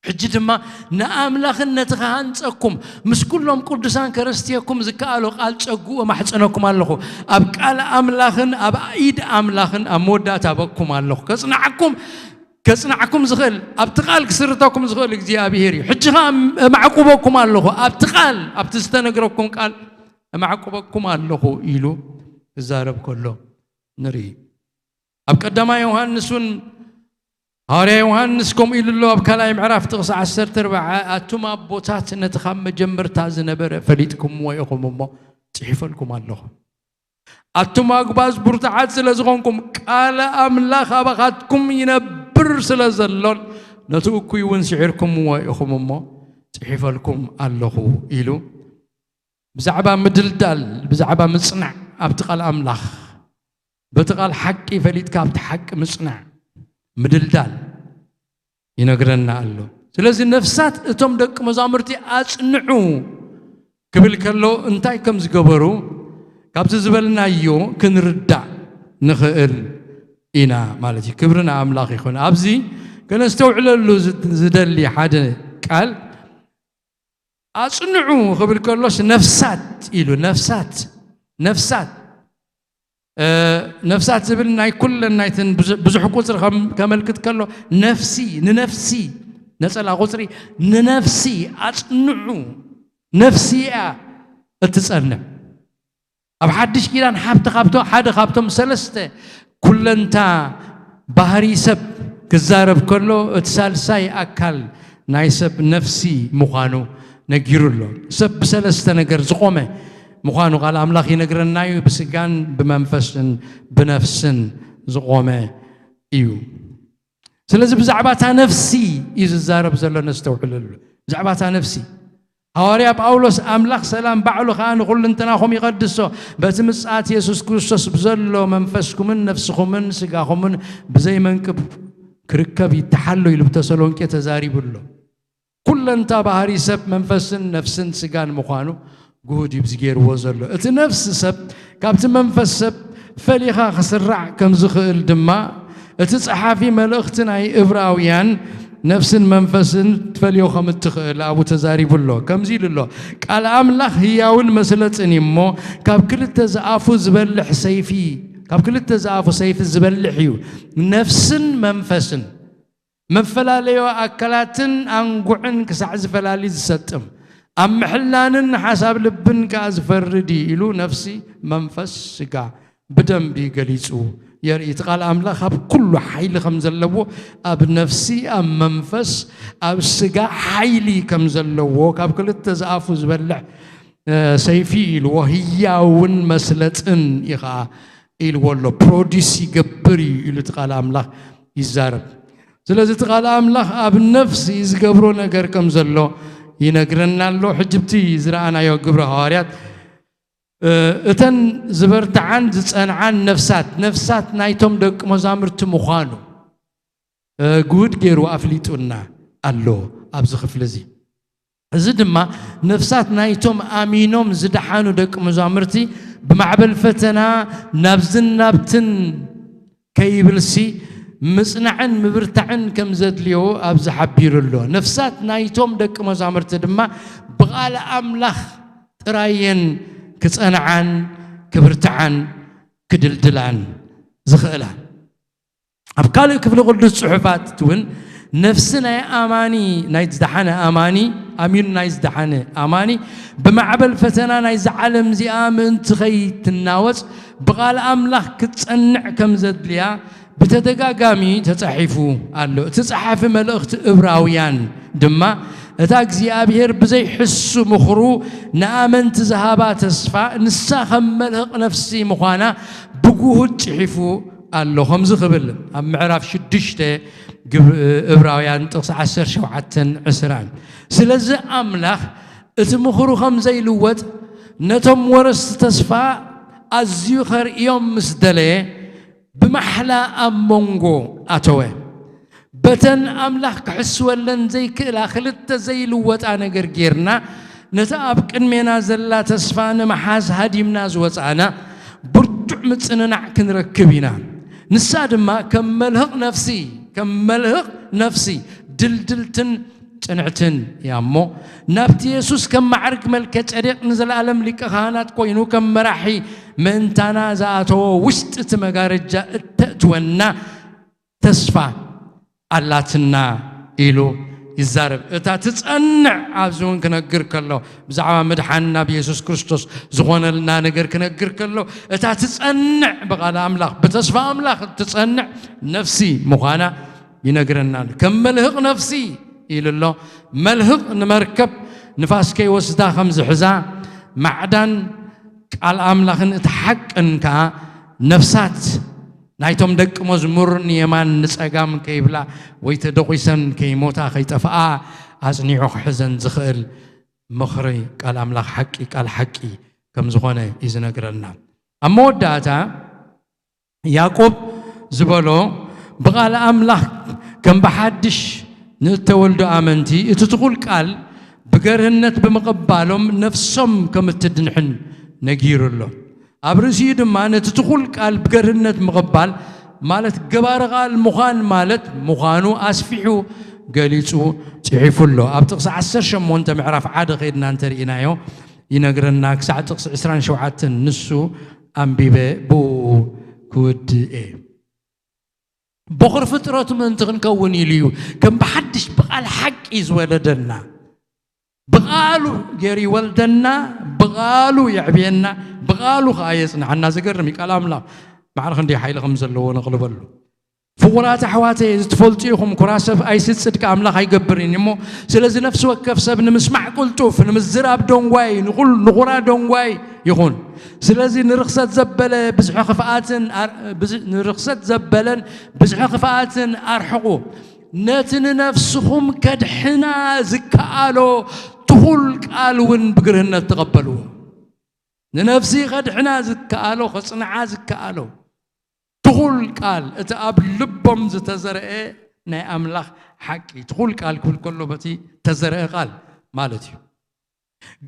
ሕጂ ድማ ንኣምላኽን ነቲ ክሃንጸኩም ምስ ኩሎም ቅዱሳን ከረስትየኩም ዝከኣሎ ቃል ጸግኡ እማሕጸነኩም ኣለኹ። ኣብ ቃል ኣምላኽን ኣብ ኢድ ኣምላኽን ኣብ መወዳእታ ኣበኩም ኣለኹ። ከጽንዓኩም፣ ከጽንዓኩም ዝኽእል፣ ኣብቲ ቃል ክስርተኩም ዝኽእል እግዚኣብሄር እዩ። ሕጂ ኸኣ እማዕቁበኩም ኣለኹ። ኣብቲ ቃል፣ ኣብቲ ዝተነግረኩም ቃል እማዕቁበኩም ኣለኹ ኢሉ ክዛረብ ከሎ ንርኢ። ኣብ ቀዳማይ ዮሃንስ እውን ሃዋርያ ዮሃንስ ከምኡ ኢሉ ኣሎ። ኣብ ካልኣይ ምዕራፍ ጥቕሲ ዓሰርተ ኣርባዕተ፣ ኣቱም ኣቦታት ነቲ ካብ መጀመርታ ዝነበረ ፈሊጥኩምዎ ኢኹም እሞ ጽሒፈልኩም ኣለኹ። ኣቱም ኣጉባዝ ብርቱዓት ስለ ዝኾንኩም፣ ቃል ኣምላኽ ኣባኻትኩም ይነብር ስለ ዘሎን ነቲ እኩይ እውን ስዒርኩምዎ ኢኹም እሞ ጽሒፈልኩም ኣለኹ ኢሉ ብዛዕባ ምድልዳል፣ ብዛዕባ ምጽናዕ ኣብቲ ቃል ኣምላኽ፣ በቲ ቃል ሓቂ ፈሊጥካ ኣብቲ ሓቂ ምጽናዕ፣ ምድልዳል ይነግረና ኣሎ። ስለዚ ነፍሳት እቶም ደቂ መዛሙርቲ ኣጽንዑ ክብል ከሎ እንታይ ከም ዝገበሩ ካብቲ ዝበልናዮ ክንርዳእ ንኽእል ኢና ማለት እዩ። ክብሪ ንኣምላኽ ይኹን። ኣብዚ ከነስተውዕለሉ ዝ-፣ ዝደሊ ሓደ ቃል፣ ኣጽንዑ ክብል ከሎስ ነፍሳት ኢሉ፣ ነፍሳት፣ ነፍሳት፣ እ፣ ነፍሳት ዝብል ናይ ኩለን ናይተን ብዙ-፣ ብዙሕ ቁጽሪ ከም-፣ ከመልክት ከሎ፣ ነፍሲ፣ ንነፍሲ፣ ነጸላ ቁጽሪ፣ ንነፍሲ ኣጽንዑ ነፍሲ እያ እትጸንዕ። ኣብ ሓድሽ ኪዳን ሓብቲ ካብቶ ሓደ ካብቶም ሰለስተ ኩለንታ ባህሪ ሰብ ክዛረብ ከሎ፣ እቲ ሳልሳይ ኣካል ናይ ሰብ ነፍሲ ምዃኑ ነጊሩ ኣሎ። ሰብ ብሰለስተ ነገር ዝቖመ ምዃኑ ቃል ኣምላኽ ይነግረና እዩ። ብስጋን ብመንፈስን ብነፍስን ዝቖመ እዩ። ስለዚ ብዛዕባ እታ ነፍሲ እዩ ዝዛረብ ዘሎ፣ ነስተውዕለሉ። ብዛዕባ እታ ነፍሲ ሃዋርያ ጳውሎስ፣ ኣምላኽ ሰላም ባዕሉ ኸኣ ንኹልንትናኹም ይቐድሶ፣ በቲ ምጽኣት የሱስ ክርስቶስ ብዘሎ መንፈስኩምን ነፍስኹምን ስጋኹምን ብዘይመንቅብ ክርከብ ይተሓሎ ኢሉ ብተሰሎንቄ ተዛሪቡ ኣሎ። ኩለንታ ባህሪ ሰብ መንፈስን ነፍስን ስጋን ምዃኑ ግሁድ እዩ ብዚ ገይርዎ ዘሎ። እቲ ነፍሲ ሰብ ካብቲ መንፈስ ሰብ ፈሊኻ ክስራዕ ከም ዝኽእል ድማ እቲ ጸሓፊ መልእኽቲ ናይ እብራውያን ነፍስን መንፈስን ትፈልዮ ከም እትኽእል ኣብኡ ተዛሪቡ ኣሎ። ከምዚ ኢሉ ኣሎ፣ "ቃል ኣምላኽ ህያውን መስለጥን እዩ እሞ፣ ካብ ክልተ ዝኣፉ ዝበልሕ ሰይፊ፣ ካብ ክልተ ዝኣፉ ሰይፊ ዝበልሕ እዩ፣ ነፍስን መንፈስን፣ መፈላለዮ ኣካላትን ኣንጉዕን ክሳዕ ዝፈላሊ ዝሰጥም፣ ኣብ ምሕላንን ሓሳብ ልብን ከኣ ዝፈርድ እዩ" ኢሉ ነፍሲ፣ መንፈስ፣ ስጋ ብደንቢ ገሊጹ የርኢ። እቲ ቃል ኣምላኽ ኣብ ኩሉ ሓይሊ ከም ዘለዎ፣ ኣብ ነፍሲ፣ ኣብ መንፈስ፣ ኣብ ስጋ ሓይሊ ከም ዘለዎ፣ ካብ ክልተ ዝኣፉ ዝበልሕ፣ እ፣ ሰይፊ ኢልዎ፣ ህያውን መስለጥን እዩ ኸዓ ኢልዎ ኣሎ። ፕሮዲስ ይገብር እዩ ኢሉ እቲ ቃል ኣምላኽ ይዛረብ። ስለዚ እቲ ቃል ኣምላኽ ኣብ ነፍሲ ዝገብሮ ነገር ከም ዘሎ ይነግረና ኣሎ። ሕጂ ብቲ ዝረኣናዮ ግብረ ሃዋርያት፣ እ፣ እተን ዝበርትዓን ዝጸንዓን ነፍሳት፣ ነፍሳት ናይቶም ደቂ መዛሙርቲ ምዃኑ፣ እ፣ ግሁድ ገይሩ ኣፍሊጡና ኣሎ ኣብዚ ክፍሊ እዚ። እዚ ድማ ነፍሳት ናይቶም ኣሚኖም ዝደሓኑ ደቂ መዛሙርቲ ብማዕበል ፈተና ናብዝን ናብትን ከይብልሲ ምጽናዕን ምብርታዕን ከም ዘድልዮ ኣብዚ ሓቢሩ ኣሎ። ነፍሳት ናይቶም ደቂ መዛሙርቲ ድማ ብቓል ኣምላኽ ጥራየን ክጸንዓን ክብርትዓን ክድልድላን ዝኽእላ። ኣብ ካልእ ክፍሊ ቅዱስ ጽሑፋት እውን ነፍሲ ናይ ኣማኒ፣ ናይ ዝደሓነ ኣማኒ፣ ኣሚኑ ናይ ዝደሓነ ኣማኒ ብማዕበል ፈተና ናይዛ ዓለም እዚኣ ምእንቲ ኸይትናወጽ ብቓል ኣምላኽ ክትጸንዕ ከም ዘድልያ ብተደጋጋሚ ተጻሒፉ ኣሎ። እቲ ጸሓፊ መልእኽቲ እብራውያን ድማ እታ እግዚኣብሔር ብዘይሕሱ ምኽሩ ንኣመንቲ ዝሃባ ተስፋ ንሳ ከም መልህቕ ነፍሲ ምዃና ብግሁድ ጽሒፉ ኣሎ። ከምዚ ክብል ኣብ ምዕራፍ ሽዱሽተ ግብ-፣ እብራውያን ጥቕሲ ዓሰርተ ሸውዓተን ዕስራን፣ "ስለዚ ኣምላኽ እቲ ምኽሩ ከም ዘይልወጥ ነቶም ወረስቲ ተስፋ ኣዝዩ ከርእዮም ምስ ደለየ ብማሕላ ኣብ መንጎ ኣተወ። በተን ኣምላኽ ክሕስወለን ዘይክእላ ክልተ ዘይልወጣ ነገር ጌርና፣ ነታ ኣብ ቅድሜና ዘላ ተስፋ ንምሓዝ ሃዲምና ዝወጻእና ብርቱዕ ምጽንናዕ ክንረክብ ኢና። ንሳ ድማ ከም መልህቕ ነፍሲ፣ ከም መልህቕ ነፍሲ ድልድልትን ጽንዕትን እያ እሞ፣ ናብቲ የሱስ ከም ማዕርግ መልከ ጸዴቕ ንዘለኣለም ሊቀ ካህናት ኮይኑ ከም መራሒ ምእንታና ዝኣተዎ ውሽጢ እቲ መጋረጃ እተእትወና ተስፋ ኣላትና" ኢሉ ይዛረብ። እታ ትጸንዕ፣ ኣብዚ እውን ክነግር ከሎ፣ ብዛዕባ ምድሓን ናብ የሱስ ክርስቶስ ዝኾነልና ነገር ክነግር ከሎ፣ እታ ትጸንዕ ብቓል ኣምላኽ፣ ብተስፋ ኣምላኽ እትጸንዕ ነፍሲ ምዃና ይነግረና ኣሎ። ከም መልህቕ ነፍሲ ኢሉ ኣሎ። መልህቕ ንመርከብ ንፋስ ከይወስዳ ከም ዝሕዛ፣ ማዕዳን ቃል ኣምላኽን እቲ ሓቅን ከኣ ነፍሳት ናይቶም ደቂ መዝሙር ንየማን ንጸጋም ከይብላ ወይ ተደቑሰን ከይሞታ ከይጠፍኣ ኣጽኒዑ ክሕዘን ዝኽእል ምኽሪ ቃል ኣምላኽ ሓቂ፣ ቃል ሓቂ ከም ዝኾነ እዩ ዝነግረና። ኣብ መወዳእታ ያዕቆብ ዝበሎ፣ ብቓል ኣምላኽ ከም ብሓድሽ ንእተወልዱ ኣመንቲ እቲ ትኹል ቃል ብገርህነት ብምቕባሎም ነፍሶም ከም እትድንሕን ነጊሩ ኣሎ። ኣብ ርእሲኡ ድማ ነቲ ትኹል ቃል ብገርህነት ምቕባል ማለት ገባሪ ቃል ምዃን ማለት ምዃኑ ኣስፊሑ ገሊጹ ጽሒፉ ኣሎ። ኣብ ጥቕሲ ዓሰርተ ሸሞንተ ምዕራፍ ሓደ ከይድና እንተርኢናዮ ይነግረና፣ ክሳዕ ጥቕሲ ዕስራን ሸውዓተን ንሱ ኣንቢበ ብኡ ክውድእ እየ። በኹሪ ፍጥረቱ ምእንቲ ክንከውን ኢሉ እዩ ከም ብሓድሽ ብቓል ሓቂ ዝወለደና። ብቓሉ ገይሩ ይወልደና፣ ብቓሉ የዕብየና፣ ብቓሉ ከዓ የጽንዓና። ዝገርም እዩ። ቃል ኣምላኽ ማዕረ ክንደይ ሓይሊ ከም ዘለዎ ነቕልበሉ። ፍቑራት ኣሕዋተይ፣ እዚ ትፈልጡ ኢኹም፣ ኩራ ሰብ ኣይሲ ጽድቂ ኣምላኽ ኣይገብርን እሞ፣ ስለዚ ነፍሲ ወከፍ ሰብ ንምስማዕ ቅልጡፍ፣ ንምዝራብ ደንጓይ፣ ንኹል-፣ ንኹራ ደንጓይ ይኹን። ስለዚ ንርኽሰት ዘበለ ብዝሒ ክፍኣትን ኣር-፣ ብዝ-፣ ንርኽሰት ዘበለን ብዝሒ ክፍኣትን ኣርሕቑ። ነቲ ንነፍስኹም ከድሕና ዝከኣሎ ትኹል ቃል እውን ብግርህነት ተቐበልዎ። ንነፍሲ ከድሕና ዝከኣሎ፣ ከጽንዓ ዝከኣሎ ትኹል ቃል፣ እቲ ኣብ ልቦም ዝተዘርአ ናይ ኣምላኽ ሓቂ። ትኹል ቃል ክብል ከሎ በቲ ተዘርአ ቃል ማለት እዩ።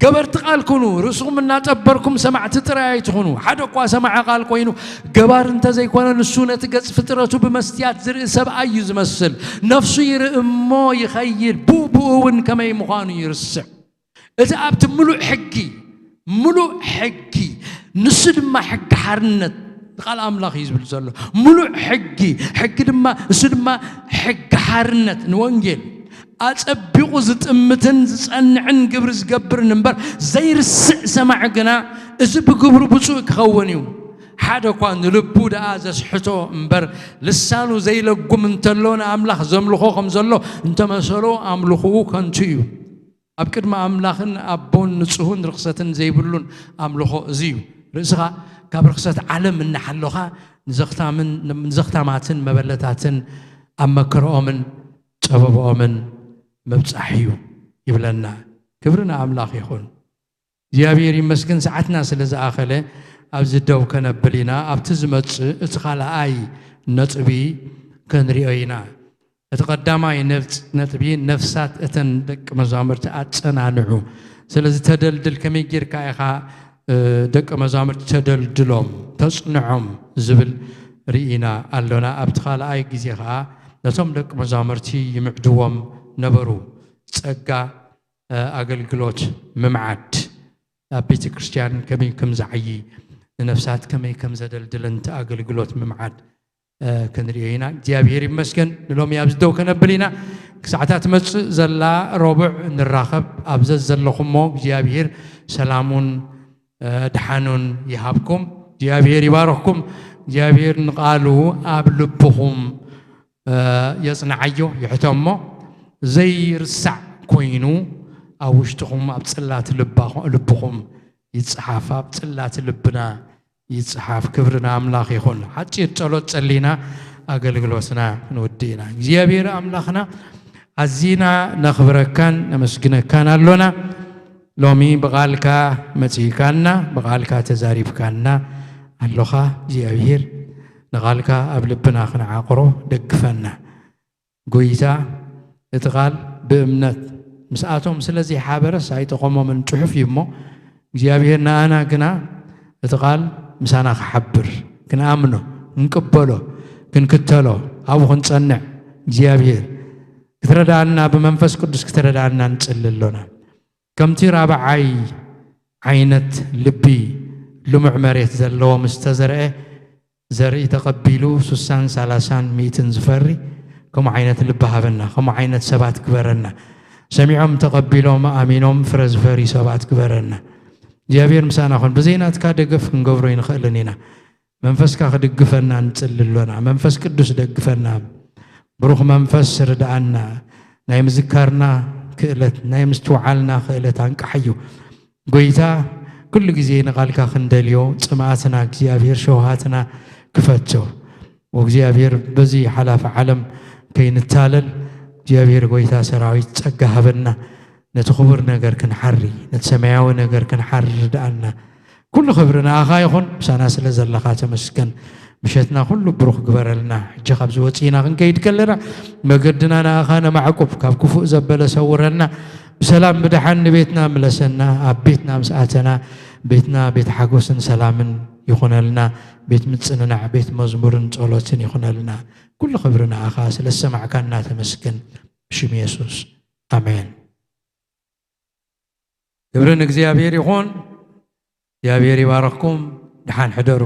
ገበርቲ ቃል ኩኑ፣ ርእስኹም እናጠበርኩም ሰማዕቲ ጥራይ ኣይትኹኑ። ሓደ እኳ ሰማዒ ቃል ኮይኑ ገባር እንተዘይኮነ፣ ንሱ ነቲ ገጽ ፍጥረቱ ብመስትያት ዝርኢ ሰብኣይ እዩ ዝመስል። ነፍሱ ይርኢ እሞ ይኸይድ፣ ብኡ ብኡ እውን ከመይ ምዃኑ ይርስዕ። እቲ ኣብቲ ምሉእ ሕጊ፣ ምሉእ ሕጊ፣ ንሱ ድማ ሕጊ ሓርነት፣ ቃል ኣምላኽ እዩ ዝብል ዘሎ። ምሉእ ሕጊ፣ ሕጊ ድማ፣ እሱ ድማ ሕጊ ሓርነት ንወንጌል ኣጸቢቑ ዝጥምትን ዝጸንዕን ግብሪ ዝገብርን እምበር ዘይርስዕ ሰማዒ ግና፣ እዚ ብግብሩ ብፁዕ ክኸውን እዩ። ሓደ እኳ ንልቡ ደኣ ዘስሕቶ እምበር፣ ልሳኑ ዘይለጉም እንተሎ፣ ንኣምላኽ ዘምልኾ ከም ዘሎ እንተመሰሎ፣ ኣምልኾኡ ከንቱ እዩ። ኣብ ቅድሚ ኣምላኽን ኣቦን ንጹህን ርኽሰትን ዘይብሉን ኣምልኾ እዚ እዩ። ርእስኻ ካብ ርኽሰት ዓለም እናሓለኻ ንዘኽታምን፣ ንዘኽታማትን መበለታትን ኣብ መከርኦምን ጸበብኦምን ምብጻሕ እዩ ይብለና። ክብሪ ንኣምላኽ ይኹን። እግዚኣብሔር ይመስገን፣ ሰዓትና ስለ ዝኣኸለ ኣብዚ ደው ከነብል ኢና። ኣብቲ ዝመጽእ እቲ ካልኣይ ነጥቢ ክንሪኦ ኢና። እቲ ቀዳማይ ነፍስ-፣ ነጥቢ፣ ነፍሳት እተን ደቂ መዛሙርቲ ኣጸናንዑ። ስለዚ ተደልድል፣ ከመይ ጌርካ ኢኻ፣ እ፣ ደቂ መዛሙርቲ ተደልድሎም፣ ተጽንዖም ዝብል ርኢና ኣሎና። ኣብቲ ካልኣይ ግዜ ኸኣ ነቶም ደቂ መዛሙርቲ ይምዕድዎም ነበሩ። ጸጋ፣ እ፣ ኣገልግሎት ምምዓድ፣ ኣብ ቤተ ክርስቲያን ከመይ ከም ዝዓዪ፣ ንነፍሳት ከመይ ከም ዘደልድልን እቲ ኣገልግሎት ምምዓድ፣ እ፣ ክንሪኦ ኢና። እግዚኣብሔር ይመስገን፣ ንሎሚ ኣብዚ ደው ከነብል ኢና። ክሳዕታ ትመጽእ ዘላ ረቡዕ ንራኸብ። ኣብ ዘዘለኹሞ እግዚኣብሔር ሰላሙን፣ እ፣ ድሓኑን ይሃብኩም። እግዚኣብሔር ይባርኽኩም። እግዚኣብሔር ንቓሉ ኣብ ልብኹም፣ እ፣ የጽንዓዮ፣ ይሕተሞ። ዘይርሳዕ ኮይኑ ኣብ ውሽጥኹም፣ ኣብ ጽላት ልባኹ-፣ ልብኹም ይጽሓፍ፣ ኣብ ጽላት ልብና ይጽሓፍ። ክብሪ ንኣምላኽ ይኹን። ሓጺር ጸሎት ጸሊና ኣገልግሎትና ክንውድእ ኢና። እግዚኣብሔር ኣምላኽና፣ ኣዚና ነኽብረካን ነመስግነካን ኣሎና። ሎሚ ብቓልካ መጺእካና፣ ብቓልካ ተዛሪብካና ኣሎኻ። እግዚኣብሔር፣ ንቓልካ ኣብ ልብና ክንዓቕሮ ደግፈና። ጎይታ፣ እቲ ቃል ብእምነት ምስኣቶም ስለ ዘይሓበረስ ኣይጠቐሞምን፣ ጽሑፍ እዩ እሞ፣ እግዚኣብሔር ንኣና ግና እቲ ቃል ምሳና ክሓብር፣ ክንኣምኖ፣ ክንቅበሎ፣ ክንክተሎ፣ ኣብኡ ክንጸንዕ እግዚኣብሔር ክትረዳኣና፣ ብመንፈስ ቅዱስ ክትረዳኣና ንጽሊ ኣሎና። ከምቲ ራብዓይ ዓይነት ልቢ ልሙዕ መሬት ዘለዎ ምስ ተዘርአ፣ ዘርኢ ተቐቢሉ ሱሳን ሰላሳን ሚእትን ዝፈሪ፣ ከምኡ ዓይነት ልቢ ሃበና፣ ከምኡ ዓይነት ሰባት ግበረና። ሰሚዖም ተቐቢሎም ኣሚኖም ፍረ ዝፈሪ ሰባት ግበረና። እግዚኣብሔር ምሳና ኹን። ብዘይ ናትካ ደገፍ ክንገብሮ ኣይንኽእልን ኢና። መንፈስካ ክድግፈና ንጽሊ ኣሎና። መንፈስ ቅዱስ ደግፈና። ብሩኽ መንፈስ ርድኣና። ናይ ምዝካርና ክእለት፣ ናይ ምስትውዓልና ክእለት ኣንቃሓዮ። ጎይታ፣ ኩሉ ግዜ ንቓልካ ክንደልዮ ጽምኣትና እግዚኣብሔር ሸውሃትና ክፈቶ። ወእግዚኣብሔር በዚ ሓላፊ ዓለም ከይንታለል እግዚኣብሔር ጎይታ ሰራዊት ጸጋ ሃበና። ነቲ ክቡር ነገር ክንሓሪ፣ ነቲ ሰማያዊ ነገር ክንሓሪ ርድኣና። ኩሉ ክብሪ ንኣኻ ይኹን፣ ምሳና ስለ ዘለኻ ተመስገን። ምሸትና ኩሉ ብሩኽ ግበረልና። ሕጂ ካብዚ ወጺእና ክንከይድ ከለና መገድና ንኣኻ ነማዕቁብ፣ ካብ ክፉእ ዘበለ ሰውረና። ብሰላም ብደሓን ንቤትና ምለሰና። ኣብ ቤትና ምስ ኣተና፣ ቤትና ቤት ሓጎስን ሰላምን ይኹነልና። ቤት ምጽንናዕ፣ ቤት መዝሙርን ጸሎትን ይኹነልና። ኩሉ ክብሪ ንኣኻ፣ ስለ ዝሰማዕካና ተመስገን። ብሽም የሱስ፣ ኣሜን። ክብሪ ንእግዚኣብሔር ይኹን። እግዚኣብሔር ይባርኽኩም። ደሓን ሕደሩ።